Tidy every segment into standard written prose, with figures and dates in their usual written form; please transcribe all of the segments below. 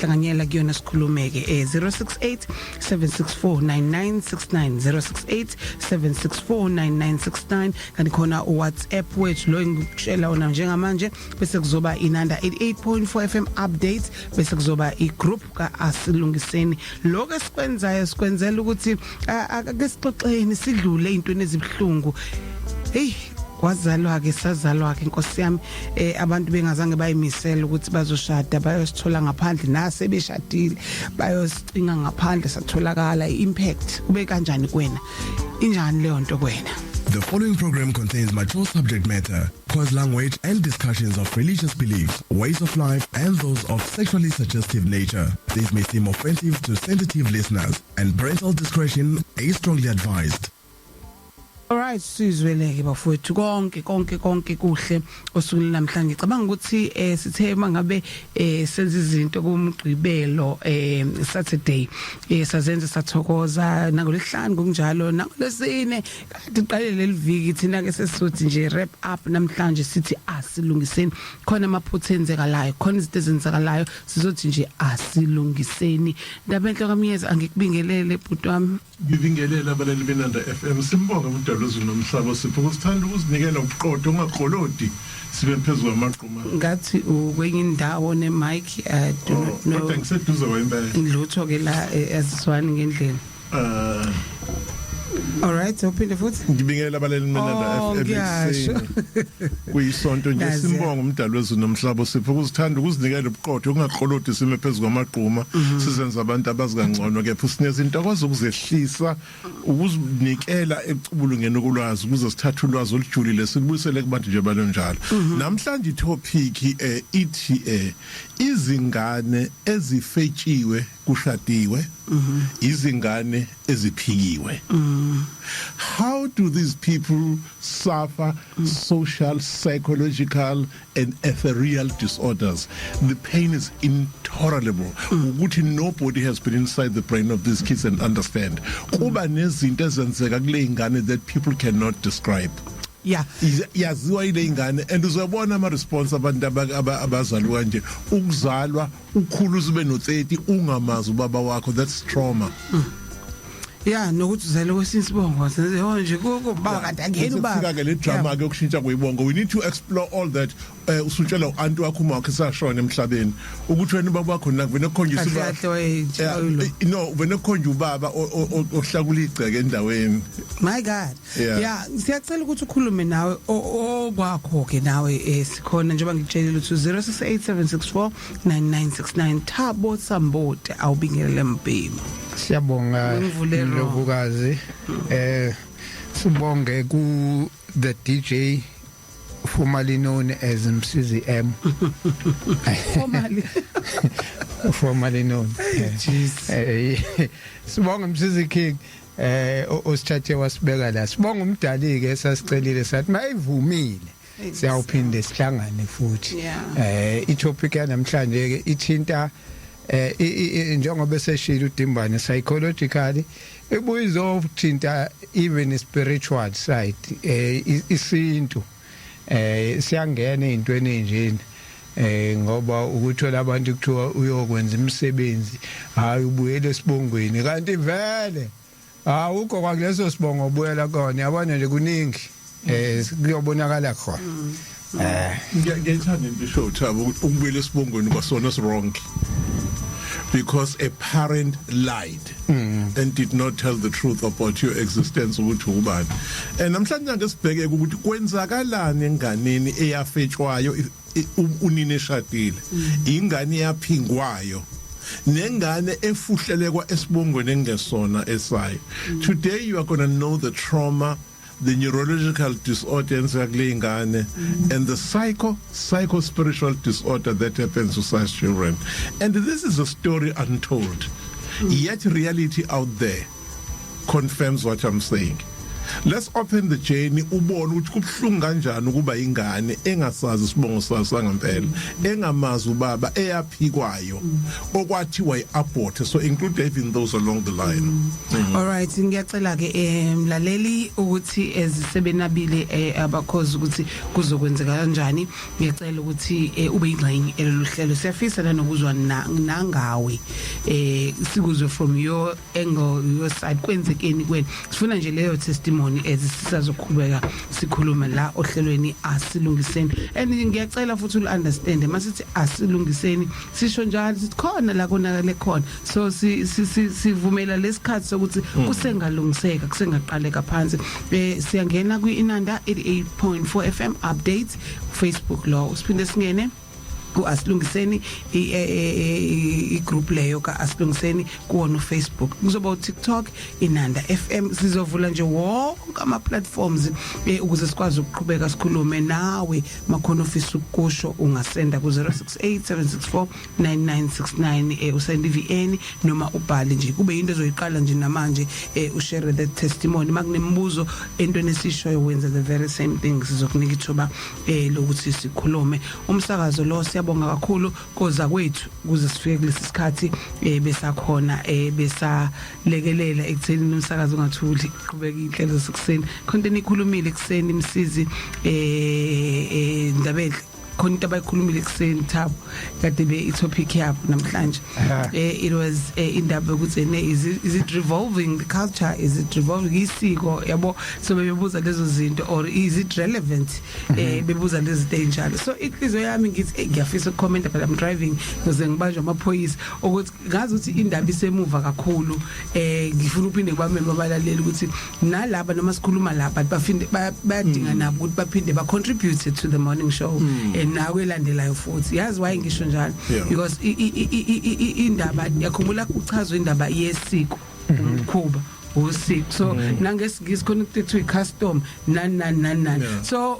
Hlanganyela kuyona sikhulumeke 068 764 9969, 068 764 9969. Kanti khona uWhatsApp wethu lo engikutshela wona njengamanje, bese kuzoba Inanda 88.4 FM updates, bese kuzoba igroup ka Asilungiseni. Lokho esikwenzayo sikwenzela ukuthi ake sixoxeni, sidlule ezintweni ezibhlungu. Hey, wazalwa ke, sazalwa ke, Nkosi yami, abantu bengazange bayimisela ukuthi bazoshada, bayosithola ngaphandle, nase beshadile bayosicinga ngaphandle, satholakala. Impact kube kanjani kuwena? Injani leyo nto kuwena? The following program contains mature subject matter, coarse language, and discussions of religious beliefs, ways of life, and those of sexually suggestive nature. These may seem offensive to sensitive listeners, and parental discretion is strongly advised. Alright, sizweleke bafowethu, konke konke konke kuhle osukwini namhlanje. Ngicabanga ukuthi sithe mangabe senza izinto kumgqibelo, Saturday, sazenza sathokoza, nangolesihlanu ngokunjalo, nangolesine kade iqale leli viki. Thina ke sesizothi nje wrap up namhlanje, sithi asilungiseni. Khona amaphutha enzekalayo, khona izinto ezenzakalayo, sizothi nje asilungiseni. Ndaba enhle kaMiyeza, angikubingelele bhuti wami. Ngibingelela abalali beNanda FM. Simbonga uMdali wezulu nomhlaba, sipho ukusithanda, ukuzinikela, ubuqotho, ungakolodi, sibe phezulu kwamaqhuma. Ngathi ukwenye indawo ne mic, I do not know. Kodwa ngiseduze kwempela. Lutho ke la, azizwani ngendlela. Alright, uphinde futhi. Ngibingelela abalali beNanda Oh, FM ngiyasho. ekuseni. Kuyisonto nje. Nazi. Simbonga uMdali wezulu nomhlaba, sipho ukusithanda, ukuzinikela, ubuqotho, ungakolodi, sime phezulu kwamaqhuma, sizenza abantu abazi kangcono, kepha usinikeza intokozo ukuzehlisa, ukuzinikela ecubulungeni kulwazi, ukuze sithathe ulwazi olujulile sikubuyisele kubantu nje balonjalo. Namhlanje itopic ithi izingane ezifetshiwe kushadiwe, izingane eziphikiwe. How do these people suffer social, psychological and ethereal disorders? The pain is intolerable, ukuthi nobody has been inside the brain of these kids and understand. Kuba nezinto ezenzeka kule ingane that people cannot describe. Yaziwa ile ingane, and uzobona ama response abantu abazalwa kanje. Ukuzalwa ukhulu ube no 30 ungamazi ubaba wakho, that's trauma. Yeah, nokuthi uzele kwesinye isibongo senze nje kuba kanti angena ubaba. Kufika ke le drama ke yokushintsha kwezibongo. We need to explore all that. Usutshela uanti wakho, uma wakhe sashona emhlabeni, ukuthi wena ubaba wakho nakuvene kukhonjiswa. Kahle kahle wayenjalo. No, vene kukhonjwa ubaba ohlakula igceke endaweni. My God. Yeah, siyacela ukuthi ukhulume nawe okwakho ke nawe. Sikhona njengoba ngikutshelile ukuthi 0687649969. Thabo Sambote, awubingelele mbhemu. Siyabonga. Ungivule wrong. Ndlovukazi, sibonge ku the DJ formerly known as Msizi M. Formally. Formerly known. Jeez. Sibonge Msizi King osithathe wasibeka la. Sibonga umdali ke, sasicelile sathi mayivumile siyawuphinde sihlangane futhi. I-topic yanamhlanje ke ithinta njengoba seshilo uDimbane, psychologically, ibuye izothinta even spiritual side. Isintu siyangena ezintweni ezinjena, ngoba ukuthola abantu kuthiwa uyokwenza imisebenzi, hayi, ubuyele esibongweni, kanti vele awukho kwakuleso sibongo ubuyela kona. Yabona nje, kuningi kuyobonakala khona. Ngiyayithanda into isho Thabo, ukuthi ukubuyela esibongweni kwasona is wrong because a parent lied and did not tell the truth about your existence, ukuthi ubani. And namhlanje ake sibheke ukuthi kwenzakalani enganeni eyafetshwayo unina eshadile, ingane eyaphingwayo, nengane efuhlelekwa esibongweni engesona esayo. Today you are going to know the trauma, the neurological disorder enzeka kule ingane and the psycho spiritual disorder that happens to such children. And this is a story untold, yet reality out there confirms what I'm saying. Let's open the journey, ubone ukuthi kubhlungu kanjani ukuba ingane engasazi isibongo sayo sangempela, engamazi ubaba, eyaphikwayo, okwathiwa iabort. So include even those along the line. All right, ngiyacela ke mlaleli ukuthi ezisebenabile abakhozi ukuthi kuzokwenzeka kanjani. Ngiyacela ukuthi ube ingxenye elolu hlelo. Siyafisa nanokuzwa nangawe, sikuzwe from your angle, your side, kwenzekeni kwena. Sifuna nje leyo testimony ezisisazoqhubeka sikhulume la ohlelweni Asilungiseni. And ngiyacela futhi ul understand, masithi asilungiseni sisho njalo, sithi khona la konakale khona, so sivumela lesikhathi sokuthi kusengalungiseka, kusengaqaleka phansi. Siyangena kwi Inanda 88.4 FM updates Facebook lo, siphinde singene ku Asilungiseni, i group leyo ka Asilungiseni kuwona uFacebook, kuzoba uTikTok Inanda FM. Sizovula nje wonke ama platforms ukuze sikwazi ukuqhubeka sikhulume nawe. Makhona ofisa ukusho, ungasenda ku 0687649969, usend iVN noma ubhale nje, kube into ezoyiqala nje namanje, ushare that testimony. Makunemibuzo entweni esishoyo, wenza the very same thing. Sizokunika ithuba lokuthi sikhulume. Umsakazo lo, siyabonga kakhulu koza kwethu ukuze sifike kulesi sikhathi, besakhona, besalekelela ekutheni umsakazo ungathuli, qhubeka inhlelo zasekuseni. Khona into enikhulumile ekuseni, imsizi Ndabele, khona into abayikhulumile ekuseni, Thabo, kade be itopic yabo namhlanje. It was indaba yokuthi ene is it revolving the culture, is it revolving isiko yabo? So bebebuza lezo zinto, or is it relevant, bebuza lezi zinto ezinjalo. So inhliziyo yami ngithi, ngiyafisa ukucomment, but I'm driving, ngize ngibanjwe amaphoyisa, ukuthi ngazi ukuthi indaba isemuva kakhulu. Ngifuna uphinde kubameme abalaleli ukuthi nalaba noma sikhuluma lapha bafinde, bayadinga nabo ukuthi baphinde ba contribute to the morning show nawe elandelayo futhi. Yazi why ngisho njalo? Because indaba yakhumbula kuchazwa indaba yesiko, umkhuba, usiko, so nangesingisi khona ukuthi custom, nani nani nani nani. So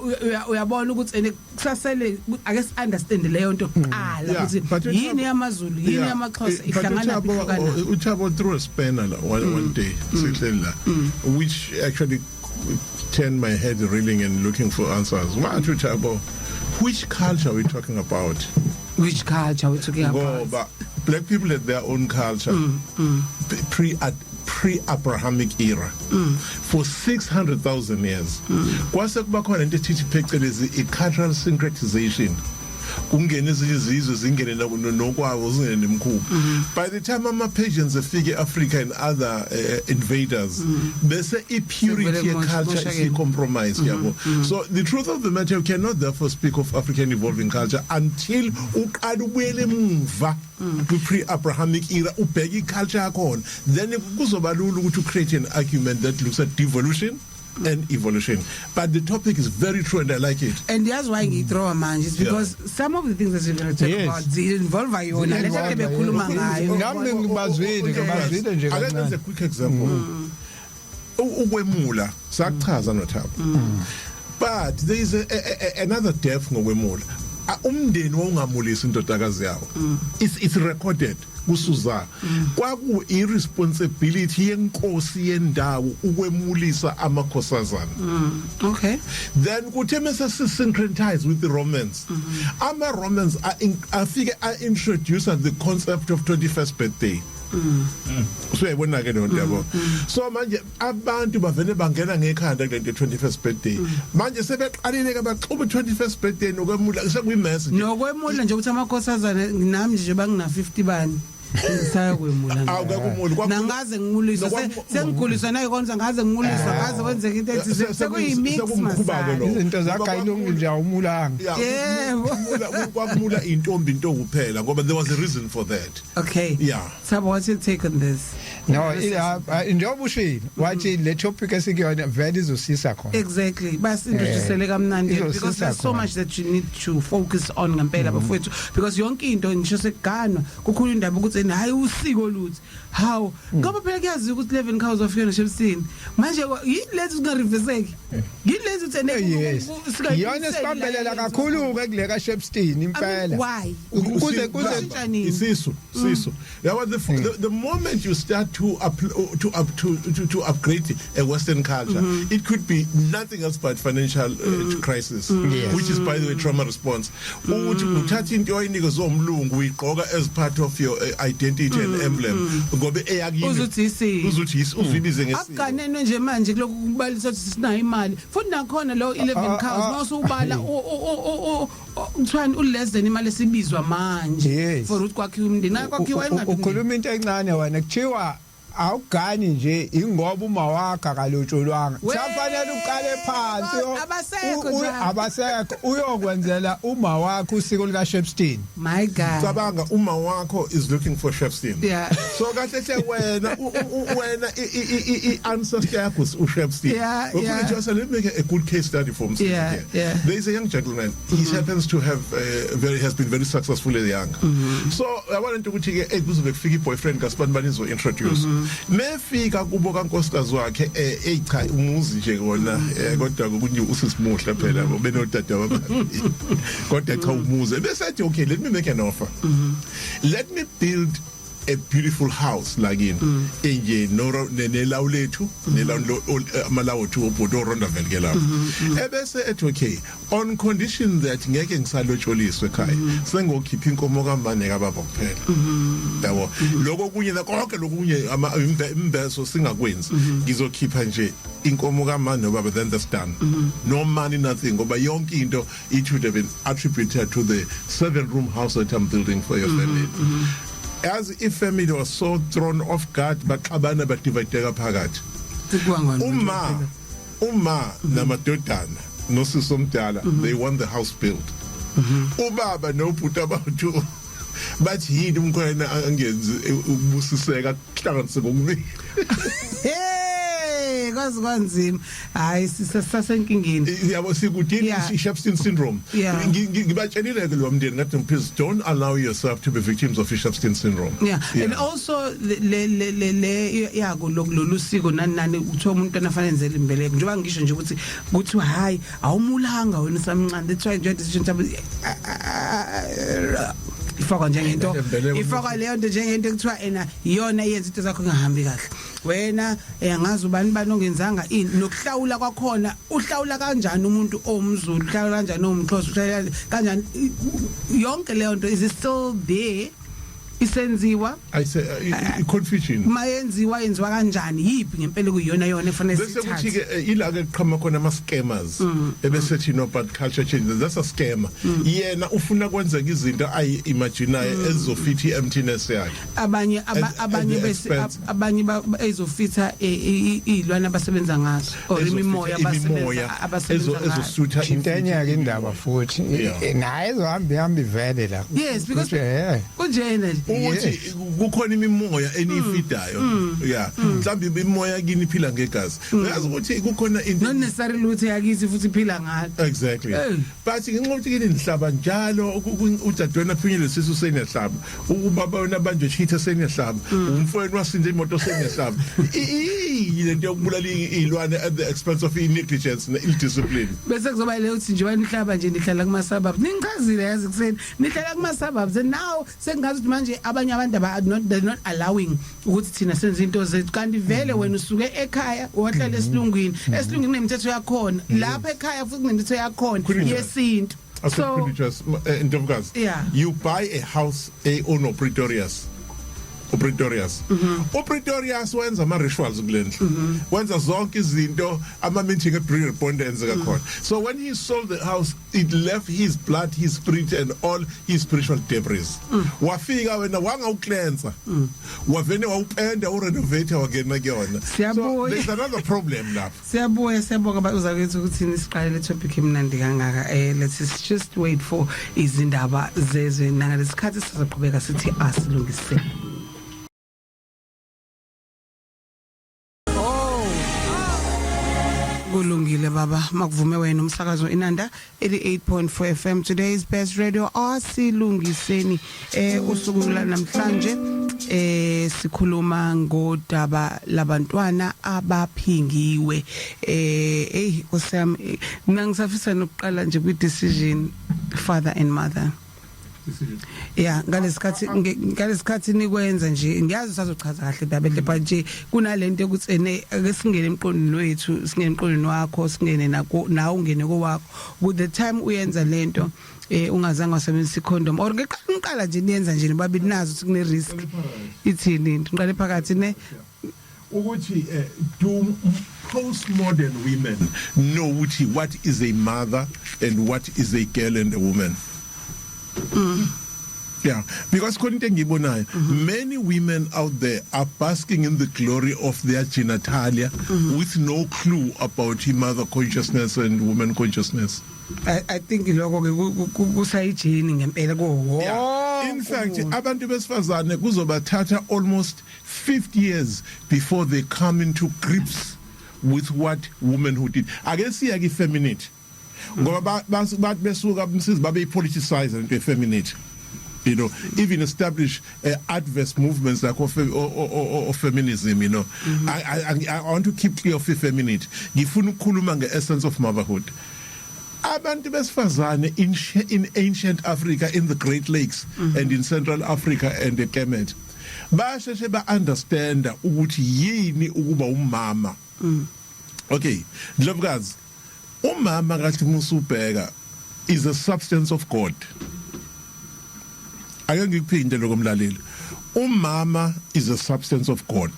uyabona ukuthi ene kusasele ake si understand leyo nto kuqala ukuthi yini yamaZulu, yini yamaXhosa, ihlangana ihlukana. uThabo threw a spanner la one day sihleli la, which actually turned my head reeling and looking for answers. Wathi uThabo, "Which culture are we talking about?" Which culture are we talking about? Ngoba black people had their own culture pre Abrahamic era for 600,000 years. Kwase kuba khona into ethi phecelezi i-cultural syncretization, kungena ezinye izizwe, zingene nokwabo, zingene nemikhuba. By the time ama Persians efike eAfrica and other invaders, bese i-purity Sekuvele ye-culture moshakele. isi-compromised, yabo. So the truth of the matter, you cannot therefore speak of African evolving culture until uqala ubuyele emuva kwi-pre-Abrahamic era, ubheke i-culture yakhona. Then kuzoba lula ukuthi create an argument that looks at devolution and evolution. But the topic is very true and I like it. And yazi why ngiyithrowa manje is because some of the things that we're going to talk about zi-involve yona le nto bekhuluma ngayo. Nami ngibazwile nje Ake kancane. ngenze a quick example. Ukwemula sakuchaza noThabo, but there is another depth ngokwemula. Umndeni wawungamulisi indodakazi yawo. It's recorded kusuza kwaku irresponsibility yenkosi yendawo ukwemulisa amakhosazana. Then kuthe mase syncretize with the Romans, ama Romans afike a introduce the concept of 21st birthday. So uyayibona ke leyo nto, yabo. So manje abantu bavele bangena ngekhanda kule nto 21st birthday. Manje sebeqalile ke baxuba 21st birthday nokwemula, sekuyi-mess nje. Nokwemula nje, ukuthi amakhosazane, nami nje bangina 50 bani ngisayakwemula. Awukakumuli. Nangaze ngimuliswa, sengikhuliswa nayikonza, ngaze ngimuliswa, ngaze kwenzeka into ethi sekuyi-mix. Sekumkhuba-ke Masana. lo. Izinto zakhe ayilungi nje, awumulanga. Yebo. Kwakumula intombi into kuphela ngoba there was a reason for that. Okay. Thabo, what's your take on this? No, njengoba ushilo, wathi le topic esikuyona vele izosisa khona. Exactly, basintroducele kamnandi Izosisa because there's so khona. much that you need to focus on ngempela, bafowethu, because yonke into ngisho sekuganwa kukhulu indaba ukuthi ene hayi usiko luthi how, ngoba phela kuyaziwa ukuthi 11 cows wafika noShepstone. Manje yini lezi singareverseki, yini lezi uthi ene Yes, iyona sibambelela kakhulu ke kule ka Shepstone impela. Why? Kuze kuze Kushintsha nini? Isisu siso, yabo, the moment you start to up to to, to upgrade a western culture. It could be nothing else but financial crisis, which is, by the way, trauma response, ukuthi uthatha into oyinikezwe umlungu, uyigqoka as part of your identity and emblem, ngoba eyakini. Uzuthi isiko. Uzuthi uzibize ngesiko. Akuganenwe nje manje kulokhu kubalisa ukuthi sinayo imali, futhi nakhona lo 11 cows mawusubala kuthiwani, u less than imali esibizwa manje for ukuthi kwakhiwe umndeni, nakwakhiwa ingabi. Ukhuluma into encane wena. Kuthiwa awugani nje ingoba uma wakho akalotsholwanga. Kusafanele uqale phansi. Abasekho njalo. Abasekho, uyokwenzela uma wakho usiko lika Shepstone. My God. Cabanga, uma wakho is looking for Shepstone. So kahle hle wena wena i ancestor yakho uShepstone. Just let me make a good case study for him here. There is a young gentleman, he happens to have very has been very successful as young. So yabona into ukuthi ke, hey, kuzobe kufika i-boyfriend kasibani bani, izo introduce. Mefika kubo kankosikazi wakhe, hey, cha, umuzi nje kona, kodwa kunye usisimuhle phela benodade ababili, kodwa cha, umuzi. Bese athi, "Okay, let me make an offer. Let me build a beautiful house la kini enje no nelawu lethu, nelawu, amalawu ethu obhodo rondavel ke lapho." Ebese ethi, "Okay, on condition that ngeke ngisalotsholiswe ekhaya, sengokhipha inkomo kamane kababa kuphela, yabo, lokho kunye konke lokunye imbeso singakwenzi, ngizokhipha nje inkomo kamane nobaba, then that's done. No money, nothing, ngoba yonke into it would have been attributed to the seven room house that I'm building for your family." As if family was so thrown off guard, baxabana, badivideka phakathi. Uma namadodana nosisi omdala, they want the house built. Ubaba nobhuti abathu bathi, yini umkhwena angenzi ukubusiseka kuhlanganise kokubili? Hey, kwazi kwanzima. Hayi, sisasenkingeni. Yabo, sikudini i-Shepstone syndrome. Ngibatshelile ke lo mndeni, ngathi, "Please don't allow yourself to be victims of i-Shepstone syndrome." Yeah. And also le yako lolu siko nani nani, uthiwa umuntu anafanele enzele imbeleko, njengoba ngisho nje ukuthi kuthiwa hayi, awumulanga wena usamncane. That's why nje decision sabo ifakwa njengento ifakwa leyo nto, njengento ekuthiwa ena iyona iyenza into zakho ingahambi kahle. Wena angazi ubani bani ongenzanga ini. Nokuhlawula kwakhona, uhlawula kanjani umuntu owumZulu, uhlawula kanjani owumXhosa, uhlawula kanjani? Yonke leyo nto, is it still there, isenziwa? I say confusion. Mayenziwa, yenziwa kanjani? Yipi ngempela kuyiyona yona efanele Bese kuthi sithathe? Ke ila ke qhama khona ama scammers, ebese thi, "No, but culture change." That's a scammer. Yena ufuna kwenzeka izinto ayi imaginayo ezizofithi emptiness yakhe. Abanye At abanye the bese expense. Abanye ezofitha izilwane abasebenza ngazo or imimoya abasebenza abasebenza ngayo. Ezosutha. Into enye-ke indaba futhi, naye izohamba ihamba ivele la. Yes, because Kuthi, kunjena nje. Ukuthi kukhona imimoya eniyifidayo, yeah, mhlawumbe imimoya kini iphila ngegazi. Uyazi ukuthi kukhona into Not necessarily ukuthi yakithi futhi iphila ngalo. Exactly. Hey. But ngenxa yokuthi kini nihlaba njalo, udadewenu aphunyele sisu, seniyahlaba, ubaba wena banjwe chitha, seniyahlaba, umfowenu wasinda imoto, seniyahlaba. Lento yokubulala izilwane at the expense of negligence ne ill discipline. Bese kuzoba leyo uthi nje wanihlaba nje, nihlala kuma suburbs. Ningichazile yazi kuseni, nihlala kuma suburbs, and now sengazi ukuthi manje abanye abantu aba not, they're not allowing ukuthi thina senze into zethu, kanti vele wena usuke ekhaya wahlala esilungwini. Esilungwini kunemithetho yakhona, lapha ekhaya futhi kunemithetho yakhona Khuluma. yesintu. So Ntokazi, you buy a house a ono Pretorius, uPretorius, uPretorius wenza ama rituals kulendlu, wenza zonke izinto, ama meeting e bond kakhona. So when he sold the house, it left his blood, his spirit and all his spiritual debris. Wafika wena wangawucleansa, wavene wawupenda, urenovate, wangena kuyona. So Siyabuya. there's another problem lapho. Siyabuya, siyabonga uzakwethu ukuthi nisiqale le topic emnandi kangaka. Let's just wait for izindaba zezwe, nangalesikhathi sizaqhubeka sithi asilungise. Oh, kulungile baba, makuvume wena. Umsakazo Inanda 88.4 FM, today's best radio. Asilungiseni usuku la namhlanje sikhuluma ngodaba labantwana abaphingiwe. Hey Nkosi yami, mina ngisafisa nokuqala nje kwi decision father and mother. Decision. Yeah, ngalesikhathi nikwenza nje, ngiyazi usazochaza kahle indaba enhle, but nje kunalento yokuthi ene ake singene emqondweni wethu, singene emqondweni wakho, singene nako nawe, ungene kowakho. With the time uyenza lento ungazange wasebenzisa icondom or ngeqala nje niyenza nje nibabili, nazo ukuthi kune risk, ithini into? Ngiqale phakathi ne. Ukuthi do postmodern women know ukuthi what is a mother and what is a girl and a woman? Yeah, because khona into engiyibonayo, many women out there are basking in the glory of their genitalia with no clue about mother consciousness and woman consciousness. I think lokho ke kusayijini ngempela ko. Yeah. In fact, abantu besifazane kuzobathatha almost 50 years before they come into grips with what womanhood is. Ake siya ki femininity. Ngoba bathi besuka umsizi babe politicize into efeminity. Even establish adverse movements like of feminism. I want to keep clear of femininity. Ngifuna ukukhuluma nge-essence of motherhood. Abantu besifazane in ancient Africa, in the Great Lakes and in Central Africa and the Kemet, basheshe ba understand ukuthi yini ukuba umama. Okay, Ndlovukazi, umama kathi musubheka is a substance of God. Ake ngikuphinde lokho, mlaleli, umama is a substance of God.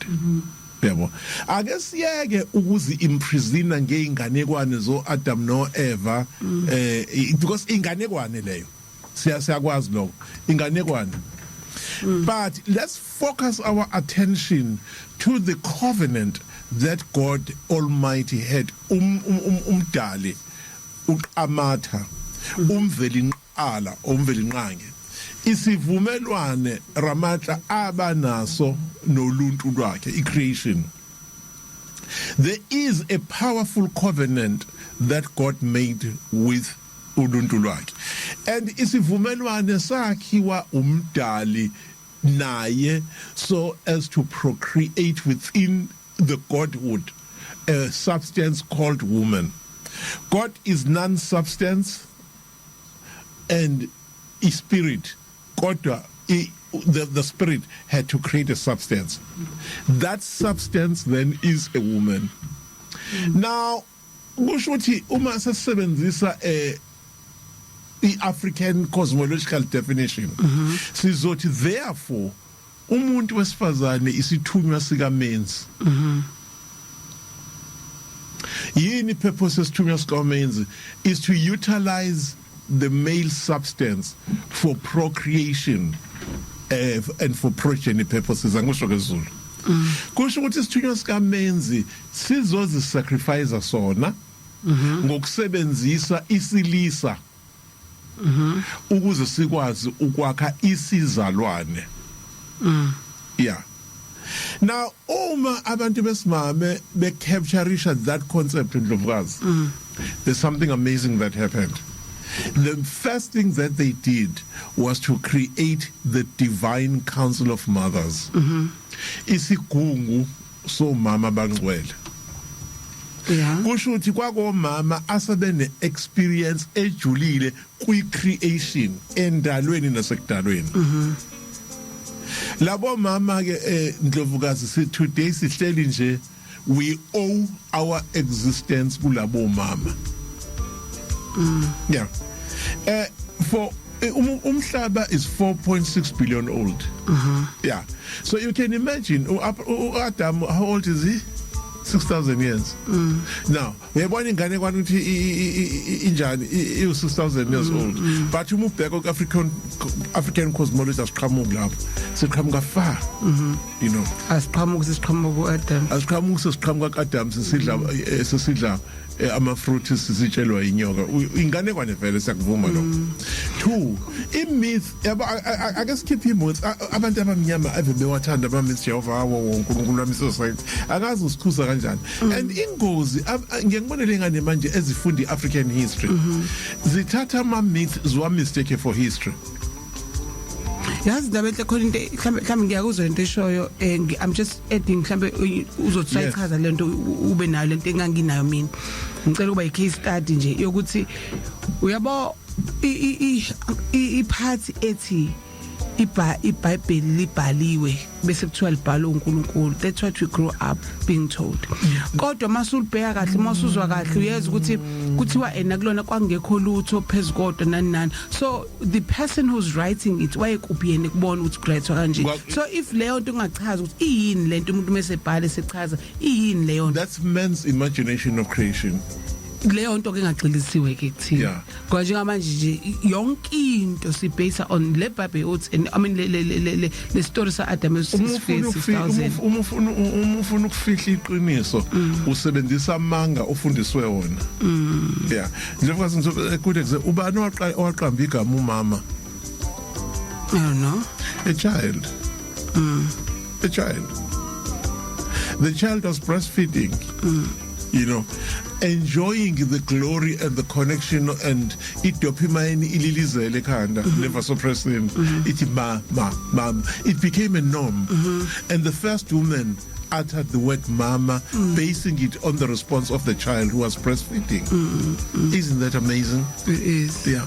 Yabo, ake siyeke ukuzi imprisona ngeinganekwane zo Adam no Eva, because inganekwane leyo, siyakwazi lokho, inganekwane, but let's focus our attention to the covenant that God Almighty had, umdali uqamatha, umvelinqala, umvelinqange, isivumelwane ramatla abanaso noluntu lwakhe, i-creation. There is a powerful covenant that God made with uluntu lwakhe, and isivumelwane sakhiwa umdali naye so as to procreate within the godhood a substance called woman. God is non-substance and a spirit, kodwa the spirit had to create a substance. That substance then is a woman. Now kusho ukuthi uma sesebenzisa i-African cosmological definition, sizothi therefore umuntu wesifazane isithunywa sikamenzi. Yini purpose esithunywa sikamenzi? Is to utilize the male substance for procreation and for progeny purposes. Angisho ngesiZulu, kusho ukuthi isithunywa sikamenzi sizozi sacrifice sona ngokusebenzisa isilisa ukuze sikwazi ukwakha isizalwane. Yeah, now uma abantu besimame becaptureisha that concept, Ndlovukazi, there's something amazing that happened. The first thing that they did was to create the Divine Council of Mothers, isigungu somama bangcwele. Kusho ukuthi kwakomama asebene experience ejulile kwi creation, endalweni nasekudalweni. Labo mama ke, Ndlovukazi, si today sihleli nje, we owe our existence kulabo mama. Yeah, for umhlaba is 4.6 billion old. Yeah, so you can imagine Adam, how old is he? 6000 years. Now uyabona ingane kwani ukuthi injani, iyu 6000 years old, but uma ubheka ku African cosmology, asiqhamuki lapho, siqhamuka far. Asiqhamuki, sisiqhamuka uAdam. Asiqhamuki, sesiqhamuka kaAdam, sisidla ama fruit, sisitshelwa inyoka. Ingane kwane vele, siyakuvuma lokho. Two, i-myth yabo, ake sikhiphe i-myth. Abantu abamnyama ave bewathanda ama myths, Jehova wawo, uNkulunkulu wami, society akazi usikhuza kanjani. And ingozi, ngiyangibonela ingane manje ezifunda i-African history, zithatha ama myths ziwa mistake for history. Yazi, indaba enhle khona, into mhlambe ngiyakuzwa into eshoyo, I'm just adding, mhlambe uzothi sayichaza lento, ube nayo lento enganginayo mina. Ngicela ukuba i-case study nje yokuthi uyabo i-part ethi iBhayibheli libhaliwe bese kuthiwa libhalwe uNkulunkulu. That's what we grow up being told. Kodwa masulibheka kahle, masuzwa kahle, uyeza ukuthi kuthiwa ena kulona kwangekho lutho phezukodwa, nani nani. So the person who's writing it wayekuphi yena kubona ukuthi ku-write kanje? So if leyo nto ungachaza ukuthi iyini lento, umuntu mesebhale sechaza iyini leyo nto? That's man's imagination of creation. Leyo nto ke engagxilisiwe ke kuthina. Ngoba njengamanje nje yonke into si-base on le Bible uthi, and I mean le story sa Adam Uma ufuna esifike 6000. Uma ufuna ukufihla iqiniso, usebenzisa amanga ofundiswe wona. Yeah, njengoba ngizobe good example, ubani owaqamba igama umama? I don't know. A child. A child. The child was breastfeeding, enjoying the glory and the connection and i-dopamine ililizele ekhanda, ne-vasopressin ithi ma ma ma. It became a norm, and the first woman uttered the word "mama," basing it on the response of the child who was breastfeeding. Isn't that amazing? It is. Yeah,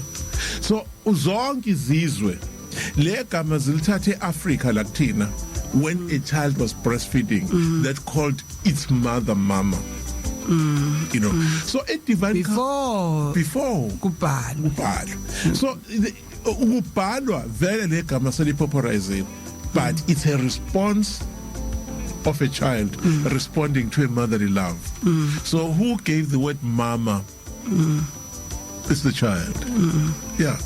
so zonke izizwe le gama zilithathe eAfrica la kuthina, when a child was breastfeeding that called its mother mama. So a divine Before before kubhalwa. Kubhalwa. So ukubhalwa vele legama seli-popularized, but it's a response of a child responding to a motherly love. So who gave the word "mama"? It's the child. Yeah.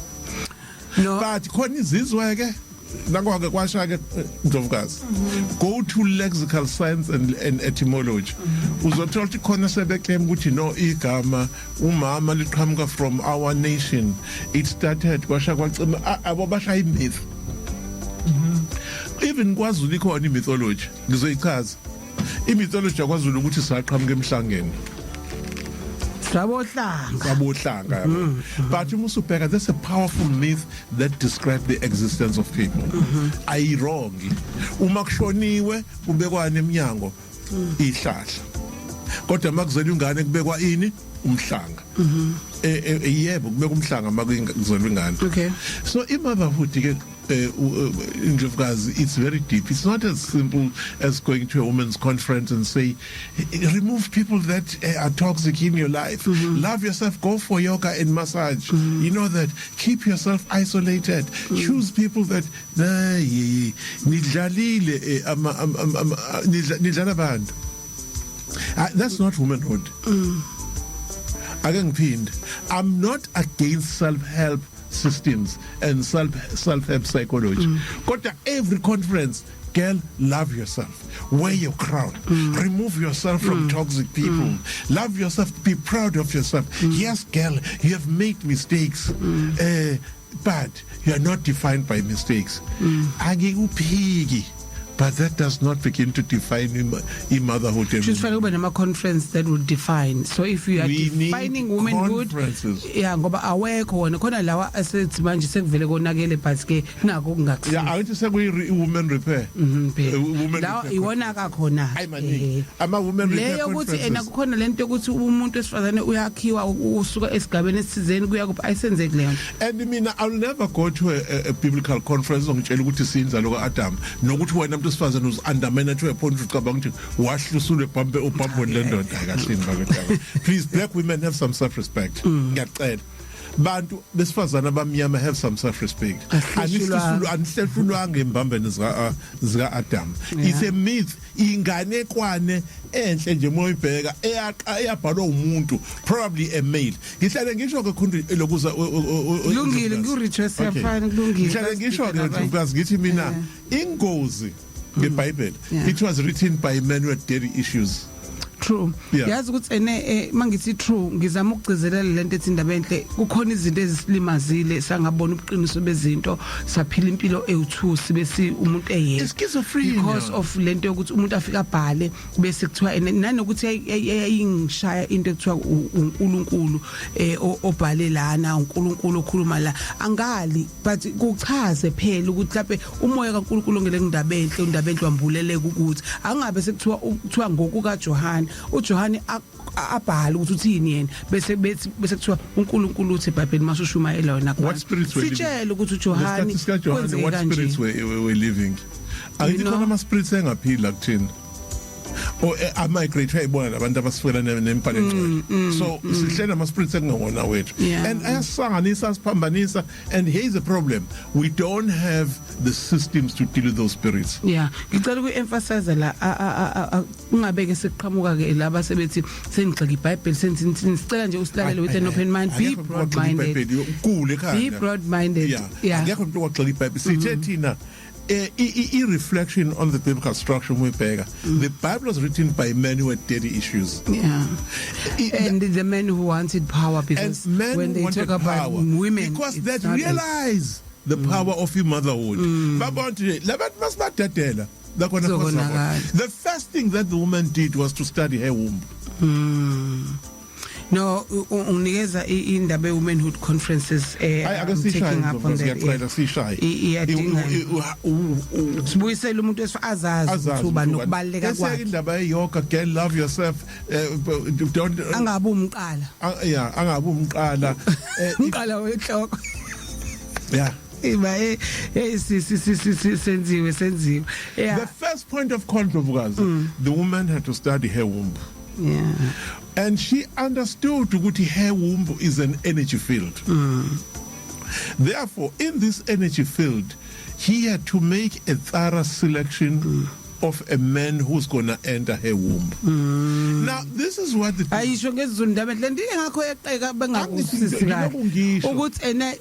No. But khona izizwe ke nako ke kwasha ke, Ndlovukazi. Go to lexical science and etymology, uzothola ukuthi khona sebe-claim ukuthi no, igama umama liqhamuka from our nation. It started kwasha kwacima abo basha i-myth. Even kwaZulu ikhona i-mythology, ngizoyichaza i-mythology yakwaZulu ukuthi saqhamuka emhlangeni. Sabohlanga. Sabohlanga, yabo. But uma usubheka, that's a powerful myth that describe the existence of people. Ayi-wrong. Uma kushoniwe kubekwana eminyango ihlahla, kodwa makuzelwa ingane kubekwa ini? Umhlanga. Yebo, kubeka umhlanga makuzelwa ingane. So i-motherhood ke, Ndlovukazi, it's very deep. It's not as simple as going to a women's conference and say, "Remove people that are toxic in your life. Love yourself, go for yoga and massage. You know that keep yourself isolated. Choose people that." Nayi nidlalile, ama nidlala abantu. That's not womanhood. Ake ngiphinde, I'm not against self help systems and self help psychology, kodwa every conference, "Girl, love yourself, wear your crown, remove yourself from toxic people, love yourself, be proud of yourself. Yes, girl, you have made mistakes, but you are not defined by mistakes." Angikuphiki, but that does not begin to define i-motherhood and Shuthi fanele kube nama conference that will define. So if you are We need defining womanhood, conferences. Yeah, ngoba awekho wona khona lawa asethi manje sekuvele konakele, but ke nako kungakusiza. Yeah, angithi sekuyi women repair. Phela. Women Lawa repair. iwona kakhona. Hayi, maningi ama women repair Leyo ukuthi ena conferences. Kukhona lento yokuthi umuntu wesifazane uyakhiwa usuka esigabeni esithizeni kuya kuphi, ayisenzeki leyo nto. And mina, I'll never go to a biblical conference ongitshela ukuthi siyinzalo kaAdam, nokuthi wena umuntu wesifazane uzi-undermine to a point ucabanga ukuthi wahlusulwe bhambe ubhamboni lendoda. Kahleni bakwethu, please, black women, have some self respect. Ngiyacela, bantu besifazana abamnyama, have some self respect. Asihlushulwanga. Anihlehlulwanga embambeni zika Adam. It's a myth, inganekwane enhle nje moyibheka, eyaqa eyabhalwa umuntu, probably a male. Ngihlale ngisho ke khundu lokuza. Kulungile, ngiku-request, siyafana, kulungile. Ngihlale ngisho ke, Nabanye. Ndlovukazi, ngithi mina ingozi ngeBhayibheli, it was written by men with daddy issues. True. Yeah. Yazi ukuthi ene mangithi true, ngizama ukugcizelela lento ethi indaba enhle, kukhona izinto ezisilimazile, sangabona ubuqiniso bezinto, saphila impilo ewu2 sibe si umuntu eyedwa. It's schizophrenia. Because of lento yokuthi umuntu afika abhale bese kuthiwa ene nanokuthi yayingishaya into ekuthiwa uNkulunkulu obhale lana, uNkulunkulu okhuluma la, angali, but kuchaze phela ukuthi mhlawumbe umoya kaNkulunkulu ongele kundaba enhle, undaba enhle wambuleleka ukuthi angabe sekuthiwa kuthiwa ngokuka Johan, uJohn abhala ukuthi uthini yena, bese bethi bese kuthiwa uNkulunkulu uthi eBhayibhelini masushumayela wena. What spirits were living? Sitshele ukuthi uJohn Ngesikhathi sikaJohane, kwenzeke what kanje. spirits were living? Angithi You know? khona ama spirits engaphila kuthina o amigrate, ayibona labantu abasifela nembhalo engcwele, so sihlele ama spirits ekungewona wethu and ayasanganisa, asiphambanisa, and here's the problem: we don't have the systems to deal with those spirits. Yeah, ngicela uku-emphasize la, ungabeke sekuqhamuka ke laba sebethi senigxeka iBhayibheli, senthi sicela nje usilalele with an open mind, be broad minded. Kule ekhaya. Be broad minded. Yeah, akekho umuntu owagxeka iBhayibheli. Sithe thina i reflection on the biblical structure, uyibheka, the Bible was written by men who had daddy issues. And the men who wanted power, And because men when they wanted talk about power women, because it's they not realize the power of motherhood. Babona nje labantu masibadedela lakhona. Kuzokonakala. The first thing that the woman did was to study her womb. No, unginikeza indaba ye-womanhood conferences. Hayi, ake I'm sishaye, taking up on that, ngiyacela yeah. sishaye. Iyadinga. Sibuyisele umuntu azazi ukuthi uba nokubaluleka Bese kwakhe. indaba yeyoga, girl, love yourself, don't Angabe umqala. Yeah, angabe umqala. Umqala wenhloko. Iba hey, si si si si senziwe senziwe, yeah. The first point of call, Ndlovukazi, the woman had to study her womb and she understood ukuthi her womb is an energy field. Therefore, in this energy field, he had to make a thorough selection of a man who's going to enter her womb. Now this is what the Ayisho ngesiZulu ndaba enhle, into engakho yeqeka bengakusisi kahle. Ngilokhu ngisho. Ukuthi ene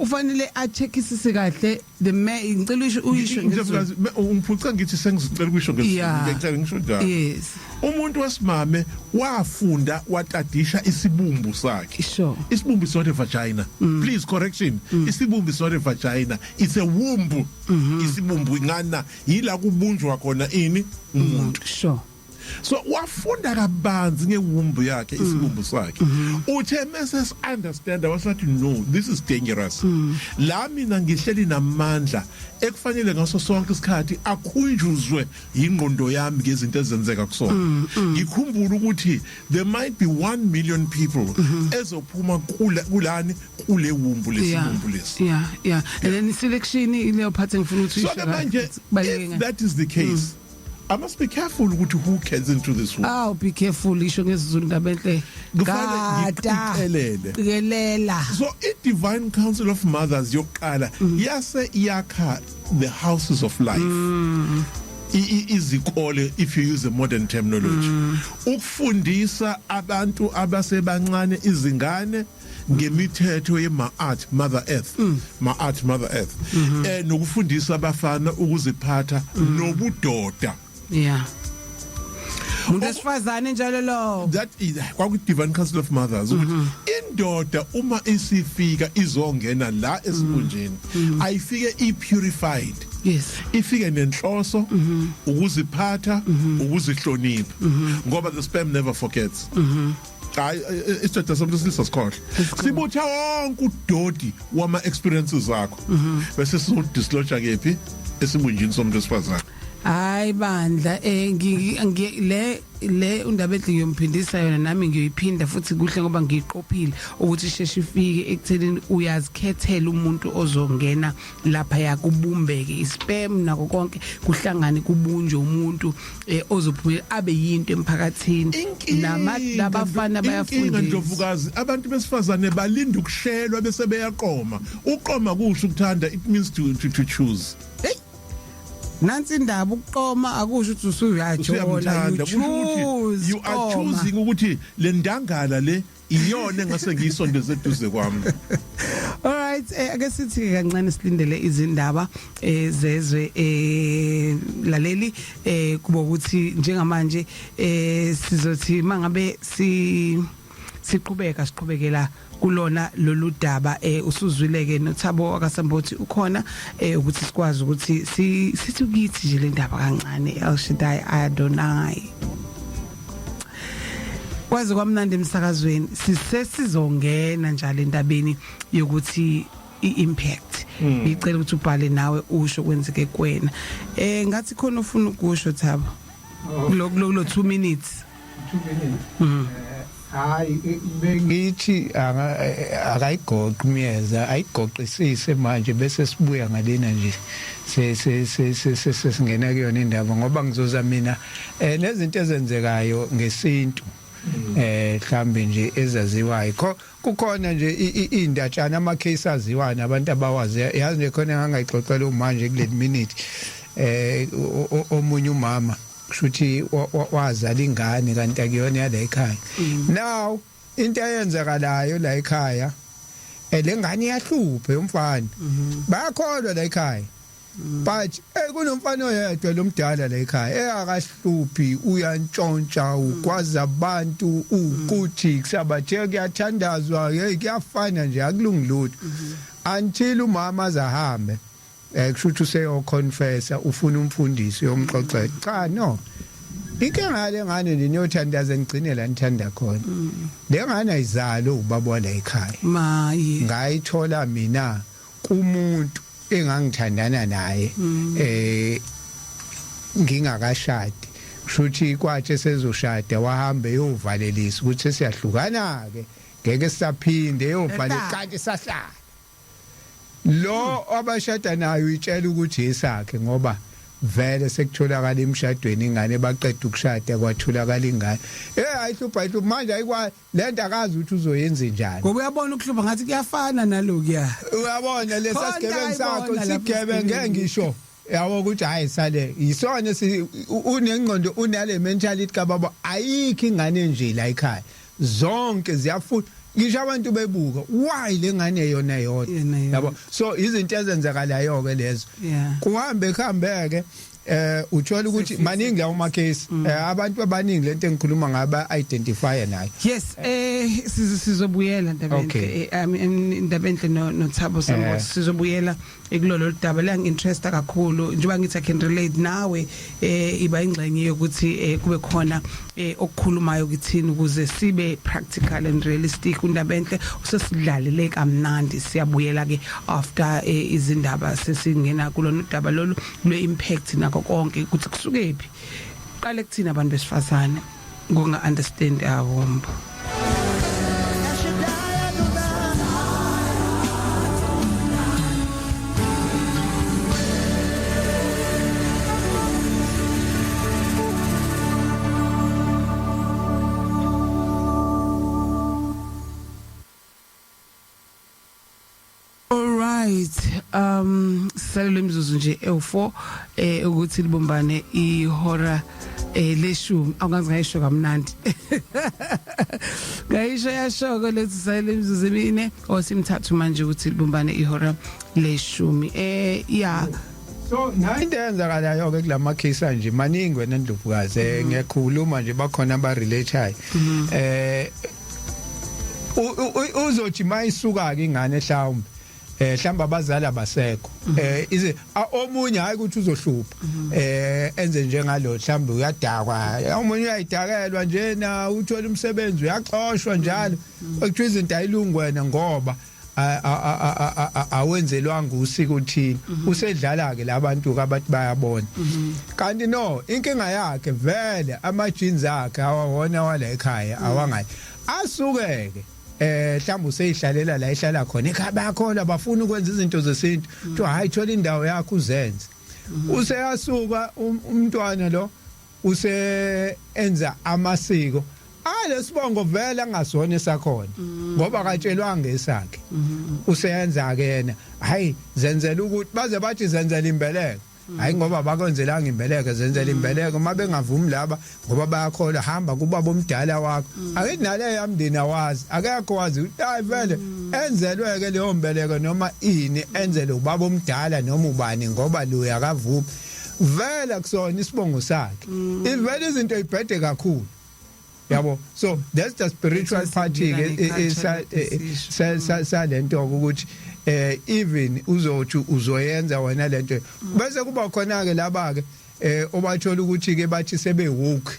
ufanele acheckisise kahle the man, ngicela uyisho uyisho ngesiZulu. Ndlovukazi, ungiphuca ngithi sengizicela ukuyisho ngesiZulu. Ngiyacela ngisho njalo. Yes. Umuntu wesimame wafunda, watadisha isibumbu sakhe. Isibumbu is not a vagina. Please, correction. Isibumbu is not a vagina, it's a womb. Isibumbu ingana yila kubunjwa khona ini umuntu. So wafunda kabanzi ngewomb yakhe, isibumbu sakhe. Uthe mase understand, wasathi, "No, this is dangerous. La mina ngihleli namandla ekufanele ngaso sonke isikhathi akhunjuzwe ingqondo yami ngezinto ezenzeka kusona. Ngikhumbula ukuthi there might be 1 million people ezophuma kule kulani kule womb, lesibumbu lesi." Yeah, and then selection, leyo part engifuna ukuthi So uyisho ke kahle, manje, ukuthi kubaluleke if ngani. that is the case, I must be careful ukuthi who gets into this womb. Aw, be careful, isho ngesiZulu ndaba enhle. Kufanele Gada. ngiqikelele. Qikelela. So i-Divine Council of Mothers yokuqala yase yakha the houses of life, izikole, if you use a modern terminology, ukufundisa abantu abasebancane, izingane, ngemithetho ye-Ma'at, Mother Earth, Ma'at, Mother Earth, nokufundisa abafana ukuziphatha nobudoda. Yeah, umuntu wesifazane njalo lo. That is kwaku Divine Council of Mothers, ukuthi indoda uma isifika izongena la esibunjeni, ayifike i-purified, ifike nenhloso, ukuziphatha, ukuzihlonipha, ngoba the sperm never forgets. Hayi, isidoda somuntu silisa sikhohle, sibutha wonke udodi wama experiences akho bese sizo-dislodge kephi? Esibunjini somuntu wesifazane. Hayi bandla, le undaba ethi ngiyomphindisa yona, nami ngiyoyiphinda futhi kuhle ngoba ngiyiqophile ukuthi isheshe ifike ekuthenini uyazikhethela umuntu ozongena lapha, yakubumbeke isperm nako konke kuhlangane, kubunjwe umuntu ozophumela abe yinto emphakathini. Nama labafana Inkinga, bayafundiswa. Ndlovukazi, abantu besifazane balinda ukushelwa bese beyaqoma. Uqoma kusho ukuthanda, it means to choose. Hey, nansi indaba, ukuqoma akusho ukuthi usuyajola. Usuyamthanda, You kusho ukuthi choose. you are Qoma. choosing ukuthi le ndangala le iyona engase ngiyisondeze eduze kwami. All right. Alright, ake sithi ke kancane silindele izindaba zezwe, laleli, kuba ukuthi njengamanje sizothi mangabe si siqhubeka siqhubekela kulona lolu daba, usuzwileke noThabo akaSambothi ukhona, ukuthi sikwazi ukuthi sithi kithi nje le ndaba kancane. El Shaddai Adonai, kwaze kwamnandi emsakazweni. Sisesizongena njalo endabeni yokuthi i-impact. Ngicela ukuthi ubhale nawe, usho kwenzeke kuwena. Ngathi khona ufuna ukusho, Thabo, kulo 2 minutes. 2 minutes. Hayi, bengithi akayigoqi umyeza, ayigoqisise manje, bese sibuya ngalena nje, se se se se sesingena kuyona indaba, ngoba ngizoza mina nezinto ezenzekayo ngesintu, mhlambe nje ezaziwayo. Kukhona nje indatshana, ama case aziwayo nabantu abawazi. Yazi nje, khona engangayixoxela manje kule minute, omunye umama kushuthi wazala ingane kanti akuyona yala ekhaya. Now into eyenzakalayo la ekhaya, le ngane iyahlupha umfana, bayakholwa la ekhaya, but kunomfana oyedwa lomdala la ekhaya engakahluphi, uyantshontsha, ugwaza abantu, ukuthi kusabathe kuyathandazwa, hey, kuyafana nje, akulungi lutho, until umama azahambe, kusho ukuthi useyoconfessa, ufuna umfundisi uyomxoxela. Cha, no, inkinga yale ngane nje, niyothandaza nigcine la nithanda khona. Le ngane ayizali ubaba wala ekhaya. Maye. Ngayithola mina kumuntu engangithandana naye ngingakashadi. Kushuthi kwathi sezoshada, wahamba eyovalelisa ukuthi siyahlukana ke, ngeke sisaphinde, eyovalela, kanti sahlala. Lo abashada naye uyitshela ukuthi isakhe, ngoba vele sekutholakala emshadweni ingane, baqeda ukushada kwatholakala ingane. Ayihlupha, ayihlupha manje, ayikwa lento, akazi ukuthi uzoyenza njani. Ngoba uyabona ukuhlupha ngathi kuyafana nalokuya. Uyabona lesa Khona sigebengu sakho ayibona lapho sigebe ngeke esigebengu. Ngisho yabo ukuthi hayi, sale yisona unengqondo, unale mentality kababa. Ayikho ingane nje la ekhaya, zonke ziyafuna, ngisho abantu bebuka, why le ngane yona yodwa? Yona yodwa. Yabo, so izinto ezenzakalayo ke lezo. Kuhambe kuhambeke, uthola ukuthi maningi lawo ma case, abantu abaningi lento engikhuluma ngaba identify nayo. Yes, sizobuyela, Ndabenhle. I mean, Ndabenhle no noThabo Sambothi, sizobuyela kulolo daba la, ngi-interesta kakhulu njengoba ngithi I can relate nawe. Iba ingxenye yokuthi kube khona okukhulumayo kithini ukuze sibe practical and realistic. uNdabenhle usesidlalile kamnandi. Siyabuyela ke after izindaba, sesingena kulona udaba lolu lwe impact nako konke ukuthi kusukephi, qale kuthina abantu besifazane ngonga understand awombo. Alright, sisalele imizuzu nje ewu4 ukuthi libumbane ihora leshumi. Awungazi, ngayisho kamnandi. Ngayisho yashoko lethi salele imizuzu emine osimthathu manje ukuthi libumbane ihora leshumi. Yeah. So nayo into eyenzakalayo ke kulama case anje maningi, wena Ndlovukazi, ngiyakhuluma nje, bakhona aba relate. Uzothi mayisuka ke ingane, mhlawumbe mhlawumbe abazali abasekho, ize omunye, hayi ukuthi uzohlupha, enze njengalo, mhlawumbe uyadakwa, omunye uyayidakelwa nje, na uthola umsebenzi uyaxoshwa njalo, ekuthiwa izinto ayilungi wena ngoba awenzelwanga usiko othile. Usedlala ke labantu abathi bayabona, kanti no, inkinga yakhe vele ama genes akhe awawona wala ekhaya, awangayi asuke ke. Mhlawumbe useyihlalela la ihlala khona ekhaya, bayakholwa, bafuna ukwenza izinto zesintu, kuthiwa hayi, thola indawo yakho uzenze. Useyasuka umntwana lo, use enza amasiko alesibongo vele angasona esakhona, ngoba akatshelwanga esakhe. Useyenza ke yena, hayi, zenzela ukuthi baze bathi zenzela imbeleko. Hayi, ngoba bakwenzelanga imbeleko, zenzela imbeleko. Uma bengavumi laba, ngoba bayakholwa, hamba kubaba omdala wakho. Akithi naleyo yamndeni awazi, akekho wazi ukuthi hayi vele enzelwe ke leyo mbeleko noma ini, enzele ubaba omdala noma ubani, ngoba lo yakavumi vele kusona isibongo sakhe. Ivele izinto ibhede kakhulu, yabo. So that's the spiritual part ke salento, ukuthi even uzothi uzoyenza wena lento, bese kuba khona ke laba ke obathola ukuthi ke bathi sebe woke,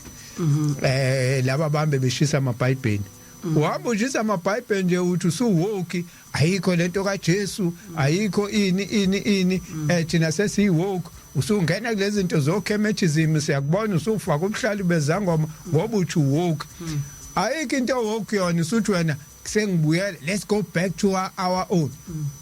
laba bambe beshisa amaBhayibheli. Uhamba ushisa amaBhayibheli nje, uthi usuwoke, ayikho lento kaJesu, ayikho ini ini ini, thina sesiwoke. Usungena kulezi zinto zokemetism, siyakubona usufaka ubuhlali bezangoma ngoba uthi woke. Ayikho into woke yona. Usuthi wena sengibuyela, let's go back to our own.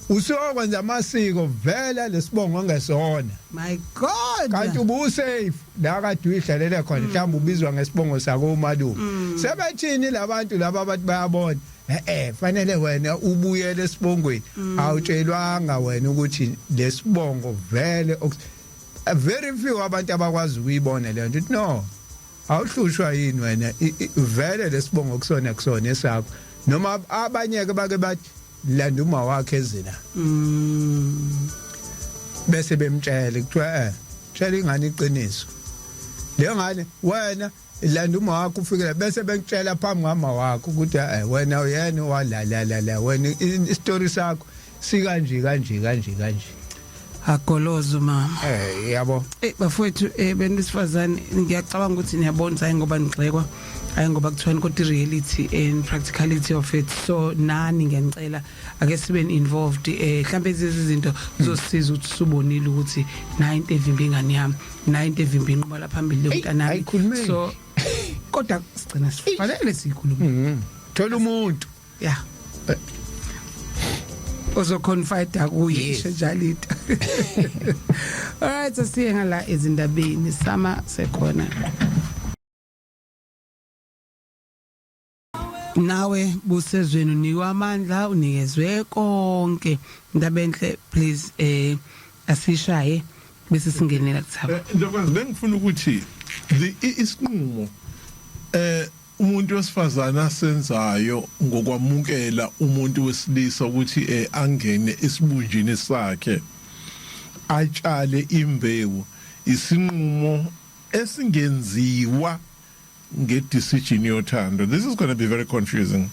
Usuyokwenza amasiko vela lesibongo ngesona. My God. Kanti ubusafe la kade uyihlalele khona, mhlawumbe ubizwa ngesibongo sako umalume. Sebethini labantu laba abathi bayabona, fanele wena ubuyele esibongweni? Awutshelwanga wena ukuthi lesibongo vele very few abantu abakwazi ukuyibona leyo nto. No, awuhlushwa yini wena? Vele lesibongo kusona esakho, noma abanye ke bake bathi landa uma wakhe ezina, bese bemtshela, kuthiwa tshela ingane iqiniso leyo ngane. Wena landa uma wakho ufikela, bese bekutshela phambi kwama wakho ukuthi wena uyena wala la la la, wena istory sakho sikanje kanje kanje kanje. Agolozo mama. Yabo. Bafowethu, benu besifazane, ngiyacabanga ukuthi niyabona, hayi ngoba nigxekwa, hayi ngoba kuthiwa, kodwa reality and practicality of it. So nani ngiyanicela, ake sibe involved. Mhlambe lezi zinto zizosiza ukuthi subonile ukuthi nayi into evimba ingane yami, nayi into evimba inquba lapha phambili lomntanami. Ayikhulumeki. So kodwa sigcina sifanele siyikhulume. Thola umuntu. Yeah, ozoconfide kuye. Njalo into. Alright, asiye ngala ezindabeni sama sekhona. Nawe busezweni unikwa amandla, unikezwe konke. Indaba enhle, please, asishaye bese singenela kuthaba. Njengoba bengifuna ukuthi the isinqumo umuntu wesifazana asenzayo ngokwamukela umuntu wesilisa ukuthi angene esibunjini sakhe, atshale imbewu, isinqumo esingenziwa ngedecision yothando. This is going to be very confusing.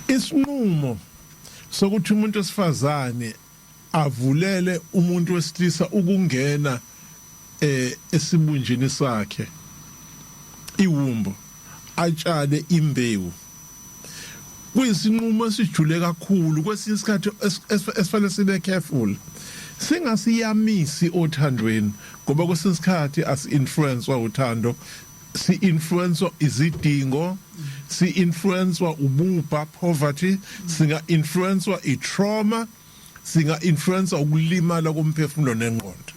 Isinqumo sokuthi umuntu wesifazane avulele umuntu wesilisa ukungena esibunjini sakhe, iwomb, atshale imbewu, kuyisinqumo esijule kakhulu kwesinye isikhathi esifanele sibe careful, singasiyamisi othandweni, ngoba kwesinye isikhathi asi-influencewa uthando, si-influencewa izidingo, si-influencewa ububha, poverty, singa-influencewa i-trauma, singa-influencewa ukulimala komphefumulo nengqondo.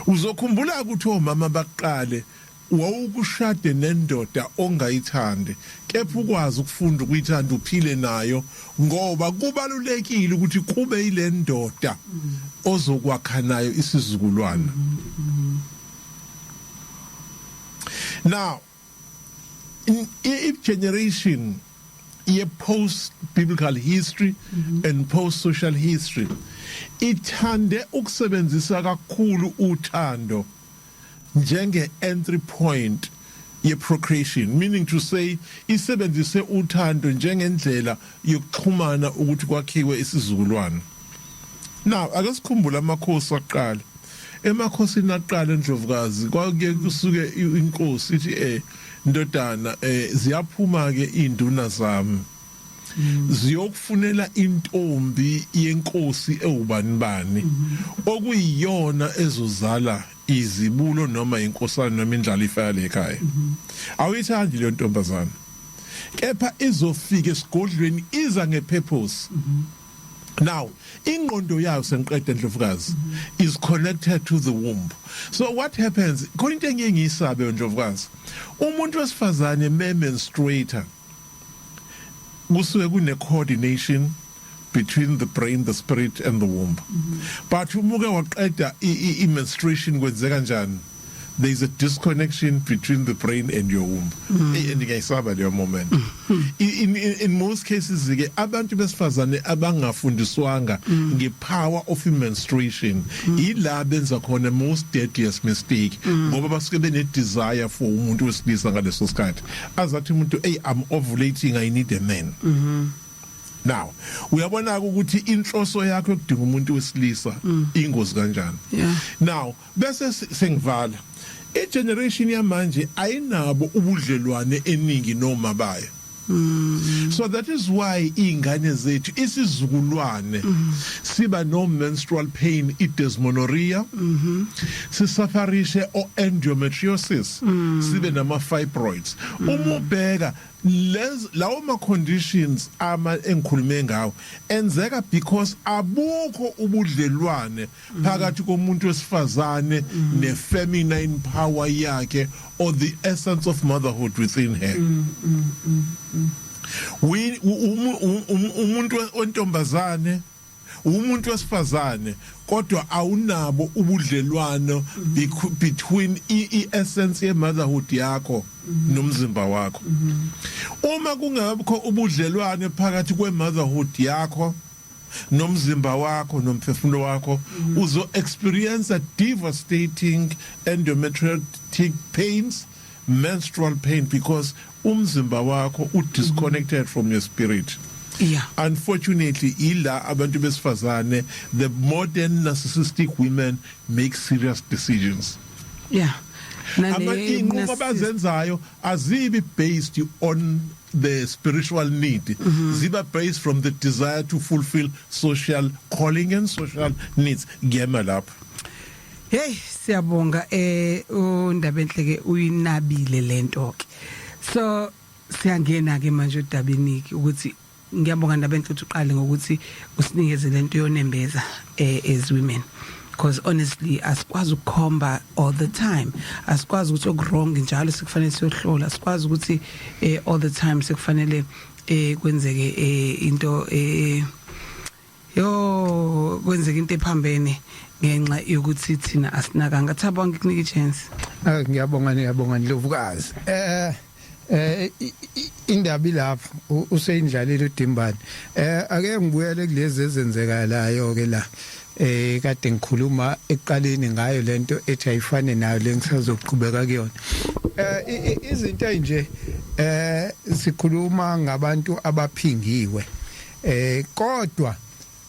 Uzokhumbula ukuthi omama baqale wawukushade nendoda ongayithandi, kepha ukwazi ukufunda ukuyithanda, uphile nayo, ngoba kubalulekile ukuthi kube ile ndoda ozokwakha nayo isizukulwana. Now in generation ye post biblical history and post social history ithande ukusebenzisa kakhulu uthando njenge entry point ye procreation, meaning to say isebenzise uthando njengendlela yokuxhumana ukuthi kwakhiwe isizukulwane. Now ake sikhumbule amakhosi aqala. Emakhosini aqala, endlovukazi, kwakuye kusuke inkosi ithi, ndodana, ziyaphuma ke induna zami ziyokufunela intombi yenkosi ewubani bani, okuyiyona ezozala izibulo noma inkosana noma indlalifa yale ekhaya. Awuyithandi leyo ntombazana, kepha izofika esigodlweni iza ngepurpose. Now ingqondo yayo, sengiqeda ndlovukazi, is connected to the womb. So what happens, khona into engiye ngiyisabe, ndlovukazi, umuntu wesifazane me menstruator kusuke kune coordination. between the brain, the spirit and the womb. But umuke waqeda i menstruation, kwenzeka kanjani? There is a disconnection between the brain and your womb. And ngiyayisaba leyo moment. In most cases ke, abantu besifazane abangafundiswanga ngepower of menstruation, ila benza khona most deadliest mistake, ngoba basuke bene desire for umuntu wesilisa ngaleso sikhathi. Azathi umuntu, "Hey, I'm ovulating, I need a man." Now uyabona ukuthi inhloso yakho yokudinga umuntu wesilisa ingozi kanjani. Now bese sengivala, igeneration yamanje ayinabo ubudlelwane eningi noma bayo. So that is why ingane zethu, isizukulwane siba no menstrual pain, idysmenorrhea, sisufferishe o endometriosis, sibe nama fibroids. Uma ubheka lez lawo ma conditions ama engikhulume ngawo, enzeka because abukho ubudlelwane phakathi komuntu wesifazane ne feminine power yakhe or the essence of motherhood within her. We umuntu wentombazane, umuntu wesifazane, kodwa awunabo ubudlelwano between i-essence ye motherhood yakho nomzimba wakho. Uma kungabikho ubudlelwane phakathi kwe motherhood yakho nomzimba wakho nomphefumulo wakho, uzo experience a devastating endometriotic pains, menstrual pain, because umzimba wakho u disconnected from your spirit. Unfortunately, ila abantu besifazane, the modern narcissistic women, make serious decisions. Ama inqubo abazenzayo azibi based on the spiritual need, ziba based from the desire to fulfill social calling and social needs. Ngiyema lapho. Hey, siyabonga undaba enhle ke, uyinabile lento ke. So siyangena ke manje odabeni ke, ukuthi ngiyabonga, ndaba enhle, ukuthi uqale ngokuthi usinikeze lento yonembeza as women, because honestly asikwazi ukukhomba all the time, asikwazi ukuthi okwrong njalo sekufanele siyohlola, asikwazi ukuthi all the time sekufanele kwenzeke into yo kwenzeka into ephambene ngenxa yokuthi thina asinakanga. Thabo, ngikunika ichance. Ah, ngiyabonga, ngiyabonga, Ndlovukazi. Indaba ilapho, useyindlalile uDimbane. Ake ngibuyele kulezi ezenzekalayo ke la. Kade ngikhuluma ekuqaleni ngayo lento ethi ayifane nayo lengisazoqhubeka kuyona. Izinto ezinje, sikhuluma ngabantu abaphingiwe. Kodwa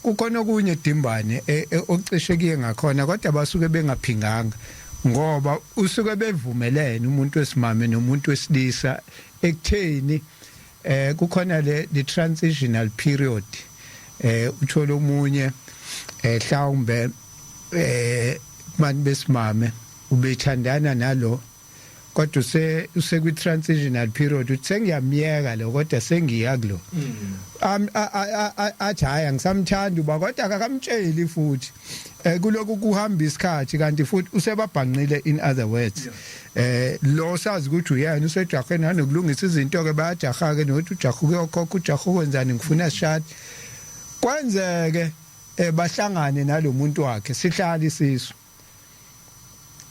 kukhona okunye, Dimbane, ocishe kuye ngakhona, kodwa basuke bengaphinganga, ngoba usuke bevumelene umuntu wesimame nomuntu wesilisa ekutheni kukhona le the transitional period. Uthola omunye mhlawumbe kubantu besimame ubethandana nalo, kodwa use kwi transitional period, uthi sengiyamiyeka lo kodwa sengiya kulo. Athi, "Hayi, angisamthandi uba," kodwa akakamtsheli futhi. Kuloku kuhamba isikhathi, kanti futhi usebabhanqile. In other words, lo sazi ukuthi uyena usejahe nanokulungisa izinto ke, bayajaha ke nokuthi ujaha ukuyokhokha, ujaha ukwenzani, ngifuna sishade, kwenzeke bahlangane nalomuntu wakhe, sihlala isisu.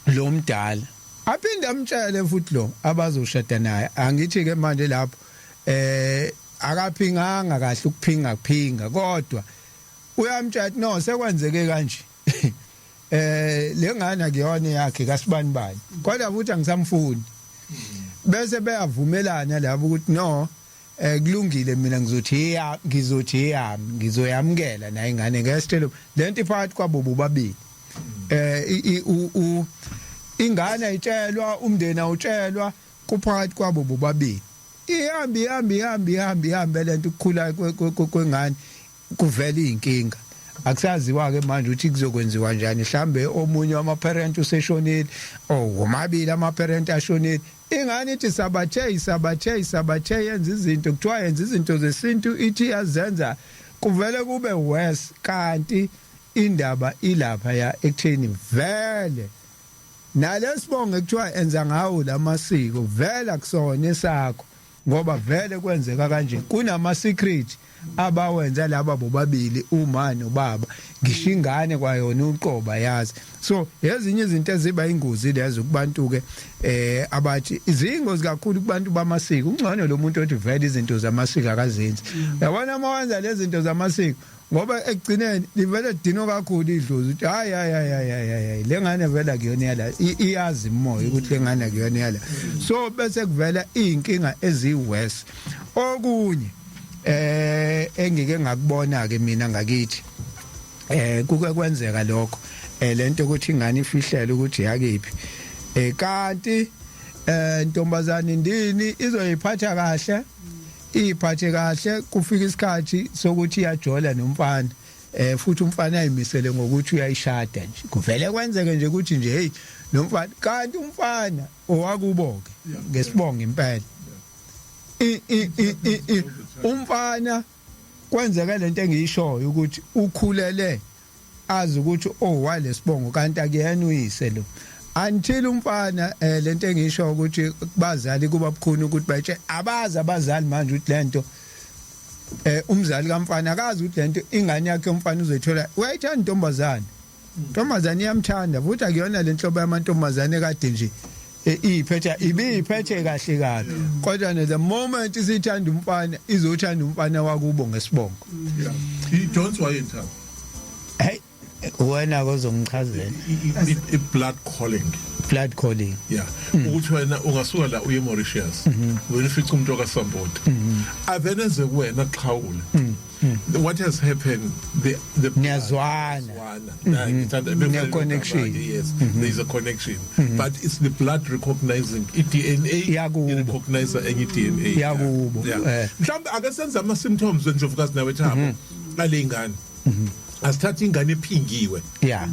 Lo mdala aphinde amtshele futhi lo abazoshada naye. Angithi ke manje lapho akaphinganga kahle ukuphinga kuphinga, kodwa uyamtshela, "No, sekwenzeke kanje, lengane akuyona yakhe kasibani bani, kodwa futhi angisamfuni." Bese beyavumelana labo ukuthi, "No, kulungile, mina ngizothi ya, ngizothi yami, ngizoyamkela naye ingane ngesithelo." Lento iphakathi kwabo bobabili. Ingane ayitshelwa, umndeni awutshelwa, kuphakathi kwabo bobabili. Ihambe, ihambe, ihambe, ihambe, ihambe lento, ukukhula kwengane, kuvela inkinga, akusaziwa ke manje ukuthi kuzokwenziwa kanjani. Mhlambe omunye wama parent useshonile, oh, womabili ama parent ashonile. Ingane ithi sabathe, sabathe, sabathe, yenza izinto, kuthiwa yenza izinto zesintu, ithi yazenza, kuvele kube worse, kanti indaba ilapha ya ekutheni vele nalesibongo ekuthiwa enza ngawo lamasiko vele akusona esakho. Ngoba vele kwenzeka kanje, kunama secret abawenza laba bobabili, uma nobaba, ngisho ingane kwayona uqoba yazi. So ezinye izinto eziba ingozi lezo kubantu ke, abathi izingozi kakhulu kubantu bamasiko. Ungcono lo muntu othi vele izinto zamasiko akazenzi. Yabona, uma wenza lezi zinto zamasiko, ngoba ekugcineni livele dino kakhulu idlozi ukuthi hayi, hayi, hayi, hayi, hayi, le ngane vele akuyona yala. Iyazi imoya ukuthi le ngane akuyona yala. So bese kuvela izinkinga eziworse. Okunye engike ngakubona ke mina ngakithi, kuke kwenzeka lokho, lento ukuthi ingane ifihlele ukuthi yakiphi, kanti ntombazane ndini izoyiphatha kahle, iphathe kahle, kufika isikhathi sokuthi iyajola nomfana, futhi umfana ayimisele ngokuthi uyayishada nje. Kuvele kwenzeke nje ukuthi nje, hey, lo mfana, kanti umfana owakubo ke ngesibongo impela. I i i umfana kwenzeke lento engiyishoyo ukuthi ukhulele azi ukuthi oh, walesibongo, kanti akuyena uyise lo, until umfana, lento engisho ukuthi kubazali kuba bukhuni ukuthi bayitshe abazi abazali manje ukuthi lento, umzali kamfana akazi ukuthi lento ingane yakhe umfana uzoyithola. Uyayithanda intombazane, intombazane iyamthanda futhi. Akuyona lenhlobo yamantombazane kade nje iphethe, ibiphethe kahle kabi, kodwa the moment isithanda umfana, izothanda umfana wakubo ngesibongo. I-Jones wayethanda. Hey, wena kozongichazela. I-blood calling. Blood calling. Yeah, ukuthi wena ungasuka la uye eMauritius, wena ufica umuntu okaSampoti, aveneze kuwena xhawule. What has happened, the Niyazwana. Ngithanda Ne-connection. Yes, there is a connection, but it's the blood recognizing i-DNA. Yakubo. Recognize enye i-DNA. Yakubo. Mhlawumbe ake senze ama symptoms, Ndlovukazi nawe Thabo, ngale ingane. Asithathe ingane ephingiwe. Ya,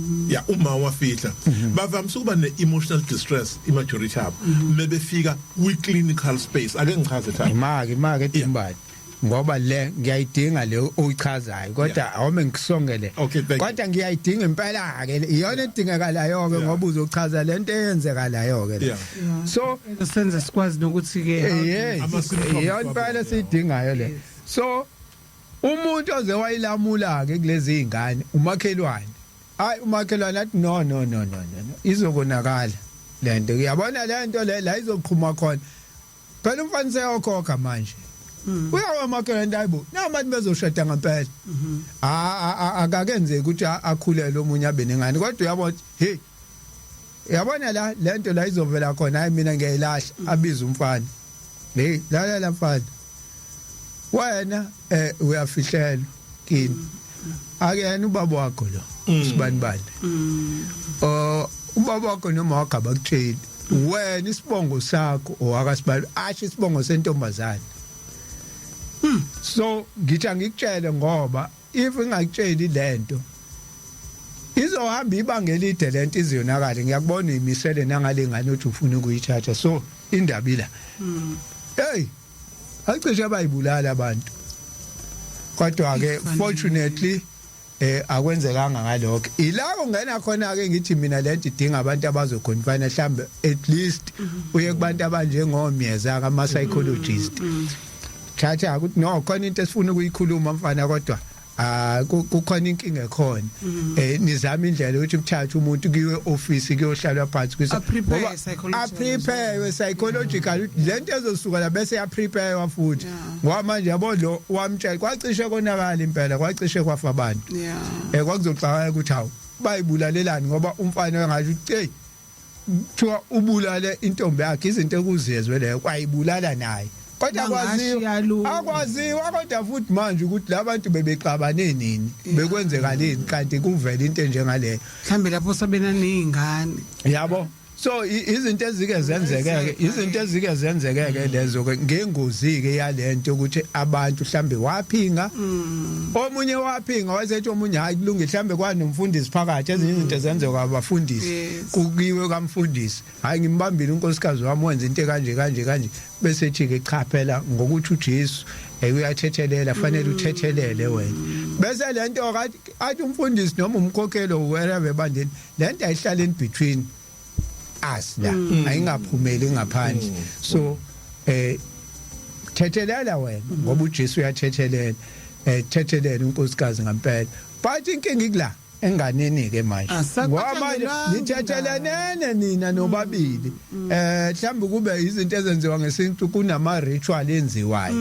uma wafihla, bavamise ukuba ne-emotional distress i-majority yabo mebefika kwi-clinical space. Ake ngichaze, Thabo. Imaki edimbani, ngoba le ngiyayidinga le oyichazayo, kodwa awume ngikusongele. Okay, thank you. Kodwa ngiyayidinga impela ke, iyona edingekalayo ke, ngoba uzochaza lento eyenzekalayo ke. So senze sikwazi nokuthi ke Ama-symptoms. Iyona impela esiyidingayo le. So umuntu oze wayilamula ke kulezi izingane umakhelwane. Hayi, umakhelwane athi, "No, no, no, no, no, izokonakala lento." Uyabona lento le la izoqhuma khona phela, umfana seyokhokha manje, uyawa umakhelwane, hayibo, nabantu bezoshada ngempela. Akakenzeki ukuthi akhulele omunye abe nengane, kodwa uyabona, hey, yabona la lento la izovela khona. Hayi, mina ngiyayilahla. Abiza umfana, hey, la la mfana, wena uyafihlelwa kini, akuyena ubaba wakho lo sibani bani. Oh, ubaba wakho noma wakho abakutsheli wena isibongo sakho owakasibani, asho isibongo sentombazane. So ngithi angikutshele, ngoba if ngingakutsheli lento izohamba ibanga elide, lento iziyonakala. Ngiyakubona uyimisele nangale ngane uthi ufuna ukuyithatha, so indaba ila. Hey, acishe bayibulala abantu, kodwa ke fortunately akwenzekanga ngalokho. Ila ungena khona ke, ngithi mina lento idinga abantu abazoconfine, mhlambe at least uye kubantu abanjengomyeza ama psychologist. Thatha ukuthi no, khona into esifuna ukuyikhuluma mfana, kodwa ah, kukhona inkinga ekhona, nizama indlela ukuthi kuthathe umuntu kuyiwe office, kuyohlalwa phansi. A-prepare psychologically. A-prepare psychological lento ezosuka la, bese ya prepare futhi, ngoba manje yabo lo wamtshela, kwacishe konakala impela, kwacishe kwafa abantu. Kwakuzoxakaya ukuthi hawu, bayibulalelani, ngoba umfana engasho ukuthi hey, kuthiwa ubulale intombi yakhe, izinto ekuzezwe leyo, kwayibulala naye, kodwa Bangashiya kwaziwa lutho. Akwaziwa kodwa futhi manje ukuthi labantu bebexabane nini, bekwenzekaleni, kanti kuvela into enjengaleyo. Mhlambe lapho sabena nezingane. Yabo, so izinto ezike zenzekeke, izinto ezike zenzekeke lezo ke, ngengozi ke yalento ukuthi abantu mhlambe waphinga omunye, waphinga wayesethi omunye, hayi, kulungile, mhlambe kwanomfundisi phakathi. Ezinye izinto zenzeka abafundisi. Kukiwe kamfundisi, hayi, ngimbambile unkosikazi wami wenza into kanje kanje kanje, bese ethi ke cha phela, ngokuthi uJesu uyathethelela, fanele uthethelele wena. Bese lento kathi athi umfundisi noma umkhokhelo wherever ebandeni, lento ayihlala in between us la, ayingaphumeli ngaphandle. So Thethelela wena, ngoba uJesu uyathethelela. Thethelela unkosikazi ngempela, but inkinga ikula enganeni ke manje, ngoba manje nithethelenene nina nobabili. Mhlawumbe kube izinto ezenziwa ngesintu, kunama ritual enziwayo.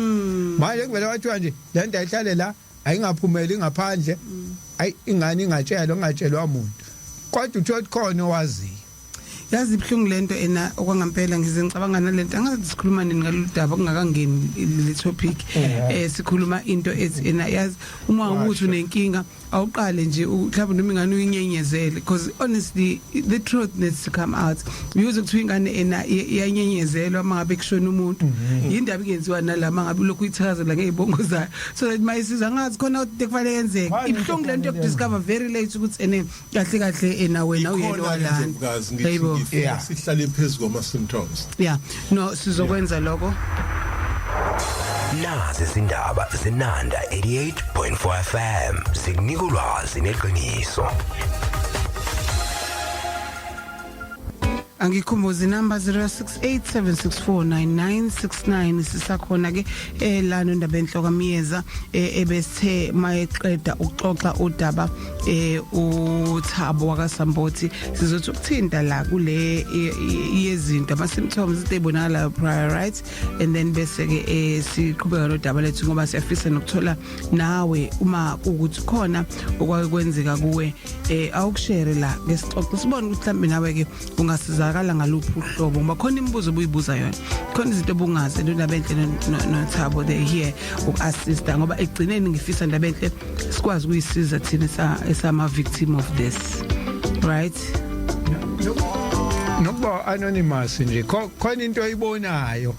Manje kuvele kwathiwa nje lento ayihlale la, ayingaphumeli ngaphandle, ayi ingane ingatshelwa, ingatshelwa umuntu, kodwa uthola khona owaziyo. Yazi, ibhlungu lento ena okwangampela. Ngize ngicabanga nalento, angazi sikhuluma nini ngalolu daba kungakangeni le topic. Sikhuluma into ethi ena, yazi, uma ukuthi unenkinga, awuqale nje mhlawumbe noma ingane uyinyenyezele, because honestly the truth needs to come out. Uyuze kuthiwa ingane ena iyanyenyezelwa uma ngabe kushona umuntu. Yindaba ingenziwa nalama ngabe lokhu uyithakazela ngezibongo zayo, so that mayisiza ngazi khona ukuthi kufanele yenzeke. Ibhlungu lento yokudiscover very late ukuthi ene kahle kahle ena wena uyena walana. Ndlovukazi, ngithi ngifuna sihlale phezu kwama symptoms. Yeah, no, sizokwenza lokho. Nazi izindaba zenanda 88.4 FM, zikunika ulwazi neqiniso. Angikhumbuze inamba 0687649969. Sisakhona ke la nondaba enhloka Miyeza, ebesithe mayeqeda ukuxoxa udaba uThabo wakaSambothi, sizothi ukuthinta la kule yezinto, ama symptoms, into ebonakala prior, right? And then bese ke siqhubeka nodaba lethu, ngoba siyafisa nokuthola nawe uma ukuthi khona okwake kwenzeka kuwe, awukushare la ke, sixoxe, sibone ukuthi mhlawumbe nawe ke ungasizakala ngaluphi uhlobo, ngoba khona imibuzo obuyibuza yona, khona izinto obungazi. Ndaba enhle noThabo, they here uku-assista, ngoba ekugcineni ngifisa, ndaba enhle, sikwazi ukuyisiza thina esama victim of this, right? Nokuba anonymous nje, khona into oyibonayo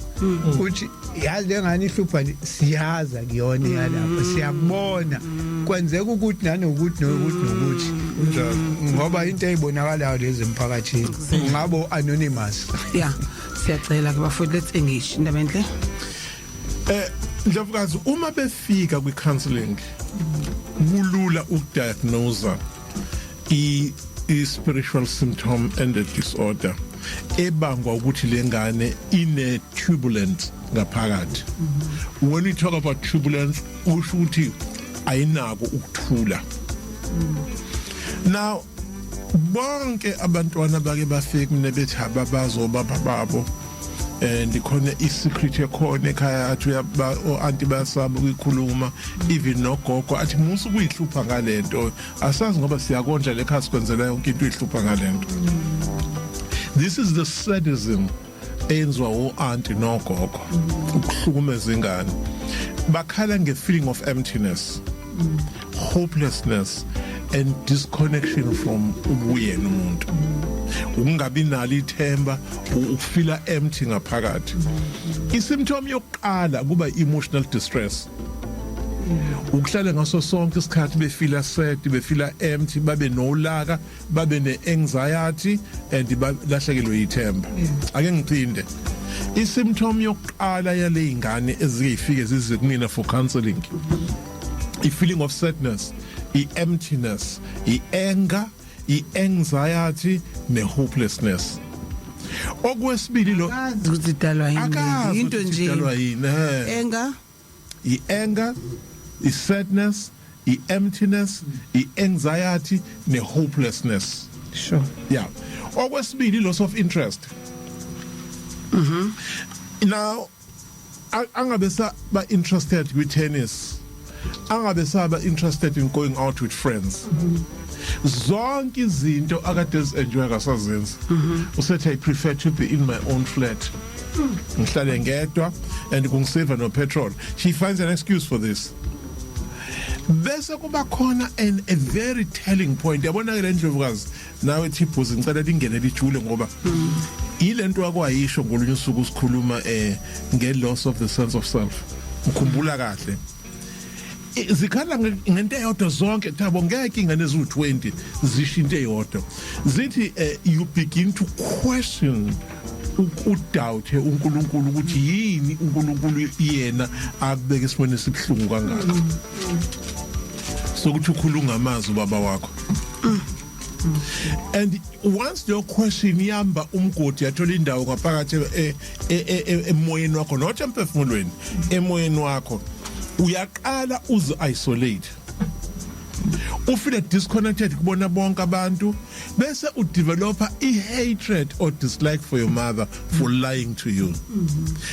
uthi yazi lengane ihlupha nje, siyaza kuyona yalapha, siyakubona kwenzeka ukuthi nanokuthi nokuthi nokuthi, Kunjalo. ngoba into eyibonakalayo lezi emphakathini, ngabo anonymous. Yeah, siyacela ke bafowethu, let's engage, indaba enhle. Ndlovukazi, uma befika kwi counseling, kulula ukudiagnose i spiritual symptom and a disorder ebangwa ukuthi lengane ine turbulence ngaphakathi. When we talk about turbulence, usho ukuthi ayinako ukuthula. Now bonke abantwana bake bafike kumina bethi ababazo baba babo and khona i-secret ekhona ekhaya, athi uyaba o-aunty bayasaba ukuyikhuluma, even nogogo athi musu kuyihlupha ngalento, asazi ngoba siyakondla lekhaya, sikwenzela yonke into, uyihlupha ngalento. This is the sadism eyenziwa o-aunty nogogo ukuhlukumeza ingane. Bakhala nge-feeling of emptiness, hopelessness and disconnection from ubuyena umuntu, ukungabi nalo ithemba, ukufila empty ngaphakathi. Isymptom yokuqala kuba emotional distress, ukuhlala ngaso sonke isikhathi befila sad, befila empty, babe nolaka, babe neanxiety and balahlekelwe ithemba. Ake ngiphinde, isymptom yokuqala yale ingane ezike ifike zize kumina for counseling, i feeling of sadness, i emptiness, i anger, i anxiety ne hopelessness. Okwesibili lo Akazi ukuthi idalwa yini. Akazi into ukuthi nje idalwa yini. Enga I-anger, i-sadness, i-emptiness, i-anxiety ne-hopelessness. Yeah, okwesibili, loss of interest. Now angabe sa ba interested with tennis, angabe saba interested in going out with friends. Zonke izinto akade enjoy kasazenzi. Usethi, "I prefer to be in my own flat, ngihlale ngedwa and kungisave no petrol." She finds an excuse for this. Bese kuba khona an a very telling point, yabona ke le, ndlovukazi, nawe Thibhuzi, ngicela lingene lijule, ngoba ilento akwayisho ngolunye usuku sikhuluma nge loss of the sense of self. Ukhumbula kahle, zikhala ngento eyodwa zonke, Thabo. Ngeke ingane eziwu20 zisho into eyodwa. Zithi you begin to question, udoubt uNkulunkulu, ukuthi yini uNkulunkulu yena akubeka esimweni esibhlungu kangaka sokuthi ukhuluma ngamazi ubaba wakho. And once your question yamba umgodi, yathola indawo ngaphakathi emoyeni wakho, not emphefumulweni, emoyeni wakho, uyaqala uzi isolate, ufeel disconnected kubona bonke abantu, bese udevelopa i-hatred or dislike for your mother for lying to you.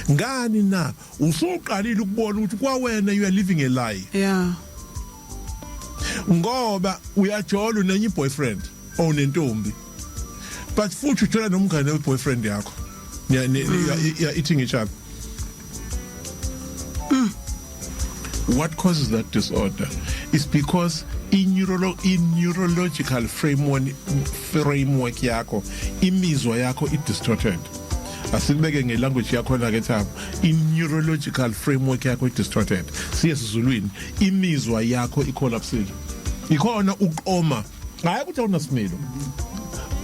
Ngani na? Usuqalile ukubona ukuthi kwawena you are living a lie. Ngoba uyajola, unenye boyfriend or unentombi, but futhi uthola nomngane we boyfriend yakho, you are eating each other. What causes that disorder is because in neurological framework yakho, imizwa yakho i distorted. Asikubeke ngelanguage yakho la ke, Thabo. In neurological framework yakho i distorted, siye sizulwini, imizwa yakho icollapsile, ikhona uqoma. Hayi ukuthi awunasimilo,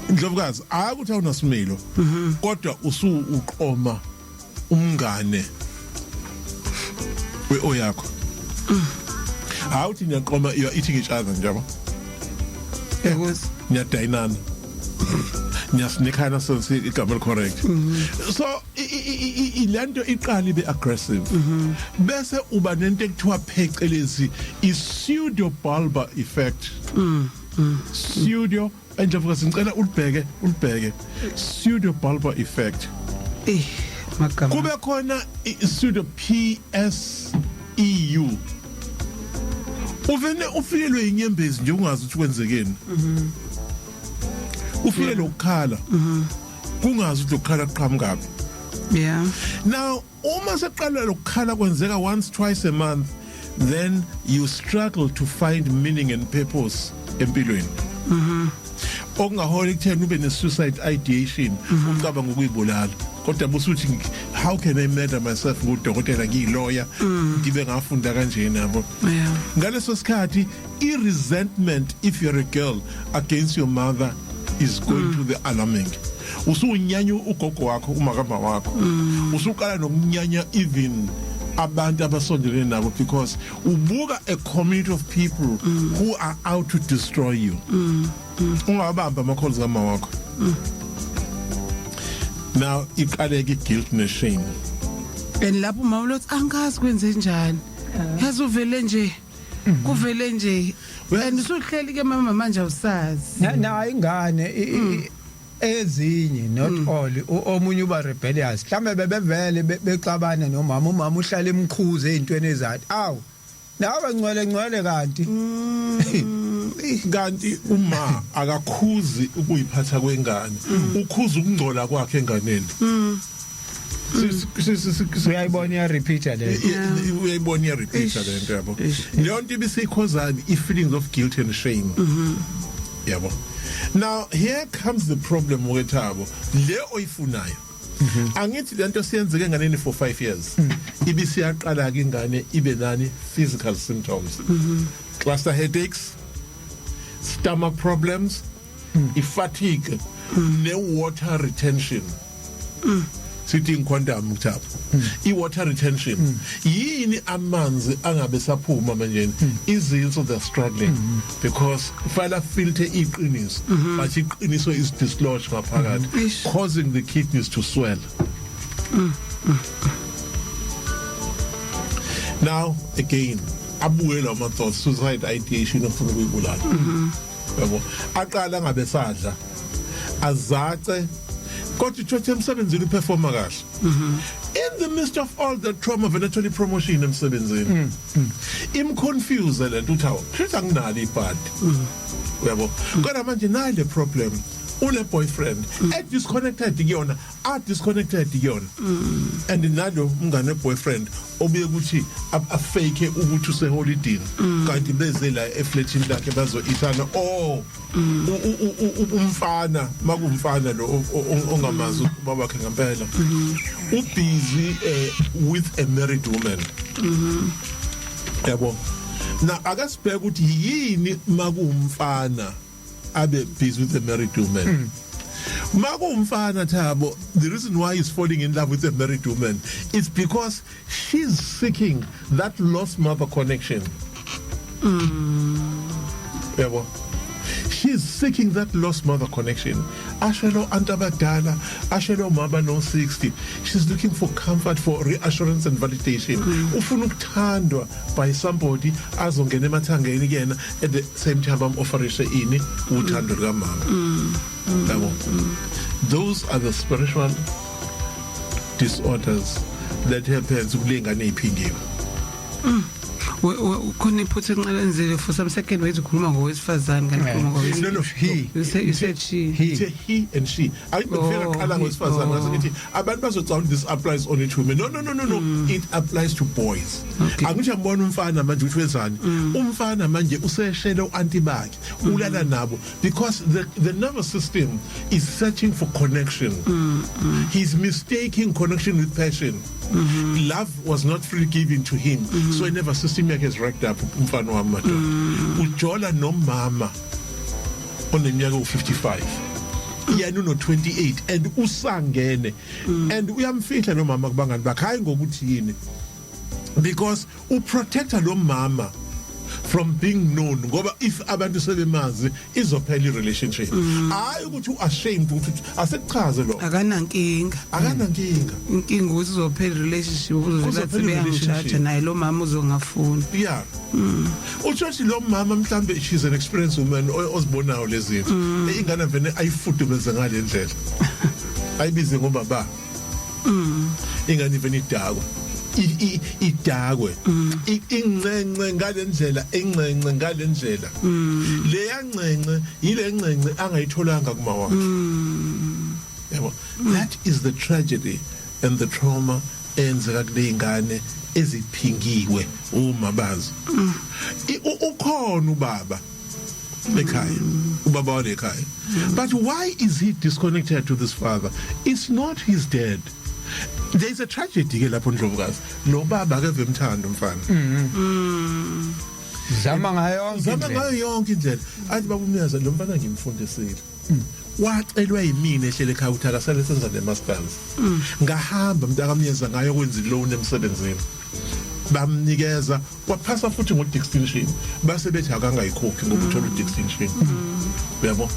Ndlovukazi, hayi ukuthi awunasimilo, kodwa usu uqoma umngane we oyakho. Hayi uthi niyaqoma, you are eating each other njalo. Yekuthi Niyadayinana, niyasinikhana, sense igama correct. So ilento iqala ibe aggressive, bese uba nento ekuthiwa phecelezi i pseudo bulbar effect. Pseudo, enjovuka, ngicela ulibheke, ulibheke, pseudo bulbar effect. Eh, magama. Kube khona i pseudo PSEU, uvene ufikelwe inyembezi nje, ungazi ukuthi kwenzekeni, ufikelwe ukukhala, kungazi ukuthi ukukhala kuqhamukaphi. Now uma seqala lokukhala kwenzeka once, twice a month, then you struggle to find meaning and purpose empilweni, okungahola ekutheni ube ne suicide ideation, ucabanga ukuyibulala, kodwa busuthi, "How can I murder myself? Ngudokotela, ngiyilawyer, ngibe ngafunda kanjena," yabo. Ngaleso sikhathi i resentment, if you're a girl, against your mother is going to the alarming. Usunyanya ugogo wakho, umakama wakho, usuqala nokunyanya even abantu abasondelene nabo, because ubuka a community of people who are out to destroy you. Ungabamba ama calls kama wakho. Now iqaleke guilt ne shame. And lapho mama lothi angazi kwenze njani, yazi uvele nje, kuvele nje, and usuhleli ke mama manje awusazi. Na ingane ezinye, not all, omunye uba rebellious, mhlambe bebevele bexabana nomama, umama uhlala emkhuze ezintweni ezathi aw nawe ngcwele ngcwele kanti. Kanti uma akakhuzi ukuyiphatha kwengane, ukhuza ukungcola kwakhe enganeni. Uyayibona iya repeater le. Uyayibona iya repeater lento, yabo. Leyo nto ibisikhozani i feelings of guilt and shame, yabo. Now here comes the problem wethabo le oyifunayo. Angithi lento siyenzeke enganeni for 5 years, ibisiyaqala ke ingane ibe nani? Physical symptoms, cluster headaches, stomach problems, i-fatigue, ne-water retention. Sithi inquantum kuthapha i-water retention yini? Amanzi angabe saphuma manje, izinso, they're struggling because fala filter iqiniso, but iqiniso is dislodged ngaphakathi, causing the kidneys to swell. Now again abuye lawo ma thoughts, suicide ideation, ufuna ukuyibulala, yabo. Aqala ngabe sadla, azace, kodwa uthathe emsebenzini, uperforma kahle. In the midst of all the trauma, vele thola promotion emsebenzini. Imconfuse lento, uthi awu, kusho anginalo ibhadi, uyabo. Kodwa manje nayi le problem, une boyfriend e disconnected kuyona, a disconnected kuyona, and nalo umngane boyfriend obuye ukuthi a fake ukuthi use holiday, kanti beze la eflatini lakhe bazo ithana. Oh, umfana, makumfana lo ongamazi ubaba wakhe ngempela, ubusy with a married woman, yabo. Na akasibheka ukuthi yini makumfana abe busy with a married woman. Makumfana, Thabo, the reason why he's falling in love with a married woman is because she's seeking that lost mother connection, yabo. She's seeking that lost mother connection. Ashelo antu abadala, ashelo mama no 60. She's looking for comfort, for reassurance and validation. Ufuna ukuthandwa by somebody azongena emathangeni kuyena, at the same time am offerishe ini uthando lukamama. Yabo, those are the spiritual disorders that happens kule ngane iphingiwe. Khona iphutha encane enzile for some second, wayethi ukhuluma ngowesifazane kanti ukhuluma ngowesifazane. No, He. You said she. He. Ithe he and she. Ayibefika Oh, qala he. ngowesifazane, ngase ngithi abantu bazocabanga this applies only to men. No, it applies to boys. Angisho ngibona umfana manje ukuthi wenzani. Umfana manje useshele uanti bakhe, ulala nabo because the nervous system is searching for connection. He's mistaking connection with passion. Love was not freely given to him, so nervous system yakhe is wrecked up. Umfana wami, madoda, ujola nomama oneminyaka u55, yena uno 28, and usangene and uyamfihla lo mama kubangani bakhe. Hayi ngokuthi yini, because uprotecta lo mama from being known, ngoba if abantu sebemazi izophela i-relationship. Hayi ukuthi u-ashamed ukuthi asekuchaze lo. Akanankinga. Akanankinga. Inkinga ukuthi uzophela relationship, uzovela Kuzophela beyangitshaja i-relationship. Naye lo mama uzongafuni. Yeah, utsho ukuthi lo mama mhlambe she's an experienced woman ozibonayo lezi zinto. Ingane vele ayifudumeze ngale ndlela, ayibize ngobaba. Ingane vele idakwe, idakwe, incencwe ngalendlela, incencwe ngalendlela. Leya ncence yile ncence angayitholanga kuma wakhe, yabo. That is the tragedy and the trauma enzeka kule ingane eziphingiwe uma bazi. Ukhona ubaba ekhaya, ubaba walekhaya, but why is he disconnected to this father? It's not his dad. There is a tragedy ke lapho, Ndlovukazi. Lo baba akeve emthanda umfana. Zama ngayo yonke Zama indlela. ngayo yonke indlela. Athi baba umyaza, lo mfana ngimfundisile, wacelwa yimina ehlele ekhaya ukuthi akasale senza le masters. Ngahamba mntakamyeza ngayo kwenza iloan emsebenzini, bamnikeza, waphasa futhi ngo distinction, base bethi akangayikhokhi ngoba uthola u distinction, uyabo.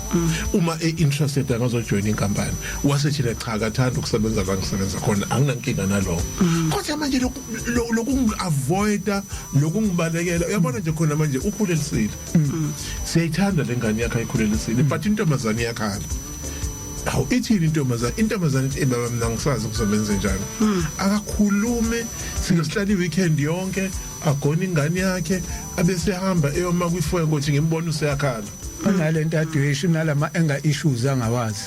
Uma e-interested angazojoin inkampani. Wasethile cha, akathanda ukusebenza la ngisebenza khona, anginankinga nalokho, kodwa manje lokungi-avoida, lokungibalekela, uyabona nje khona manje ukhulelisile. Siyayithanda le ngane yakhe ayikhulelisile, but intombazane iyakhala. Hawu, ithini intombazane? Intombazane ithi, "Baba, mina ngisazi ukusebenza njani." Akakhulume, sike sihlala i-weekend yonke, agona ingane yakhe, abese hamba eyoma kwifoya ngothi ngimbona useyakhala. Unalento adweshi, nalama anger issues angawazi.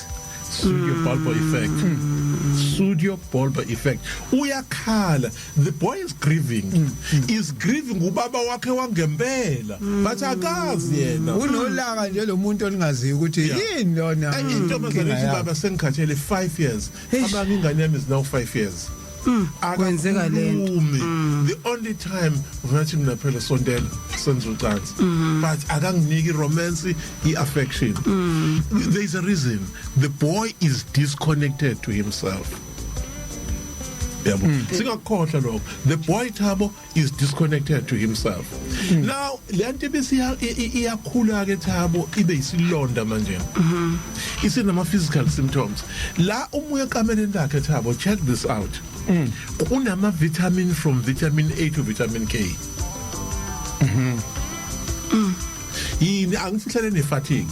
Pseudo bulbar effect, pseudo bulbar effect. Uyakhala. The boy is grieving, is grieving ubaba wakhe wangempela, but akazi yena. Unolaka nje lo muntu olingaziyo ukuthi yini lona. Intombazane inkinga ithi, yakhe. "Baba, sengikhathele 5 years." Abanye ingane yami is now 5 years. Kwenzeka lento. Akakhulumi. The only time ngathi mina phela sondela senza ucansi, but akanginiki romance, i-affection. There is a reason the boy is disconnected to himself, yabo. Singakukhohlwa lokho. The boy, Thabo, is disconnected to himself. Now le nto bese iyakhula ke, Thabo, ibe isilonda manje, isinama physical symptoms la umuya ekameleni lakhe. Thabo, check this out. Kunama vitamin from vitamin A to vitamin K. Yini angifihlele ne fatigue.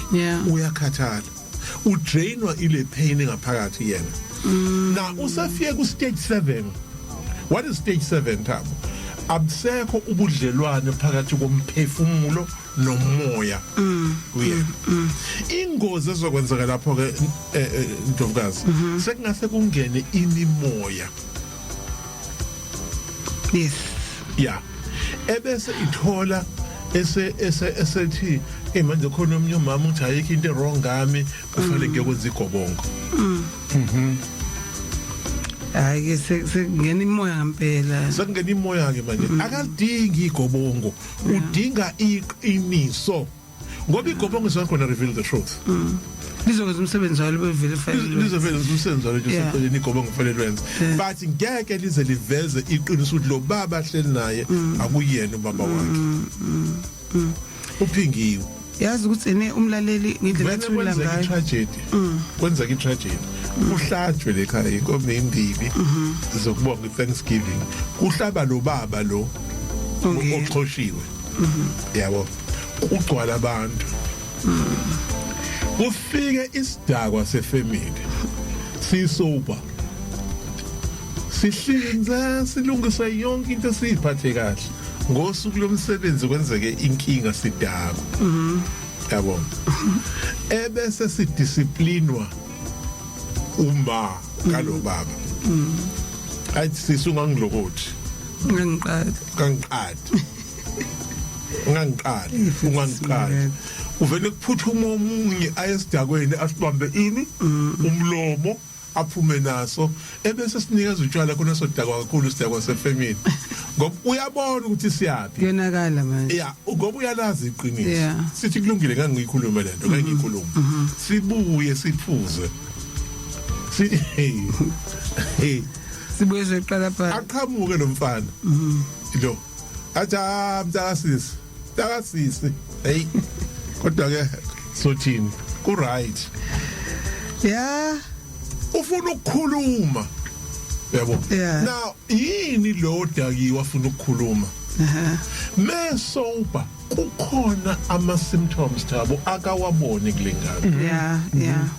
Uyakhathala, udrainwa ile pain ngaphakathi yena. Now usafike ku stage 7. What is stage 7, Thabo? Abusekho ubudlelwane phakathi komphefumulo nomoya kuyena. Ingozi ezokwenzeka lapho ke, Ndlovukazi, sekungase kungene imimoya. Yeah, ebese ithola ese ese esethi, "Hey, manje khona omnye umama uthi ayikho into wrong ngami, kufanele ngiyokwenza igobongo." Hayi ke, sekungena imoya ngempela. Sekungena imoya ke manje. Akalidingi igobongo, udinga iqiniso, ngoba igobongo is not going to reveal the truth. Lizokwenza umsebenzi walo bevele file. Lizovela umsebenzi walo nje seceleni, igobongo kufanele lwenze, but ngeke lize liveze iqiniso ukuthi lo baba ahleli naye akuyena ubaba wakhe, uphingiwe. Yazi ukuthi ene umlaleli ngendlela Vele athula kwenzeka ngayo. i-tragedy, kwenzeka i-tragedy, kuhlatshwe lekhaya inkomo embili zokubonga i-Thanksgiving, kuhlaba lo baba lo Ongena. oxoshiwe, yabo, kugcwala abantu, kufike isidakwa sefamily sisober, sihlinza, silungisa yonke into, siyiphathe kahle. Ngosuku lomsebenzi kwenzeke inkinga, sidakwa, yabo, ebese sidisciplinwa uma kalobaba, athi, "Sisi, ungangilokothi." Ngangiqala. Kangiqadi, ungangiqali, ungangiqali. Uvele kuphuthuma omunye ayesidakweni, asibambe ini umlomo, aphume naso, ebese sinikeza utshwala khona, sodakwa kakhulu, sidakwa sefamily, ngoba uyabona ukuthi siyaphi. Kuyonakala manje. Ya, ngoba uyalazi iqiniso. Sithi kulungile, ngangiyikhuluma lento, ngangiyikhuluma, sibuye siphuze si hey. Sibuye siqala phansi. Aqhamuke lo mfana lo, athi, "Ah, mntakasisi, mntakasisi, hey, kodwa ke sothini, ku right." Ufuna ukukhuluma, yabo. Now yini lo dakiwe afuna ukukhuluma? Mesoba kukhona ama symptoms, Thabo, akawaboni kulengane.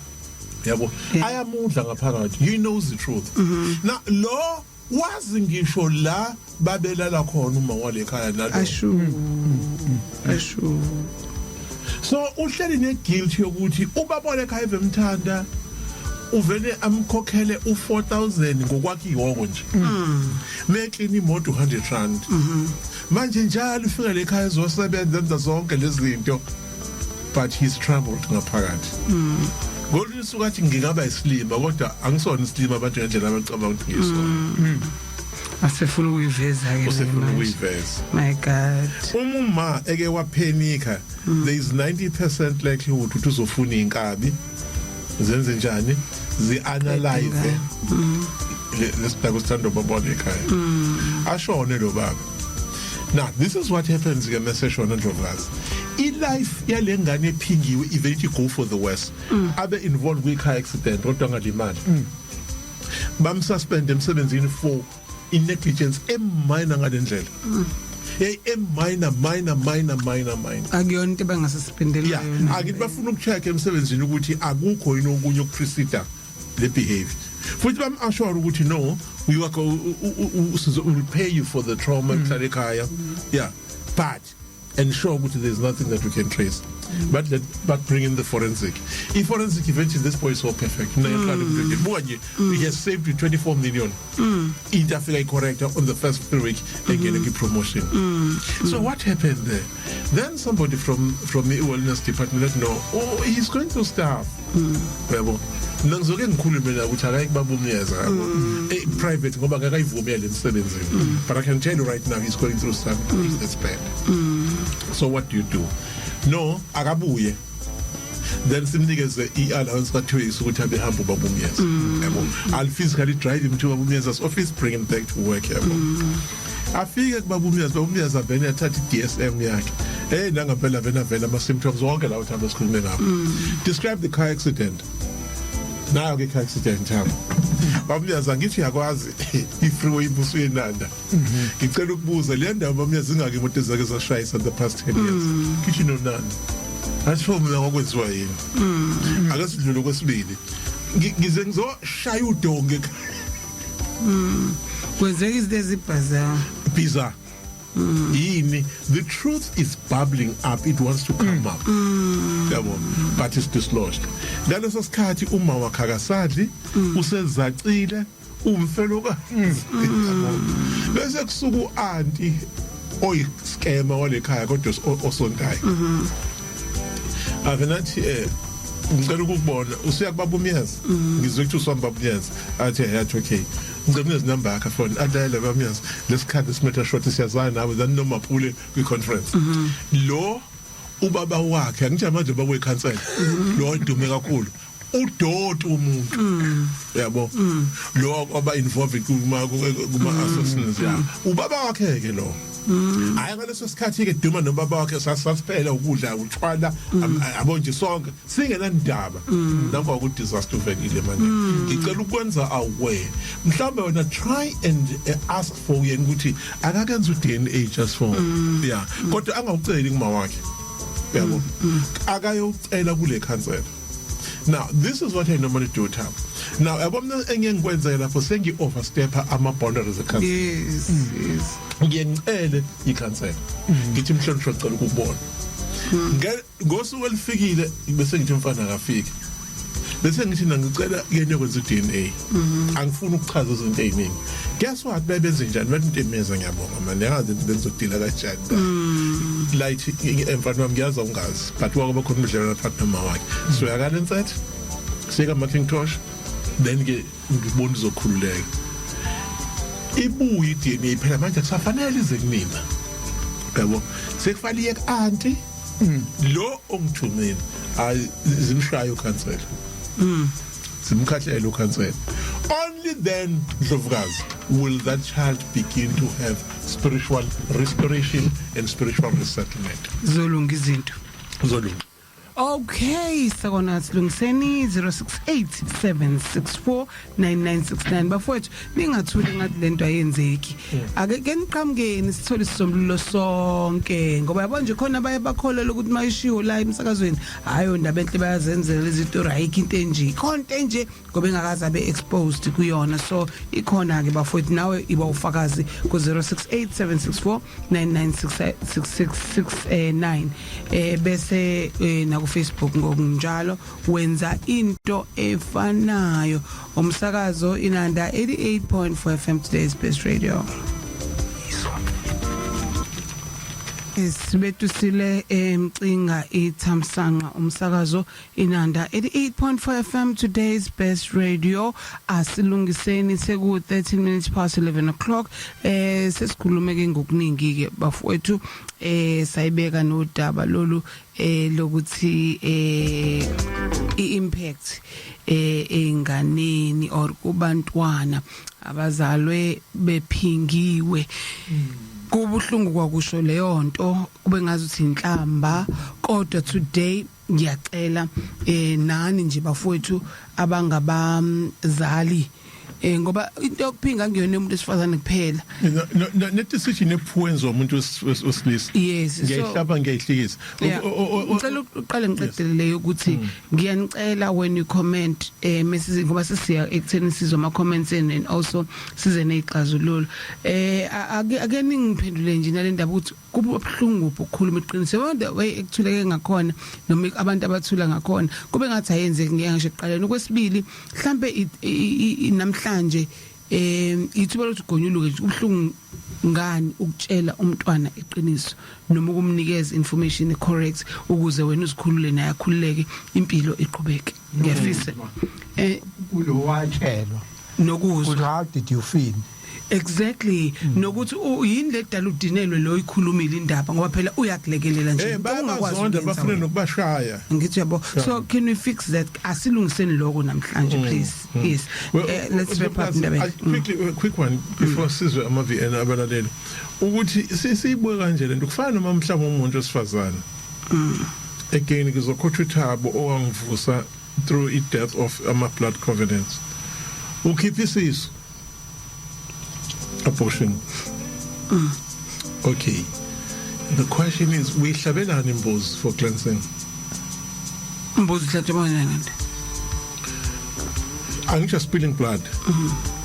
Yabo, ayamudla ngaphakathi. He knows the truth. Now lo wazi ngisho la babelala khona uma wale ekhaya nalo. Ashu, ashu. So uhleli neguilt yokuthi ubabona ekhaya evemthanda, uvele amkhokhele u4000 ngokwakhe ihoko nje, meklini imoto 100 rand. Manje njalo ufika le ekhaya ezosebenza, enza zonke lezi zinto, but he's troubled ngaphakathi. Ngolunye usuku athi, "Ngingaba isilima, kodwa angisona isilima abantu ngendlela abacabanga ukuthi ngisona." Asefuna ukuyiveza ke. Usefuna manje. ukuyiveza. My God. Uma uma eke waphenika, there is 90% likelihood ukuthi uzofuna inkabi zenze njani, zi-analyze lesidako sithando babona ekhaya, ashone lo baba. Now this is what happens ke meseshona, Ndlovukazi. I-life yale ngane ephingiwe eventually go for the worst, abe involved kwi-car accident kodwa angalimali, bamsuspend emsebenzini for i-negligence eminor ngalendlela, hey, eminor, minor, minor, minor, minor. Akuyona into abangasasiphendela yona. Akithi bafuna ukucheck emsebenzini ukuthi akukho yini okunye okuprecede le behavior, futhi bam assure ukuthi no, we are will pay you for the trauma ehlala ekhaya, yeah, but ensure ukuthi there's nothing that we can trace. But bring in the forensic. I forensic eventually, this boy is so perfect, nayeqala buka nje, he has saved you 24 million. Into afika icorrector on the first 3 week, engene kwi promotion. So what happened there? Then somebody from the wellness department said, "No, oh, he's going to staff, yabo, mina ngizoke ngikhulume la ukuthi akayi kubaba umyeza, yabo, private, ngoba akakayivumeli emsebenzini, but I can tell you right now he's going through something that's bad." So what do you do? No, akabuye, then simnikeze i-allowance ka 2 weeks ukuthi abe hamba ubaba umyeza, yabo. I'll physically drive him to baba umyeza's office, bring him back to work, yabo. Afike kubaba umyeza, baba umyeza vele athatha i-DSM yakhe. Hey, nangempela vena vela ama symptoms wonke lawo thamba esikhulume ngawo. Describe the car accident. Nayo ke car accident, yabo. Baba umyeza, ngithi uyakwazi i-freeway ibuso yenanda, ngicela ukubuza, le ndawo, baba umyeza, ingaki imoto ezake zashayisa in the past 10 years? Ngithi no, none. Asho mina ngokwenziwa yini? Ake sidlule kwesibili. Ngize ngizoshaya udonge. Kwenzeka izinto ezibhaza. Bizarre yini? The truth is bubbling up, it wants to come up, yabo, but it's dislodged. Ngaleso sikhathi uma wakhe akasadli, usezacile umfelokazi, yabo. Bese kusuka uanti oyi-scammer walekhaya kodwa osontayo, avenathi, "Ngicela ukukubona, usuya kubaba umyeza, ngizwe ukuthi uswamba umyeza." Athi, "Yathi okay, ngicela unezi number yakhe phone." Adayele bamyeza lesikhathi simetha short, siyazana nawe, then noma phule kwi conference lo ubaba wakhe, angitsha manje ubaba wekhansela lo odume kakhulu, udoti umuntu, yabo, lo oba involved kuma assassins, ya, ubaba wakhe ke lo. Hayi, ngaleso sikhathi ke duma nobaba wakhe sasiphela ukudla, utshwala, yabo nje, sonke singenandaba. Nakho ku disaster uvekile manje. Ngicela ukwenza aware, mhlawumbe wena try and ask for yena ukuthi akakenza uDNA just for, yeah, kodwa angawuceli kuma wakhe, yabo, akayocela kule counselor. Now this is what I normally do, Thabo. Now yabo, mina engeke ngikwenze lapho sengi overstep ama boundaries e council. yes Ngiye ngicele ikhansela, ngithi, "Mhlonishwa, cela ukubona." Ngosuku elifikile bese ngithi, "Mfana, akafiki." Bese ngithi, "Ngicela yena kwenza iDNA, angifuni ukuchaza izinto eziningi." Guess what, bebenze njani? Bathi into emeza, "Ngiyabonga man, yazi into benzodila kanjani light emfana wami, ngiyazi ungazi, but kwaba khona ubudlelwano phakathi noma wakhe." So yakale nsethe sika Macintosh, then ke ngibona uzokhululeka, ibuye iDNA phela manje kusafanele ize kunina, yabo, sekufanele iye ku-auntie lo ongithumile. Ayi, zimshayo ukhansela, zimkhahlele ukhansela. Only then, Ndlovukazi, will that child begin to have spiritual restoration and spiritual resettlement. Zolunga izinto. Zolunga. Okay, sakona silungiseni 0687649969. Bafowethu, ningathuli ngathi lento ayenzeki. Ake ke niqhamukeni sithole isisombululo sonke, ngoba yabo nje khona baye bakholelwa ukuthi mayishiwo la emsakazweni, hayo ndaba enhle, bayazenzela izinto, ayikho into enje, khona into enje ngoba engakaze abe exposed kuyona. So ikhona ke bafowethu, nawe iba ufakazi ku 068764996669, bese na ku Facebook ngokunjalo wenza into efanayo. Umsakazo Inanda 88.4 FM, today's best radio. Sibetusile emcinga ithamsanqa. Umsakazo Inanda 88.4 FM, today's best radio. Asilungiseni, seku 13 minutes past 11 o'clock. Sesikhulume ke ngokuningi ke bafowethu, sayibeka nodaba lolu lokuthi iimpact einganeni or kubantwana abazalwe bephingiwe. Kubuhlungu kwakusho leyo nto, kube ngazuthi inhlamba, kodwa today ngiyacela nani nje bafowethu abangabazali, ngoba into yokuphinga ngiyona umuntu esifazane kuphela. Ne decision ephuwenza umuntu wesilisa. Yes, so Ngiyayihlaba, ngiyayihlikisa. Ngicela uqale ngiqedele leyo ukuthi ngiyanicela, when you comment, message, ngoba sesiya ekutheni sizwe ama comments and also size nezixazululo. Ake ningiphendule nje nale ndaba ukuthi kuba buhlungu ukukhuluma iqiniso, the way ekuthuleke ngakhona noma abantu abathula ngakhona kube ngathi ayenzeki. Ngeke ngisho ekuqaleni. Okwesibili, mhlambe namhlanje ithuba lokuthi ugonyuluke nje, ubuhlungu ngani ukutshela umntwana iqiniso noma ukumnikeza information correct ukuze wena uzikhulule naye akhululeke, impilo iqhubeke? Ngiyafisa Kulo watshelwa nokuzwa. Ukuthi how did you feel? Exactly, nokuthi yini le dala udinelwe lo ikhulumile indaba, ngoba phela uyakulekelela nje. Into ongakwazi bayabazonda ukuyenza bafune wena. Nokubashaya. Ngithi yabo, so can we fix that? Asilungiseni lokho namhlanje, please. Yes. Well, Let's wrap up indaba. Quickly, a quick one before sizwe ama VN abalaleli ukuthi siyibuke kanje lento kufana noma mhlawumbe umuntu wesifazane. Again ngizokhotha uThabo owangivusa through i death of ama blood covenants. Ukhipha isisu, abortion. Okay, the question is, uyihlabelani imbuzi for cleansing? Mbuzi hlatshwa manje. I'm just spilling blood.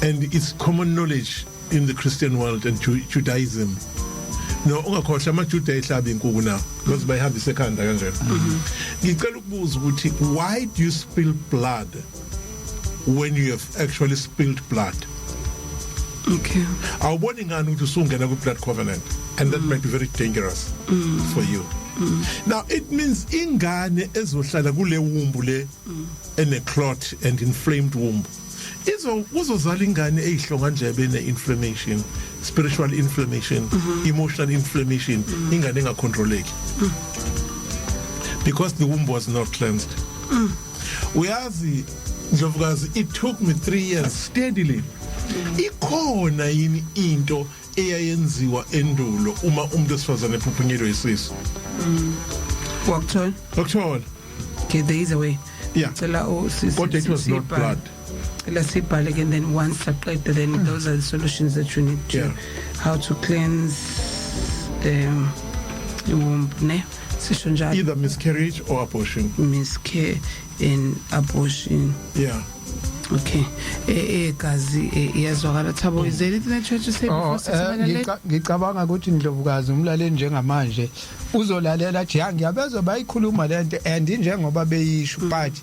And it's common knowledge in the Christian world and Judaism. No, ungakhohlwa amaJuda ehlaba inkukhu na because bayihambisa ekhanda kanjena. Ngicela ukubuza ukuthi why do you spill blood when you have actually spilled blood? Okay. Awuboni ngani ukuthi usungena ku blood covenant, and that might be very dangerous for you? Now it means ingane ezohlala kule womb le ene clot and inflamed womb izo uzozala ingane eyihlongandlebe ne inflammation, spiritual inflammation, emotional inflammation, ingane engacontroleki because the womb was not cleansed. Uyazi Ndlovukazi, it took me 3 years steadily. Ikhona yini into Eyayenziwa endulo uma umuntu wesifazane ephuphunyelwe isisu. Wakuthola? Ukuthola. Okay, there is a way. Yeah. Cela Kodwa it was not blood. Cela sibhale, and then once saqeda, then those are the solutions that you need to how to cleanse the womb, ne, sisho njalo. Either miscarriage or abortion. Miscarriage and abortion. Okay, gazi, iyazwakala. Thabo, is there anything that you want to say Oh, before sithatha? Ngicabanga ukuthi, Ndlovukazi, umlaleli njengamanje uzolalela athi, "Ya, ngiyabezwa bayikhuluma lento and njengoba beyisho, but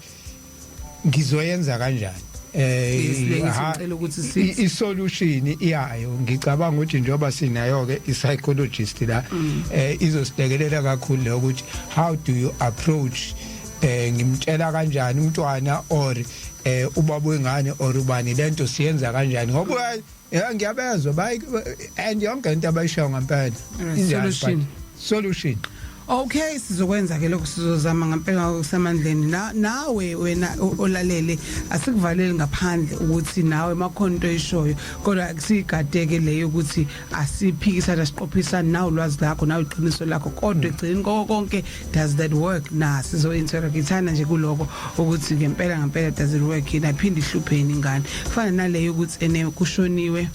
ngizoyenza kanjani?" Yes, le Ha, ngicela ukuthi i-solution iyayo, ngicabanga ukuthi njengoba sinayo ke i-psychologist la, izosilekelela kakhulu lo ukuthi how do you approach, ngimtshela kanjani umntwana or ubaba wengane or ubani, lento siyenza kanjani, ngoba ya, ngiyabezwa bayi and yonke into abayishayo ngempela injalo, solution. But solution. Okay, sizokwenza ke lokho, sizozama ngempela kusemandleni. Na nawe wena olalele, asikuvaleli ngaphandle ukuthi nawe makhona into oyishoyo, kodwa sigadeke leyo ukuthi asiphikisana, siqophisana nawe ulwazi lakho, nawe iqiniso lakho, kodwa egcineni koko konke, does that work? Na sizo interrogate nje kuloko ukuthi ngempela ngempela does it work yini, aphinde ihlupheni ingane, kufana naleyo ukuthi ene kushoniwe.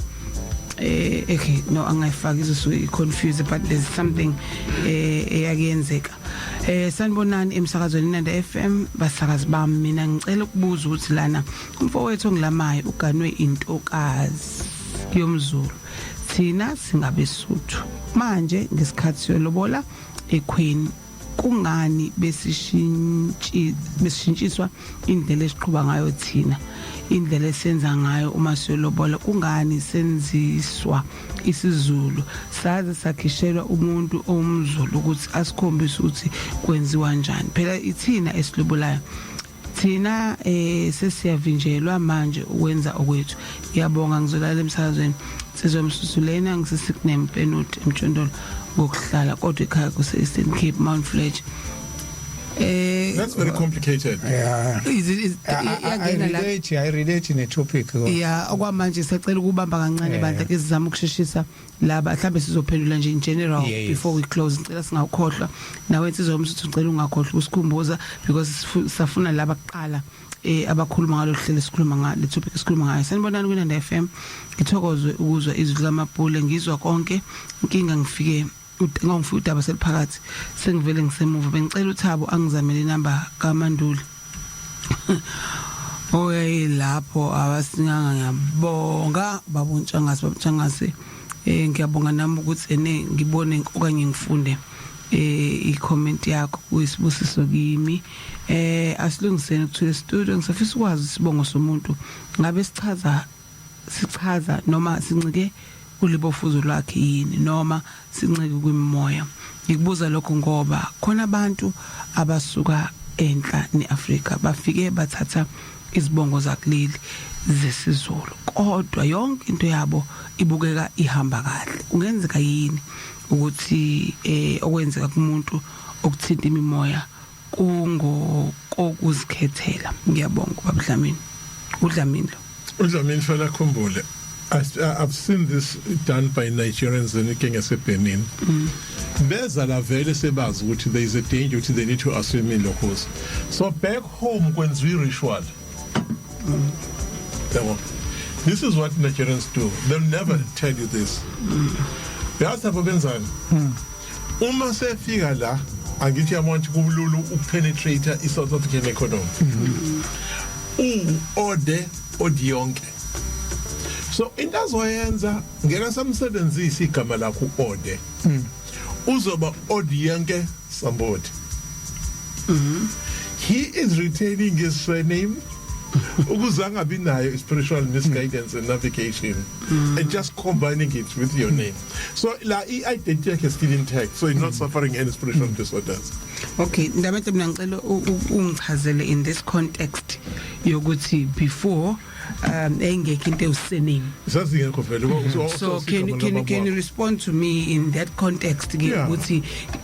Okay, no, angayifaki, izosuke i-confuse, but there's something eyakuyenzeka. Sanibonani emsakazweni Nanda FM, basakazi bami. Mina ngicela ukubuza ukuthi lana umfowethu ongilamayo uganwe intokazi yomZulu, thina singabesuthu. Manje ngesikhathi siyolobola ekhweni, kungani besishintshiswa indlela esiqhuba ngayo thina, indlela esenza ngayo uma siyolobola? Kungani senziswa isiZulu, saze sakhishelwa umuntu omZulu ukuthi asikhombise ukuthi kwenziwa kanjani? Phela ithina esilobolayo thina, sesiyavinjelwa manje ukwenza okwethu. Ngiyabonga, ngizolala emsakazweni. Sizomsusu lena, ngiseSydenham, Penwood, eMjondolo ngokuhlala, kodwa ekhaya kuse Eastern Cape, Mount Fletcher. That's very complicated. Is I iyangena la. relate, I relate ne topic. Ya, okwamanje siyacela ukubamba kancane bandla, ke sizama ukusheshisa laba, mhlambe sizophendula nje in general before we close. Ngicela singakhohlwa nawe, insizwa yomsuthu, ngicela ungakhohlwa ukusikhumbuza because safuna laba kuqala abakhuluma ngalo hlelo esikhuluma ngalo, le topic esikhuluma ngayo. Sanibonani kwiNanda FM, ngithokozwe ukuzwa izwi likaMapule. Ngizwa konke, inkinga ngifike ngongifika udaba seliphakathi, sengivele ngisemuva. Bengicela uThabo angizamele inamba kaManduli oye lapho abasinganga. Ngiyabonga baba uNtshangase, baba uNtshangase, ngiyabonga nami ukuthi ene ngibone okanye ngifunde i-comment yakho, kuyisibusiso kimi. Asilungiseni kuthule studio. Ngisafisa ukwazi isibongo somuntu ngabe sichaza noma sincike kulibofuzo lwakhe yini, noma sincike kwimimoya? Ngikubuza lokho ngoba khona abantu abasuka enhla neAfrika bafike bathatha izibongo zakuleli zesiZulu, kodwa yonke into yabo ibukeka ihamba kahle. Kungenzeka yini ukuthi okwenzeka kumuntu okuthinta imimoya kungo kokuzikhethela? Ngiyabonga, baba Dlamini, uDlamini lo. uDlamini fela khumbule, I've seen this done by Nigerians in inkinga yaseBenin. Beza la vele sebazi ukuthi there is a danger ukuthi they need to assume ilokhozi. So back home kwenziwa ritual. Yabo. This is what Nigerians do. They'll never tell you this. Yazi abo benzani? Uma sefika la, angithi yabona ukuthi kulula ukupenetrate i-South African economy. U-ode odiyonke. So into azoyenza, ngeke samsebenzisa igama lakho uode. Uzoba Odiyanke somebody. He is retaining his surname ukuze angabi nayo spiritual misguidance and navigation and just combining it with your name. So la i-identity yakhe is still intact, so he's not suffering any spiritual disorders. Okay, Ndabente, mina ngicela ungichazele in this context yokuthi before Engekho into ewusename. Sasingekho vele. So can you respond to me in that context ke ukuthi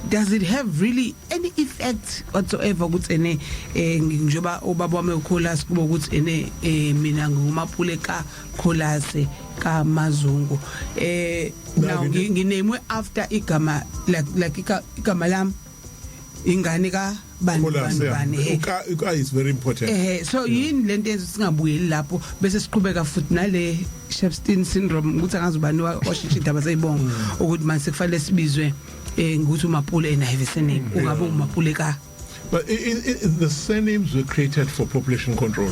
does it have really any effect whatsoever ukuthi ene njengoba ubaba wami uKholasi, kuba ukuthi ene mina nguMaphule ka Kholase kaMazungu, now nginemwe after igama like igama lami, ingane ka bani bani bani? Uka is very important. So yini lento yenza singabuyeli lapho bese siqhubeka futhi nale Shepstone syndrome, ukuthi angazi ubani washintsha indaba seyibongo, ukuthi manje sekufanele sibizwe ngokuthi uMapule and have a surname, ungabe uMapule ka? But the surnames were created for population control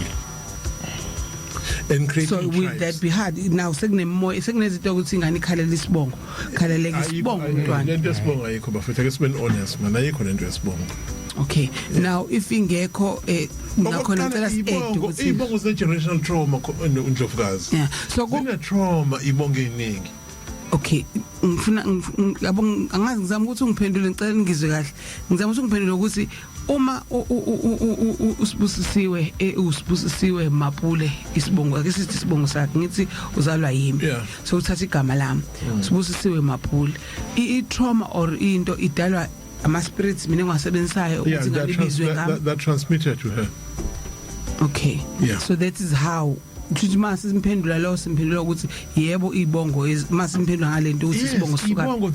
and creating So will tribes. that be hard now sekunemoya, sekunezinto ukuthi ingane ikhalela isibongo, khaleleka isibongo umntwana? Lento esibongo ayikho, bafethu. Ake sibe honest man, ayikho lento esibongo. Okay, now if ingekho, nakhona ngicela si-add ukuthi Ibongo ze generational trauma, undlovukazi. Yeah, so Zine trauma ibongo eningi. Okay, ngifuna yabo, angazi, ngizama ukuthi ungiphendule, ngicela ngizwe kahle. Ngizama ukuthi ungiphendule ukuthi uma uSibusisiwe, uSibusisiwe Mapule isibongo, ake sithi isibongo sakhe, ngithi uzalwa yimi, so uthatha igama lami, Sibusisiwe Mapule, i trauma or into idalwa ama spirits mina engiwasebenzisayo ukuthi ngalibizwe ngami? That transmitted to her. Okay. Yeah. So that is how futhi mase simphendula lo, simphendula ukuthi yebo, ibongo mase simphendula ngalento ukuthi isibongo sisuka Ibongo,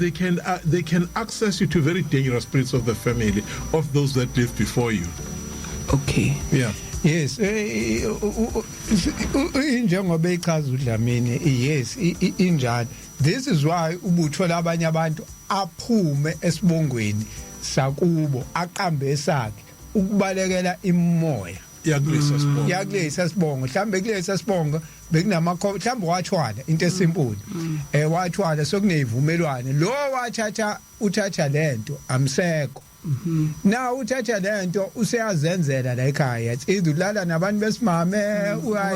they can access you to very dangerous spirits of the family of those that lived before you. Yeah. Yes, injengoba echaza uDlamini, yes, injalo. This is why ubuthola abanye abantu aphume esibongweni sakubo, aqambe esakhe ukubalekela imoya yakulesa sibongo. Yakulesa sibongo. Mhlambe kulesa sibongo bekunama, mhlambe wathwala, into esimple, wathwala, sokunezivumelwane, lo wathatha, uthatha lento, amsekho. Now uthatha lento, useyazenzela la ekhaya. It's either ulala nabantu besimame,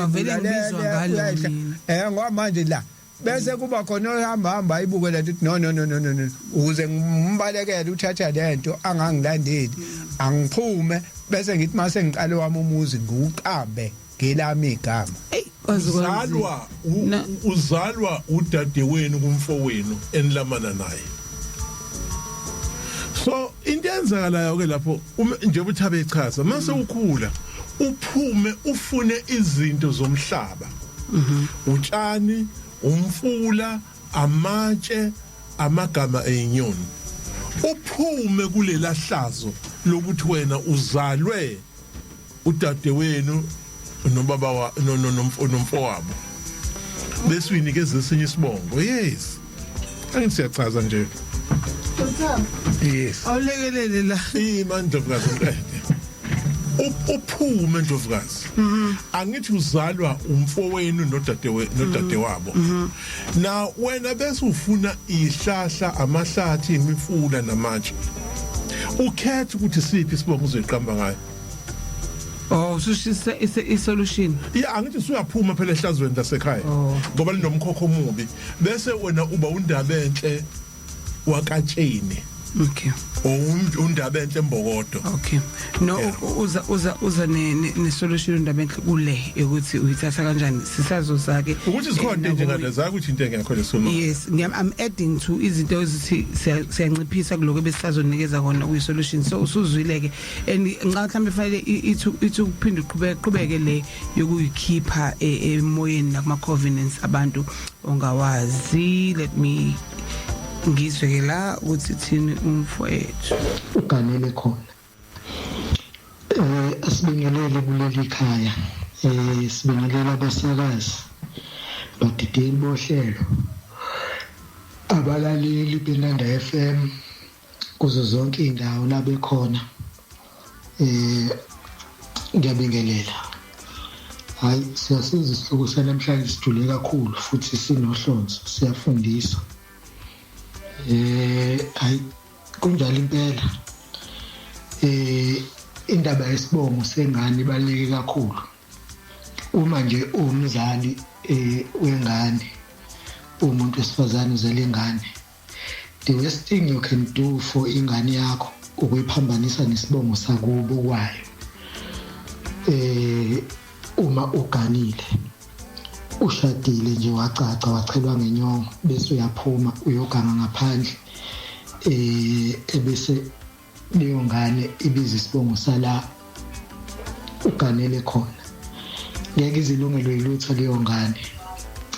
Vele ngibizwa ngalo uyayidla mina. Ngoba manje la bese kuba khona ohamba hamba ayibuke lento, uthi, "No, no, no, no, no, no, ukuze ngimbalekele uthatha lento angangilandeli, angiphume, bese ngithi mase ngiqale wami umuzi ngiwuqambe ngelami igama." Ey, kwaze kwanzima. Uzalwa uzalwa udadewenu kumfowenu enilamana naye. So into eyenzakalayo ke lapho, njengoba uthabe echaza, mase ukhula uphume ufune izinto zomhlaba, utshani, umfula, amatshe, amagama eyinyoni, uphume kulela hlazo lokuthi wena uzalwe udadewenu nobaba wa no no nomfowabo, bese uyinikeza esinye isibongo. Yes, angithi siyachaza nje. Yes. Awulekelele la. Ima, ndlovukazi, ngiqede. Uphume, ndlovukazi. Angithi uzalwa umfowenu nodadewabo? Na wena bese ufuna ihlahla, amahlathi, imifula namatshe, ukhethe ukuthi siphi isibongo uzoyiqamba ngayo. Oh, usushisa i-solution. Ya, angithi usuyaphuma phela ehlazweni lasekhaya ngoba linomkhokho omubi, bese wena uba undaba enhle wakatsheni undaba enhle embokodo. Okay, no. Uza ne solution indaba enhle kule ukuthi uyithatha kanjani, sisazoza ke. Ukuthi zikhona into njengalezo, ukuthi into engekho lesono. Yes, I'm adding to izinto ezithi siyanciphisa kuloko besisazonikeza kona kuyi solution. So usuzwile ke, and ngicabanga mhlawumbe fanele ithi ukuphinda uqhubeke qhubeke le yokuyikhipha emoyeni nakuma covenants abantu ongawazi. Let me ngizwe ke la ukuthi thini umfowethu. Uganele khona. Asibingelele kuleli khaya, sibingelela abasakazi, badideli bohlelo, abalaleli beNanda FM kuzo zonke indawo la bekhona. Ngiyabingelela. Hayi, siyasiza isihloko sanamhlanje, sijule kakhulu futhi sinohlonzo, siyafundisa. Hayi, kunjalo impela. Indaba yesibongo sengane ibaluleke kakhulu. Uma nje umzali wengane, umuntu wesifazane uzele ingane, the worst thing you can do for ingane yakho ukuyiphambanisa nesibongo sakubo kwayo uma uganile. Ushadile nje, wacaca, wachelwa ngenyongo, bese uyaphuma uyoganga ngaphandle, ebese leyo ngane ibiza isibongo sala uganele khona. Ngeke izilungelwe yilutho leyo ngane,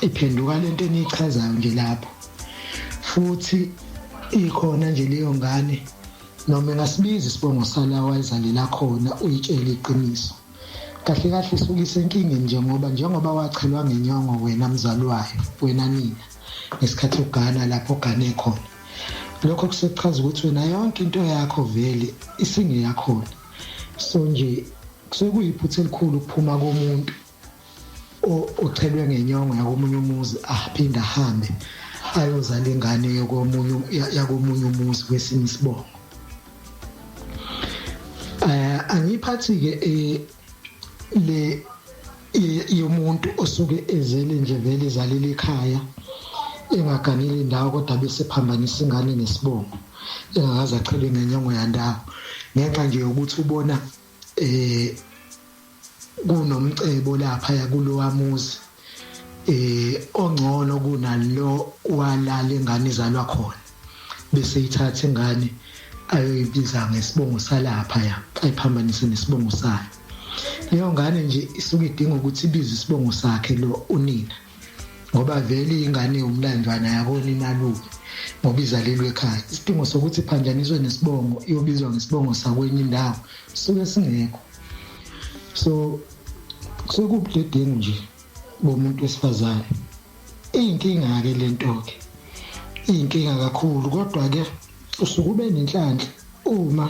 iphenduka lento eniyichazayo nje lapho. Futhi ikhona nje leyo ngane, noma ingasibiza isibongo sala wayizalela khona, uyitshele iqiniso. Kahle kahle isuke isenkingeni nje, ngoba njengoba wachelwa ngenyongo wena mzali wayo, wena nina, ngesikhathi ugana lapho ogane khona, lokho kusechaza ukuthi wena yonke into yakho vele isingeyakhona. So nje kusuke kuyiphutha elikhulu ukuphuma komuntu ochelwe ngenyongo yakomunye umuzi, aphinde ahambe ayozala ingane yokomunye yakomunye umuzi kwesinye isibongo. Angiphathi ke le yomuntu osuke ezele nje vele izalele ekhaya, engaganile indawo, kodwa bese phambanisa ingane nesibongo, engakaze achelwe ngenyongo yandawo, ngenxa nje yokuthi ubona kunomcebo lapha yakulowa muzi ongcono kunalo walala ingane izalwa khona, bese ithatha ingane ayoyibiza ngesibongo salapha, ya, ayiphambanise nesibongo sayo. Leyo ngane nje isuke idinga ukuthi ibize isibongo sakhe lo unina, ngoba vele ingane umlanjwana yakoninalume, ngoba izalelwe ekhaya. Isidingo sokuthi iphanjaniswe nesibongo, iyobizwa ngesibongo sakwenye indawo, suke singekho. So kusuke kubudedengu nje bomuntu wesifazane. Iyinkinga-ke lento-ke, iyinkinga kakhulu, kodwa-ke usuke ube nenhlanhla uma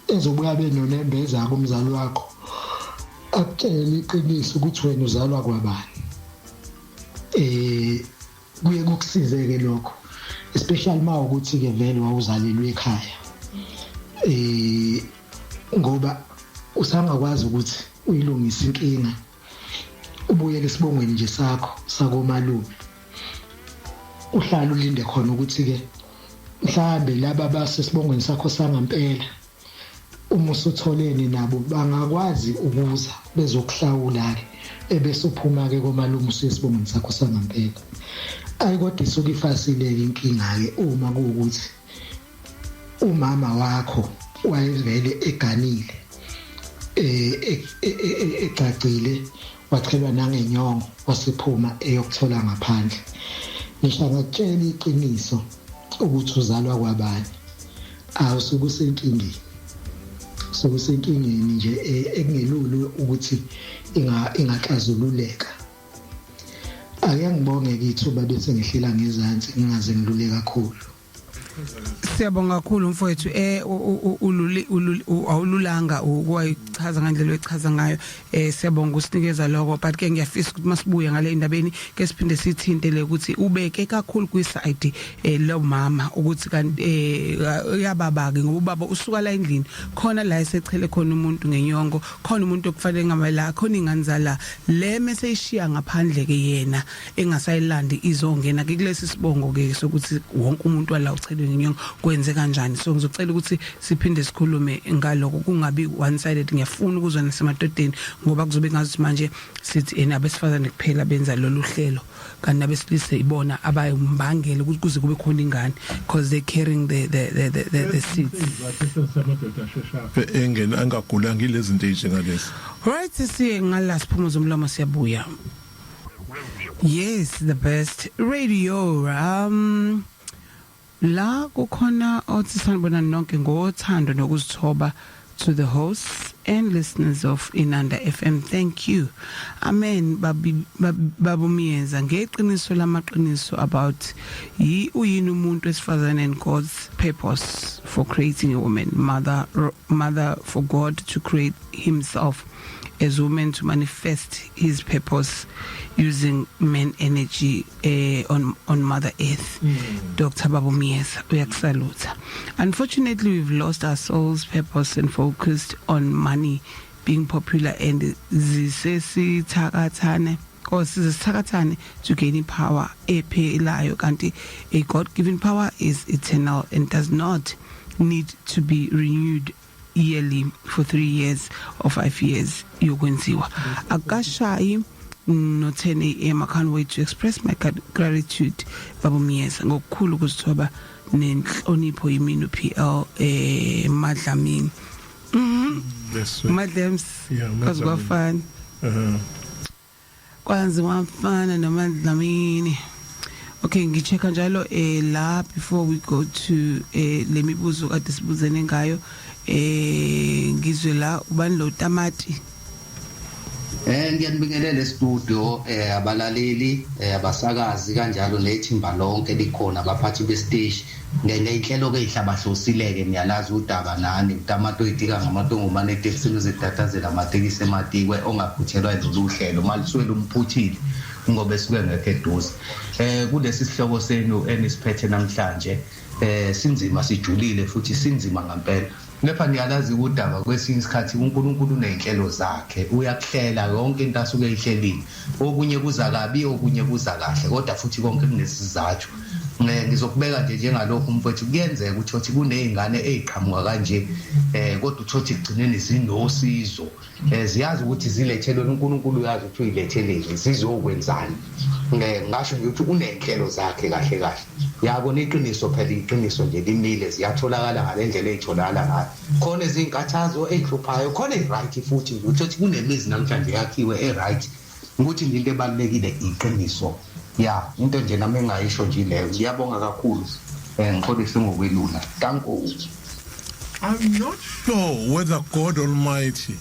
ezobuya benonembeza kumzali wakho, akutshele iqiniso ukuthi wena uzalwa kwabani. Kuye kukusizeke lokho, especially uma ukuthi ke vele wawuzalelwe ekhaya, ngoba usangakwazi ukuthi uyilungise inkinga, ubuyele esibongweni nje sakho sakomalume, uhlala ulinde khona ukuthi ke mhlambe laba basesibongweni sakho sangampela, uma usutholene nabo, bangakwazi ukuza bezokuhlawula ke, ebese uphuma ke komalume, usuye esibongweni sakho sangampela. Ayi, kodwa isuke ifasileke inkinga ke uma kuwukuthi umama wakho wayevele eganile, egcagcile, wachelwa nangenyongo, wasephuma eyokuthola ngaphandle. Ngisho angakutshela iqiniso ukuthi uzalwa kwabani, awusuke usenkingeni, sokusenkingeni nje ekungelula ukuthi ingaxazululeka. Ake ngibonge kithuba bese ngihlela ngezansi, ngingaze ngilule kakhulu. Siyabonga kakhulu mfowethu. Ululi awululanga ukwayichaza ngandlela oyichaza ngayo. Siyabonga usinikeza lokho, but ke ngiyafisa ukuthi masibuye ngale indabeni ke siphinde sithinte le ukuthi ubeke kakhulu kwi side lo mama, ukuthi kanti uyababa ke, ngoba ubaba usuka la endlini khona la esechele khona umuntu ngenyongo, khona umuntu okufanele ngabe la khona ingane zala le mase ishiya ngaphandle ke, yena engasayilandi, izongena ke kulesi sibongo ke sokuthi wonke umuntu wala uchelwe ngenyongo, kwenze kanjani? So ngizocela ukuthi siphinde sikhulume ngaloko, kungabi one sided. Ngiyafuna ukuzwa nasemadodeni, ngoba kuzobe ngazi manje sithi ena abesifazane kuphela benza lolu hlelo, kanti nabesilisa ibona abayimbangela ukuthi kuze kube khona ingane, because they carrying the seeds. Engena angagulanga ilezi zinto ezinjengalezi. Right, siye ngala siphumuza umlomo, siyabuya. Yes, the best radio. La kukhona othi, "Sanibona nonke ngothando nokuzithoba to the hosts and listeners of Inanda FM. Thank you. Amen, babi babumiyeza ngeqiniso lamaqiniso about yi uyini umuntu wesifazane and God's purpose for creating a woman, mother, for God to create himself as women to manifest his purpose using man energy on mother earth." Dr. Babumiyeza uyakusalutha. "Unfortunately, we've lost our soul's purpose and focused on money, being popular and zisesithakathane or sizisithakathane to gain power ephelayo, kanti a God given power is eternal and does not need to be renewed yearly for 3 years or 5 years yokwenziwa. Akashayi No 10 am. I can't wait to express my gratitude, baba Myeza, ngokukhulu ukuzithoba nenhlonipho. Yimini uPL Madlamini. Yes. Madlams. Yeah, Madlamini. Kwazi kwafana. Kwanzi wafana noMadlamini. Okay, ngichecka njalo la before we go to lemibuzo kade sibuzene ngayo. Ngizwe la, ubani lo tamati? Ngiyanibingelela e-studio, abalaleli, abasakazi kanjalo nethimba lonke likhona, abaphathi besiteshi ngeyinhlelo ke ihlabahlosile ke. Niyalazi udaba nani, utamato idika ngamatongomane etekisini, uzitatazela amatekisi ematikwe ongaphuthelwa lolu hlelo malisuke lumphuthile ngoba esuke ngekho eduze. Kulesi sihloko senu enisiphethe namhlanje, sinzima, sijulile futhi sinzima ngempela, kepha niyalazi udaba, kwesinye isikhathi uNkulunkulu uneyinhlelo zakhe, uyakuhlela yonke into asuke eyihlelile. Okunye kuza kabi, okunye kuza kahle, kodwa futhi konke kunesizathu. Ngizokubeka nje njengalokhu, mfowethu, kuyenzeka ukuthi uthi kuney'ngane ey'qhamuka kanje, kodwa uthothi kugcineni zinosizo, ziyazi ukuthi zilethelwe uNkulunkulu, uyazi ukuthi uyiletheleni, zizokwenzani. Ngasho nje ukuthi uney'nhlelo zakhe kahle kahle, yabona iqiniso phela, iqiniso nje limile, ziyatholakala ngale ndlela ey'tholakala ngayo. Khona izinkathazo ey'hluphayo, khona ey'right futhi nje, uthothi kunemizi namhlanje yakhiwe e-right, ukuthi nje into ebalulekile iqiniso. Ya, into nje nami engayisho nje leyo. Ngiyabonga kakhulu, ngixolise ngokwelula. Danko. I'm not sure whether God Almighty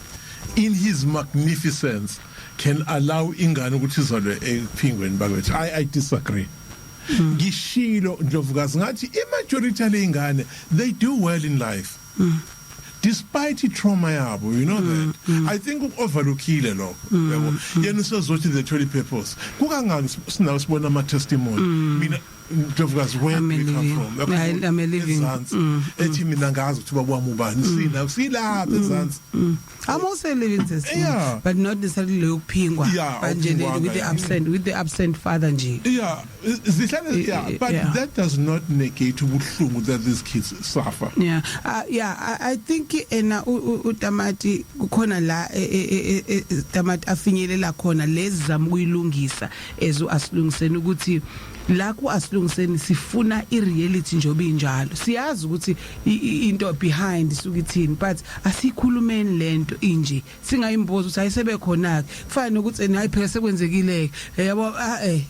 in his magnificence can allow ingane ukuthi izalwe ephingweni bakwethu. I disagree. Ngishilo, Ndlovukazi, ngathi i-majority yaleyingane, they do well in life despite i-trauma yabo, you know that. I think uku-overlookile lokho, yabo. Yena usezothi the 20 purpose kukangaki sinawo, sibona ama testimony. Mina, Ndlovukazi, where I'm do a we come living- from? I'm a living- Ezansi ethi mina ngazi ukuthi ubaba wami ubani, sina silapha ezansi. I'm also a living testimony, but not necessarily lokuphingwa, but nje awuphingwanga, with the absent with the absent father nje. Yeah, zihlale, yeah, but that does not negate ubuhlungu that these kids suffer. Yeah, I think ena utamati kukhona la tamati afinyelela khona lezi zama ukuyilungisa ezo asilungiseni, ukuthi la ku asilungiseni sifuna ireality njobe injalo. Siyazi ukuthi into behind isuke ithini, but asikhulumeni lento inje, singayimboza ukuthi ayisebe khona ke, kufana nokuthi hayi phela sekwenzekile ke, yabo.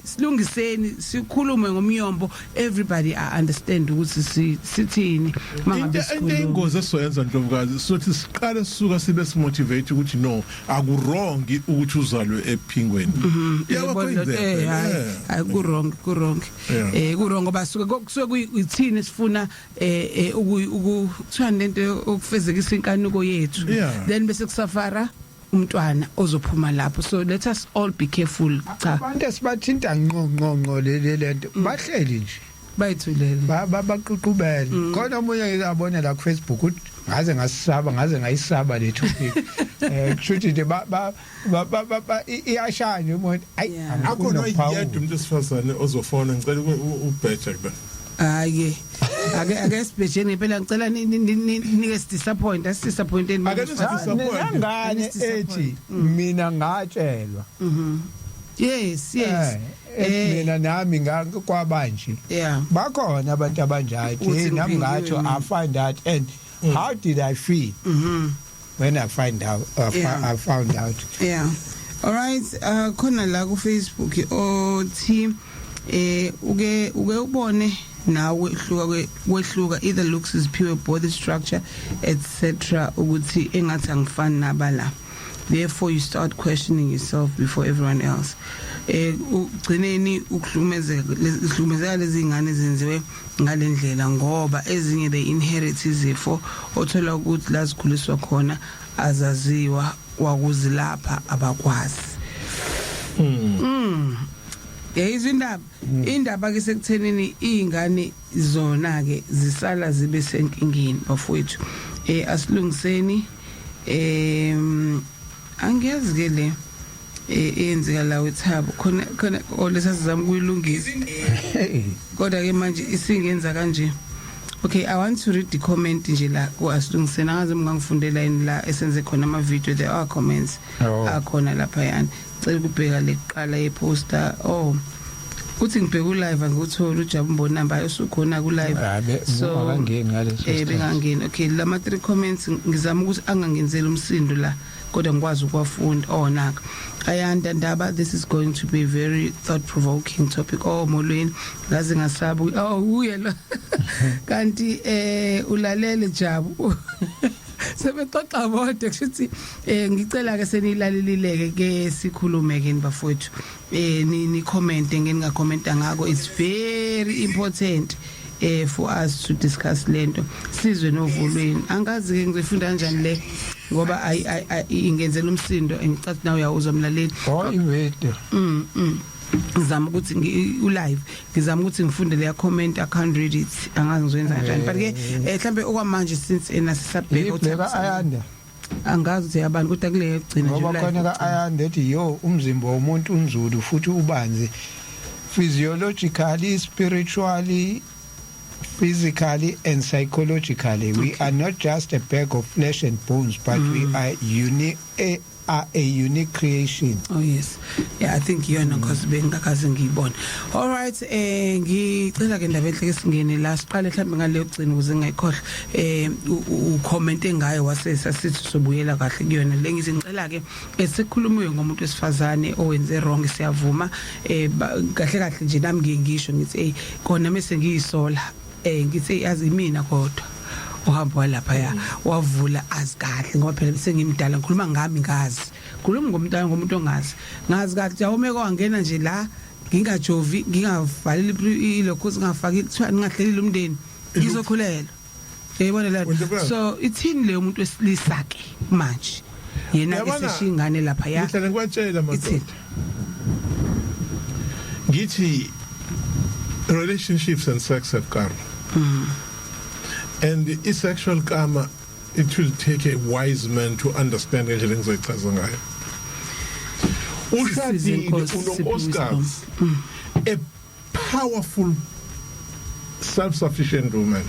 Silungiseni, sikhulume ngomnyombo, everybody I understand ukuthi sithini mangabe Into sikhuluma. ingozi esizoyenza, Ndlovukazi, sothi siqale sisuka sibe simotivate ukuthi no, akuwrong ukuthi uzalwe ephingweni. Yeah, we're going there. Eh, hayi. Hayi, ku wrong, ku wrong. Ku wrong ngoba suke kusuke kuyithini sifuna uku kuthiwa lento okufezekisa inkanuko yethu, then bese kusafara umntwana ozophuma lapho. So let us all be careful, cha. Abantu esibathinta ngqo ngqo ngqo le lento bahleli nje. Bayithulele. Baququbele khona. Omunye ngiyabona la ku Facebook uthi ngaze ngasisaba, ngaze ngayisaba le topic. Kushuthi nje ba ba ba ba- ba iyashaya nje umuntu, ayi. Angifuni Akhona nokuphawula. yedwa umuntu esifazane ozofona, ngicela ubheja kuba. Hayi, ake sibhejeni phela, ngicela nike sidisappoint, asidisappointeni. Ake nisdisappoint. Nangane ethi mina ngatshelwa. Yes. Ethi mina nami ngakwabanje. Bakhona abantu abanjalo. Uthi Hey, nami ngiphindiwe ngatsho. mina. I find out and how did I feel when I find out I found out. Yeah. All right, khona la ku Facebook othi uke ubone nawe hluka kwehluka, either looks is pure body structure etc, ukuthi engathi angifani nabala, therefore you start questioning yourself before everyone else. Ugcineni ukuhlukumezeka, lezi ngane zenziwe ngalendlela ngoba ezinye they inherit izifo othola ukuthi la zikhuliswa khona azaziwa, kwakuzilapha abakwazi. Yayizwa indaba ke sekuthenini izingane zona ke zisala zibe senkingeni, bafowethu. Asilungiseni. Angiyazi ke le eyenzeka la wethabo khona khona olesazama ukuyilungisa, kodwa ke manje isingenza kanje. Okay, I want to read the comment nje la ku asilungiseni. Angazi ngangifundela yini la esenze khona ama video. There are comments Oh. akhona lapha yani. Cela ukubheka leqala yeposter. Oh, uthi ngibheka ulive, angikutholi uJabu Mbonamba usukhona ku live. Ah, akangeni ngaleso sikhathi. Bengangeni. Okay, lama three comments ngizama ukuthi angangenzeli umsindo la, kodwa ngikwazi ukuwafunda. Oh, naka Ayanda Ndaba, this is going to be a very thought provoking topic. Oh, molweni, ngaze ngasaba. Oh, uye lo kanti ulalele Jabu, sebexoxa bodwa. Kushuthi ngicela ke senilalelileke ke, sikhulume ke bafowethu, ni comment ngeninga commenta ngako. It's very important for us to discuss lento, sizwe novolweni. Angazi ke ngizofunda kanjani le ngoba ingenzela umsindo, ngicathi nawe uyawuzwa mlaleli. Oh, ivideo. Ngizama ukuthi ulive, ngizama ukuthi ngifunde leya comment, I can't read it. Angazi ngizoyenza kanjani, but ke mhlambe okwamanje since ena sisabheka. Ibheka Ayanda. Angazi ukuthi abantu, kodwa kule yokugcina nje Ngoba ulive khona ka yokugcina. Ayanda ethi yo, umzimba womuntu unzulu futhi ubanzi, physiologically, spiritually, physically and psychologically. We are not just a bag of flesh and bones, but we are a unique creation. Oh yes. Yeah, I think iyona because bengakaze ngiyibone. All right, ngicela ke ndaba enhle ke singene la, siqale mhlambe ngale yokugcina ukuze ngayikhohlwa. U comment ngayo wase sasithi sobuyela kahle kuyona. Le ngithi ngicela ke esikhulumiwe ngomuntu wesifazane owenze wrong, siyavuma. Kahle kahle nje nami ngiye ngisho ngithi hey, kona mase ngiyisola ngithi yazi mina, kodwa uhamba walapha ya wavula azi kahle, ngoba phela sengimdala, ngikhuluma ngami, ngazi khuluma ngomntwana, ngomuntu ongazi, ngazi kahle awumeke wangena nje la, ngingajovi, ngingavaleli ilokho, singafaki kuthiwa ningahlelile umndeni, ngizokhulelwa, yayibona la. Wena So ithini leyo muntu wesilisa ke manje yena ke Yabona, seshiya ingane lapha ya? Ngihlale ngibatshela Ithini? madoda, ngithi relationships and sex have karma and i-sexual karma, it will take a wise man to understand ngendlela engizoyichaza ngayo. Sisize Ushadile, Nkosi, siphe unonkosikazi, a powerful, self-sufficient woman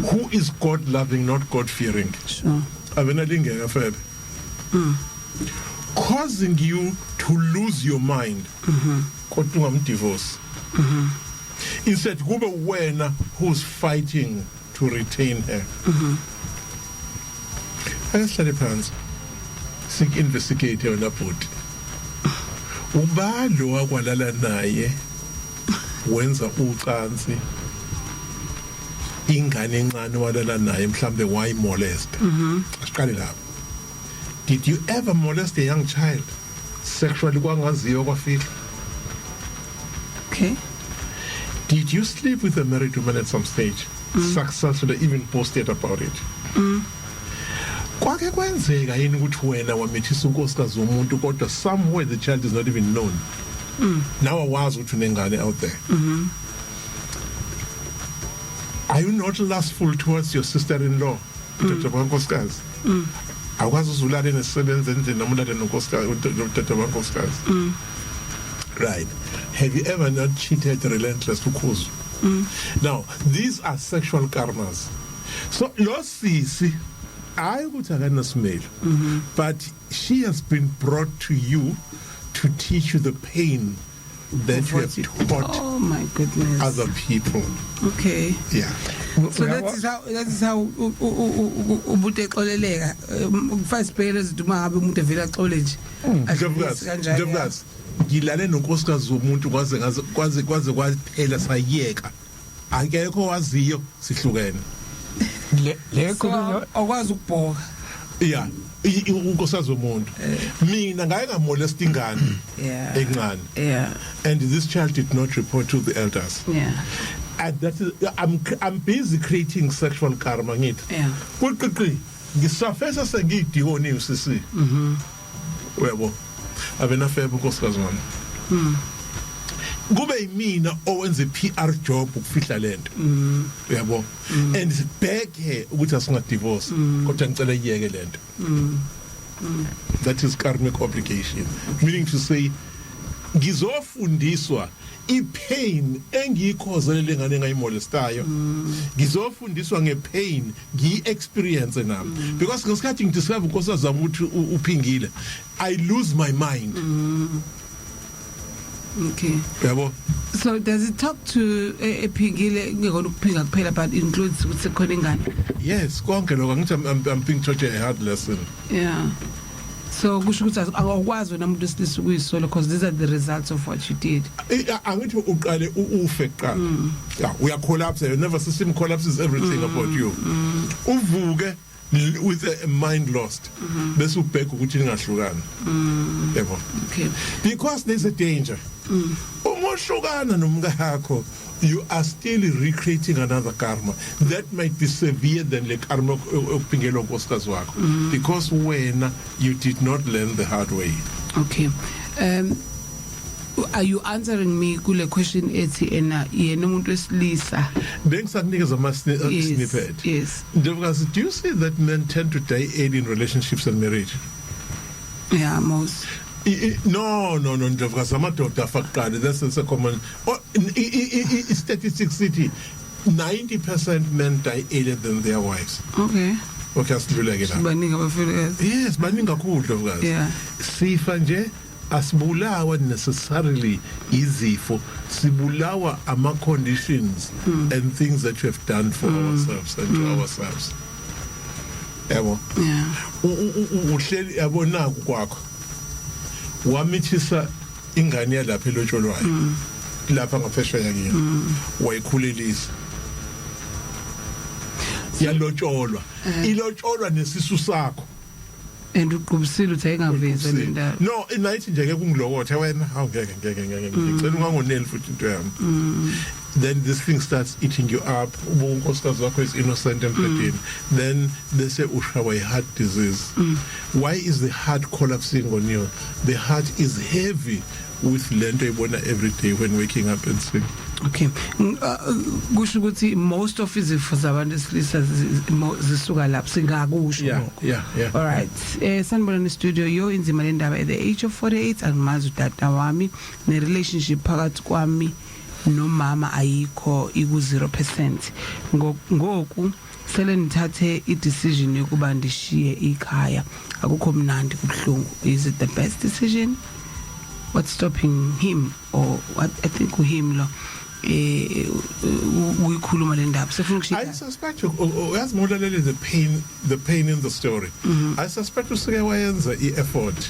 who is God loving, not God fearing. Abenalingeka febe causing you to lose your mind, kodwa ungamdivorce. Instead kube wena who's fighting to retain her. Ake sihlale phansi sik investigate wena bhuti, ubalo wakwalala naye, wenza ucansi, ingane encane walala naye, mhlambe wayimolest. Asiqale lapho. Did you ever molest a young child sexually kwangaziwa, kwafihla? Okay. Did you sleep with a married woman at some stage successfully, even posted about it? Kwake kwenzeka yini ukuthi wena wamithisa unkosikazi womuntu, kodwa somewhere the child is not even known? Now awazi ukuthi unengane out there. Are you not lustful towards your sister-in-law, utata bankosikazi? Awukwazi uzulale nesisebenzi endlini noma ulale nonkosikazi, utata bankosikazi, right? Have you ever not cheated relentless ukhuzu? Now these are sexual karmas. So lo sisi, hayi ukuthi akanasimelo, but she has been brought to you to teach you the pain that you have taught Oh my goodness. other people. Okay. Yeah. So that is how umuntu exoleleka kufanele sibheke izinto uma ngabe umuntu evela axole nje. Ndlovukazi, Kanjalo. Ndlovukazi, ngilale nonkosikazi womuntu kwaze ngaze kwaze kwaphela, sayeka, akekho waziyo, sihlukene. Le So khulunywa akwazi ukubhoka. Yeah, unkosikazi womuntu, mina ngake ngamolest ingane encane and this child did not report to the elders. And that is, I'm busy creating sexual karma, ngithi kuqiqi ngisafesa sengiyidikoni usisi. Uyabo, abenafebe unkosikazi wami, kube yimina owenza iPR job ukufihla lento, uyabo, and beg her ukuthi asinga divorce, kodwa ngicela iyeke lento. That is karmic obligation, meaning to say Ngizofundiswa ipain engiyikhozele lengane engayimolestayo. Ngizofundiswa ngepain ngiyi-experience nami, because ngesikhathi ngidiscover unkosikazi wami ukuthi uphingile, I lose my mind. Yabo. So does it talk to ephingile, kungekona ukuphinga kuphela, but includes ukuthi khona ingane? Yes, konke lokho. Angithi I'm being taught a hard lesson. Yeah, so kusho ukuthi awukwazi wena umuntu wesilisa ukuyisola, because these are the results of what you did. Angithi uqale ufe kuqala. Yeah, uya collapse, your nervous system collapses, everything about you. Uvuke with a mind lost, bese ubheka ukuthi ningahlukana, yebo. Because there's a danger, uma uhlukana nomkakho, you are still recreating another karma that might be severe than le karma okuphingelwa unkosikazi wakho, because wena you did not learn the hard way. Okay, are you answering me kule question ethi ena yena umuntu wesilisa? Bengisakunikeza ama snippet. Yes. Ndlovukazi, do you see that men tend to die early in relationships and marriage? Yeah, most. No, Ndlovukazi, amadoda afa kuqala. That's a common, oh, statistics sithi 90% men die earlier than their wives. Okay, asidluleke la. Baningi abafelokazi. Yes, baningi kakhulu, Ndlovukazi. Sifa nje asibulawa necessarily izifo, sibulawa ama conditions and things that we have done for ourselves and to ourselves, yabo. Uhleli, yabona, kwakho wamithisa ingane yalapha elotsholwayo lapha ngaphesheya kini, wayikhulelisa, yalotsholwa, ilotsholwa nesisu sakho. And uqubisile uthi ayingaveza le ndaba. No, inayithi nje ke kungilokothe wena, hawu, ngeke, ngeke, ngeke, ngicela ungangoneli futhi into yami. Then this thing starts eating you up. Ubuka unkosikazi wakho is innocent embhedeni, then bese ushawa i-heart disease. Why is the heart collapsing on you? The heart is heavy with lento ibona every day when waking up and seeing. Okay. Kusho ukuthi most of izifo zabantu esilisa zisuka lapho, singakusho lokho? Yeah. All right. Sanibona studio, yo, inzima le ndaba. At the age of 48 angimazi utata wami, ne relationship phakathi kwami nomama ayikho, iku 0%. Ngoku sele ngithathe i decision yokuba ndishiye ikhaya. Akukho mnandi, kubhlungu. Is it the best decision? What's stopping him, or what, I think him lo uyikhuluma le ndaba, sefuna ukushiya. I suspect, uyazi, mawulalele the pain in the story, I suspect usuke wayenza i-effort,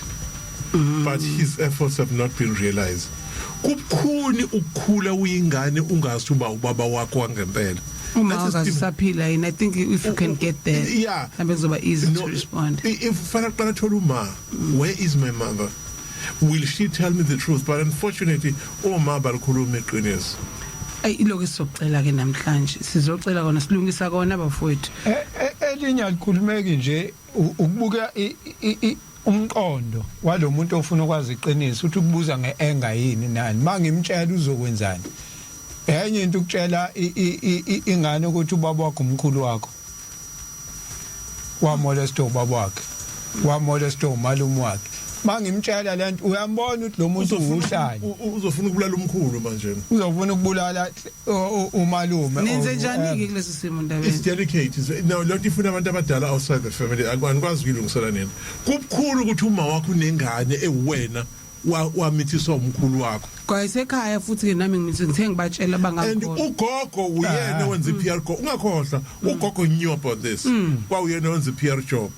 but his efforts have not been realized. Kubukhuni ukukhula uyingane ungazi uba ubaba wakho wangempela. Uma That is ungasaphila yini, I think if you can get there, mhlawumbe kuzoba easy to respond. If fanele kuqala thola uma, where is my mother, will she tell me the truth? But unfortunately oma balikhuluma iqiniso. Ayi, iloko esizocela ke namhlanje, sizocela kona, silungisa kona, bafowethu. Elinye alikhulumeki nje, ukubuka umqondo walomuntu ofuna ukwazi iqiniso, uthi ukubuza ngeanger yini nani, mangimtshela uzokwenzani. Enye into, ukutshela ingane ukuthi ubaba wakho, umkhulu wakho wamolesta ubaba wakhe, wamolesta umalume wakhe, mangimtshela lento, uyambona ukuthi lo muntu uhlanya. Uzofuna ukubulala umkhulu manje. Uzofuna ukubulala umalume. Nenze or njani ke whoever. Kuleso simo, It's Ndabeni? delicate. No, lonto ifuna abantu abadala outside the family. Akwazi ukuyilungisela nina. Kubukhulu ukuthi uma wakho unengane ewena wamithiswa umkhulu wakho. Kwayisekhaya futhi ke, nami ngithi ngithe ngibatshela And bangakho. ugogo uyena wenza iPR go. Ungakhohlwa, ugogo knew about this. Kwawuyena wenza iPR job.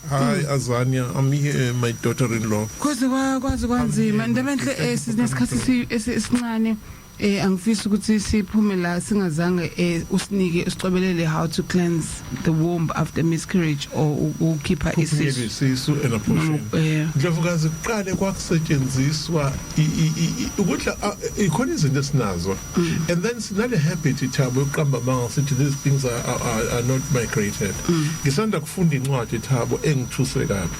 Hi Azania, I'm here, my daughter-in-law. Kwaze kwaze kwanzima, Ndabenhle. Sinesikhathi esincane. Angifisi ukuthi siphume la singazange usinike, usicobelele how to cleanse the womb after miscarriage or ukukhipha isisu. Isisu and abortion. Ndlovukazi, kuqale kwakusetshenziswa ukudla, ikhona izinto esinazo, and then sinale habit ithabo yokuqamba amanga, sithi these things are not migrated. Ngisanda kufunda incwadi, Thabo, engithuse kabi,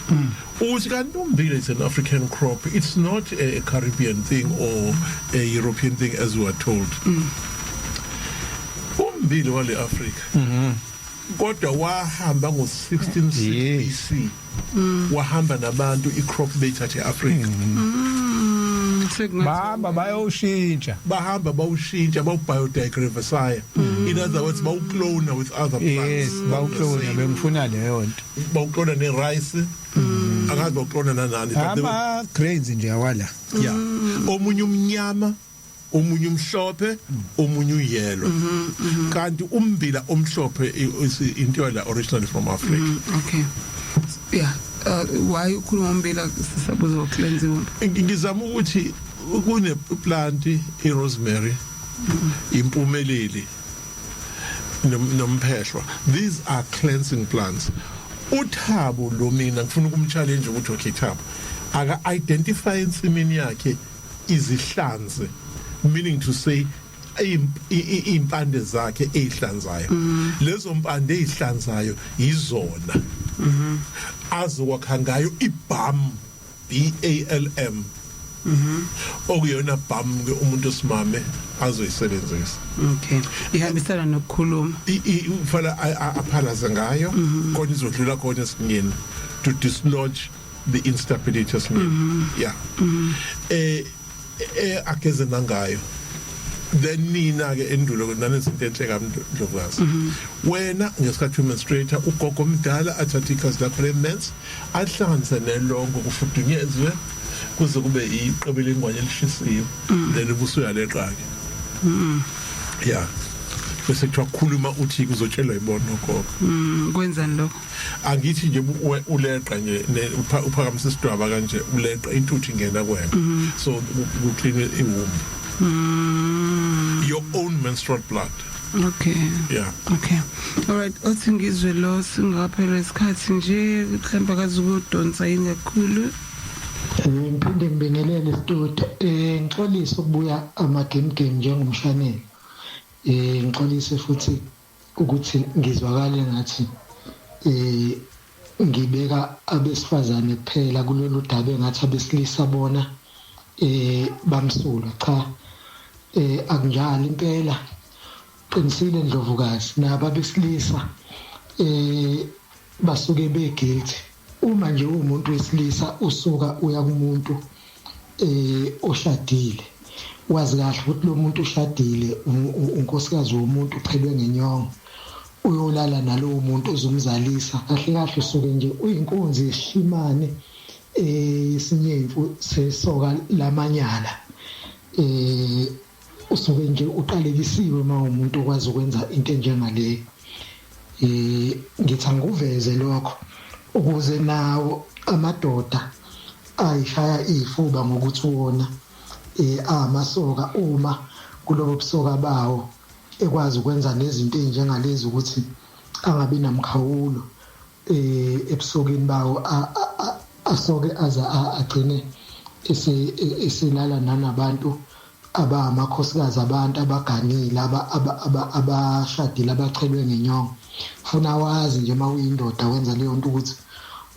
ukuthi kanti umbila is an African crop, it's not a Caribbean thing or a European thing as we are told. Umbila wale Africa, kodwa wahamba ngo-1660 BC, wahamba nabantu, i-crop beyithathe e-Africa. Bahamba bayoshintsha. Bahamba bawushintsha, bawu-biodiversify, in other words bawuclone with other plants. Yes, bawuclone, bengifuna leyo nto. Bawuclone ne-rice, angazi bawuclone nanani, but Ama grains nje awala. Yeah, omunye umnyama, omunye umhlophe, omunye uyellow, kanti umbila omhlophe is into la originally from Africa. Okay, yeah, why ukhuluma umbila sisabuza cleanse womb? Ngizama ukuthi kune plant irosemary, impumeleli nomphehlwa, these are cleansing plants. Uthabo lo, mina ngifuna ukumchallenge ukuthi okay, Thabo aka identify ensimini yakhe izihlanze, meaning to say impande zakhe ezihlanzayo, lezo mpande ezihlanzayo izona azokwakha ngayo ibalm, B A L M, okuyona balm ke umuntu osimame azoyisebenzisa. Okay, ihambisana nokukhuluma. Ufala aphalaze ngayo khona izodlula khona esingeni to dislodge the instability esingeni, yeah, ageze nangayo. Then nina ke endulo nanezinto enhle kamndlovukazi, wena ngesikhathi menstruator, ugogo omdala athatha igazi lakho lemens ahlanganise nelongo, kufudunyezwe kuze kube iqebele ingwane elishisiwe, then ubusuyaleqa ke, yeah, bese kuthiwa khuluma uthi kuzotshelwa ibona ugogo. Kwenzani lokho? Angithi nje uleqa nje uphakamisa isidwaba kanje, uleqa, intuthu ingena kuwena, so ku-clean iwomb, your own menstrual blood. Yeah. Okay, alright, othi ngizwe lo singaphela isikhathi nje, mhlawumbe akazukudonsa yini kakhulu. Ngiphinde ngibingelele studio. Ngixolise ukubuya ama game game njengomshanelo. Ngixolise futhi ukuthi ngizwakale ngathi ngibeka abesifazane kuphela kulolu daba, engathi abesilisa bona bamsulwa. Cha, akunjalo impela. Qinisile Ndlovukazi, nabo abesilisa basuke be guilty. Uma nje umuntu wesilisa usuka uya kumuntu oshadile, wazi kahle ukuthi lo muntu ushadile, unkosikazi womuntu, uchelwe ngenyongo, uyolala nalowo muntu uzumzalisa, kahle kahle usuke nje uyinkunzi yeshimane yesinyemfu sesoka lamanyala. Usuke nje uqalekisiwe uma umuntu okwazi ukwenza into enjengale. Ngithi angikuveze lokho ukuze nawo amadoda ayishaya ifuba ngokuthi wona amasoka, uma kulobo busoka bawo ekwazi ukwenza nezinto ezinjengalezi, ukuthi angabi namkhawulo ebusokeni bawo, asoke aza agcine eselala nanabantu abamakhosikazi abantu abaganile, abashadile, abachelwe ngenyongo. Funa wazi nje uma uyindoda wenza leyo nto ukuthi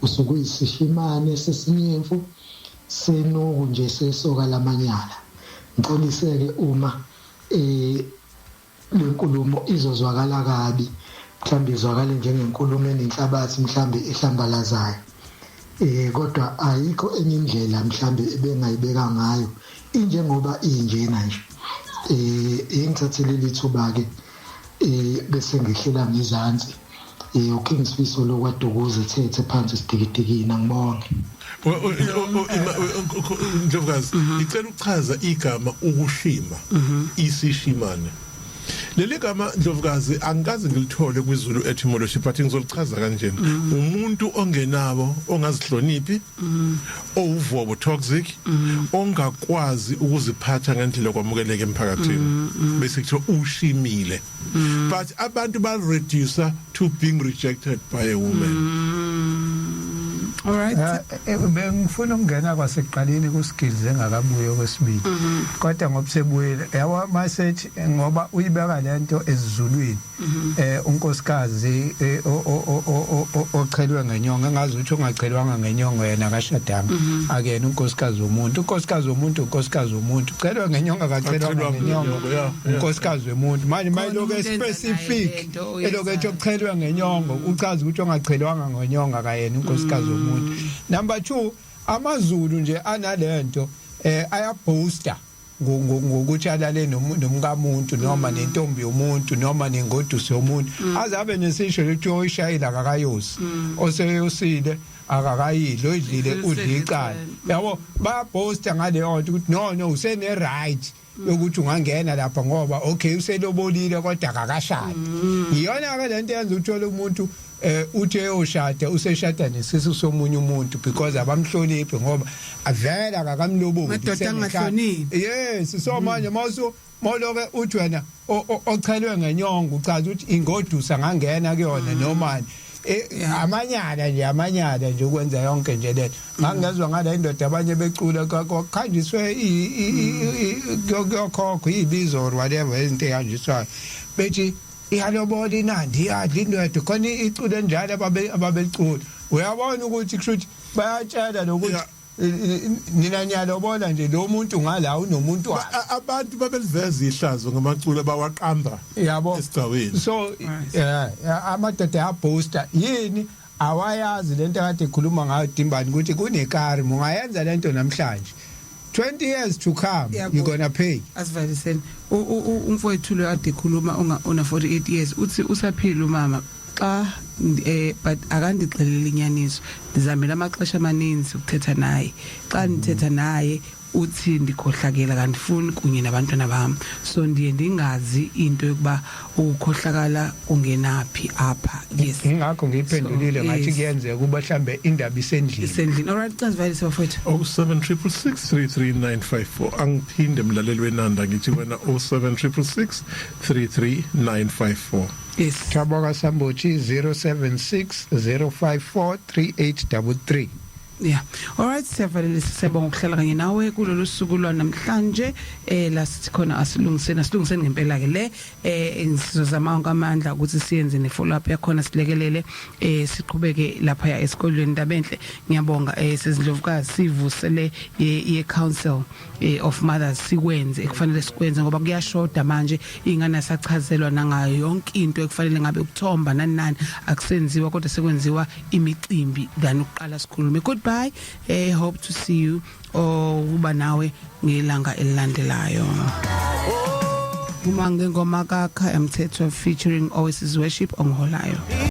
usuke uyisishimane sesinyemfu senuku nje sesoka lamanyala. Ngixoliseke uma lenkulumo izozwakala kabi, mhlawumbe izwakale njengenkulumo enenhlabathi, mhlawumbe ehlambalazayo, kodwa ayikho enye indlela mhlawumbe ebengayibeka ngayo injengoba injena nje. Engithathele lithuba ke bese ngihlela ngezansi. uKing Sifiso lokwaDukuza ethethe phansi sidikidikini, angibonge. Ndlovukazi, ngicela ukuchaza igama ukushima, isishimane. Leli gama, Ndlovukazi, angikaze ngilithole kwiZulu etymology, but ngizolichaza kanjena: umuntu ongenabo, ongazihloniphi, owuvobo, toxic, ongakwazi ukuziphatha ngendlela kwamukeleka emphakathini, bese kuthiwa ushimile. But abantu ba reduce to being rejected by a woman. All right. Bengifuna ukungena kwasekuqaleni kuskills engakabuye okwesibili, kodwa ngoba sebuyile yabo masethi, ngoba uyibeka lento esizulwini, unkosikazi ochelwe ngenyongo, engazi ukuthi ungachelwanga ngenyongo yena akashadanga, akuyena unkosikazi womuntu. Unkosikazi womuntu, unkosikazi womuntu chelwe ngenyongo, akachelwanga ngenyongo, unkosikazi womuntu. Manje mayiloko umuntu enza naye specific lento eloko ethi oyenzayo. Ochelwe ngenyongo, uchaza ukuthi ongachelwanga ngenyongo akayena unkosikazi womuntu. Number 2, amaZulu nje analento. Ayaboaster ngokuthi alale nomkamuntu noma nentombi yomuntu noma nengoduso yomuntu, azabe nesisho lethi oyishayila akakayosi, oseyosile akakayidli, oyidlile udla icala, yabo. Bayaboaster ngaleyo nto ukuthi no, usene right yokuthi ungangena lapha ngoba okay, uselobolile kodwa akakashadi. Iyona ke lento yenza uthola umuntu uthi eyoshada, useshada nesisu somunye umuntu because abamhloniphi, ngoba avela akakamloboli. Madoda angahloniphi. Yes, so manje mawusu moloke uthi wena ochelwe ngenyongo, uchaza ukuthi ingodusa ngangena kuyona noma amanyala nje, amanyala nje ukwenza yonke nje lento. Ngangezwa ngale indoda, abanye becula, kwakhanjiswe kuyokhokho ibizo or whatever, izinto ehanjiswayo, bethi iyalobola inandi, iyadla indoda khona, iculo enjalo ababelicula. Uyabona ukuthi kusho ukuthi bayatshela lokuthi nina niyalobola nje, lo muntu ngala unomuntu wakhe. Abantu babeliveza ihlazo ngamaculo abawaqamba yabo esigcawini. So amadoda ayaboaster yini, awayazi lento akade ekhuluma ngayo Dimbani, ukuthi kunekarma. Ungayenza lento namhlanje, 20 years to come you're gonna pay. Asivaliseni. Umfowethu lo ade ekhuluma una 48 years, uthi usaphila umama xa but akandixeleli inyaniso. Ndizamela amaxesha amaninzi ukuthetha naye. Xa ndithetha naye uthi ndikhohlakela, kandifuni kunye nabantwana bam, so ndiye ndingazi into yokuba ukukhohlakala kungenaphi apha. Yes. Ingakho ngiyiphendulile ngathi kuyenzeka kuba mhlambe indaba isendlini. Isendlini. Alright, xa sivalise, bafowethu. 07666 33954. Angiphinde, mlaleli wenanda, ngithi wena 07666 33954. Yes. Thabo kaSambochi, 076 054 3833. Yeah. Alright, siyavalelisa. Siyabonga ukuhlala kanye nawe kulolu suku lwanamhlanje la sithi khona asilungiseni, asilungiseni ngempela ke le. Sizozama onke amandla ukuthi siyenze ne follow up yakhona, silekelele siqhubeke lapha ya esikolweni. Ndabenhle, ngiyabonga sezindlovukazi, sivusele ye council of mothers, sikwenze ekufanele sikwenze ngoba kuyashoda manje. Ingane asachazelwa nangayo yonke into ekufanele ngabe ukuthomba nani nani, akusenziwa kodwa sekwenziwa imicimbi than ukuqala sikhulume. Goodbye, hope to see you or kuba nawe ngelanga elilandelayo. Uma ngengoma kaKhaya Mthethwa featuring Oasis Worship, ongiholayo.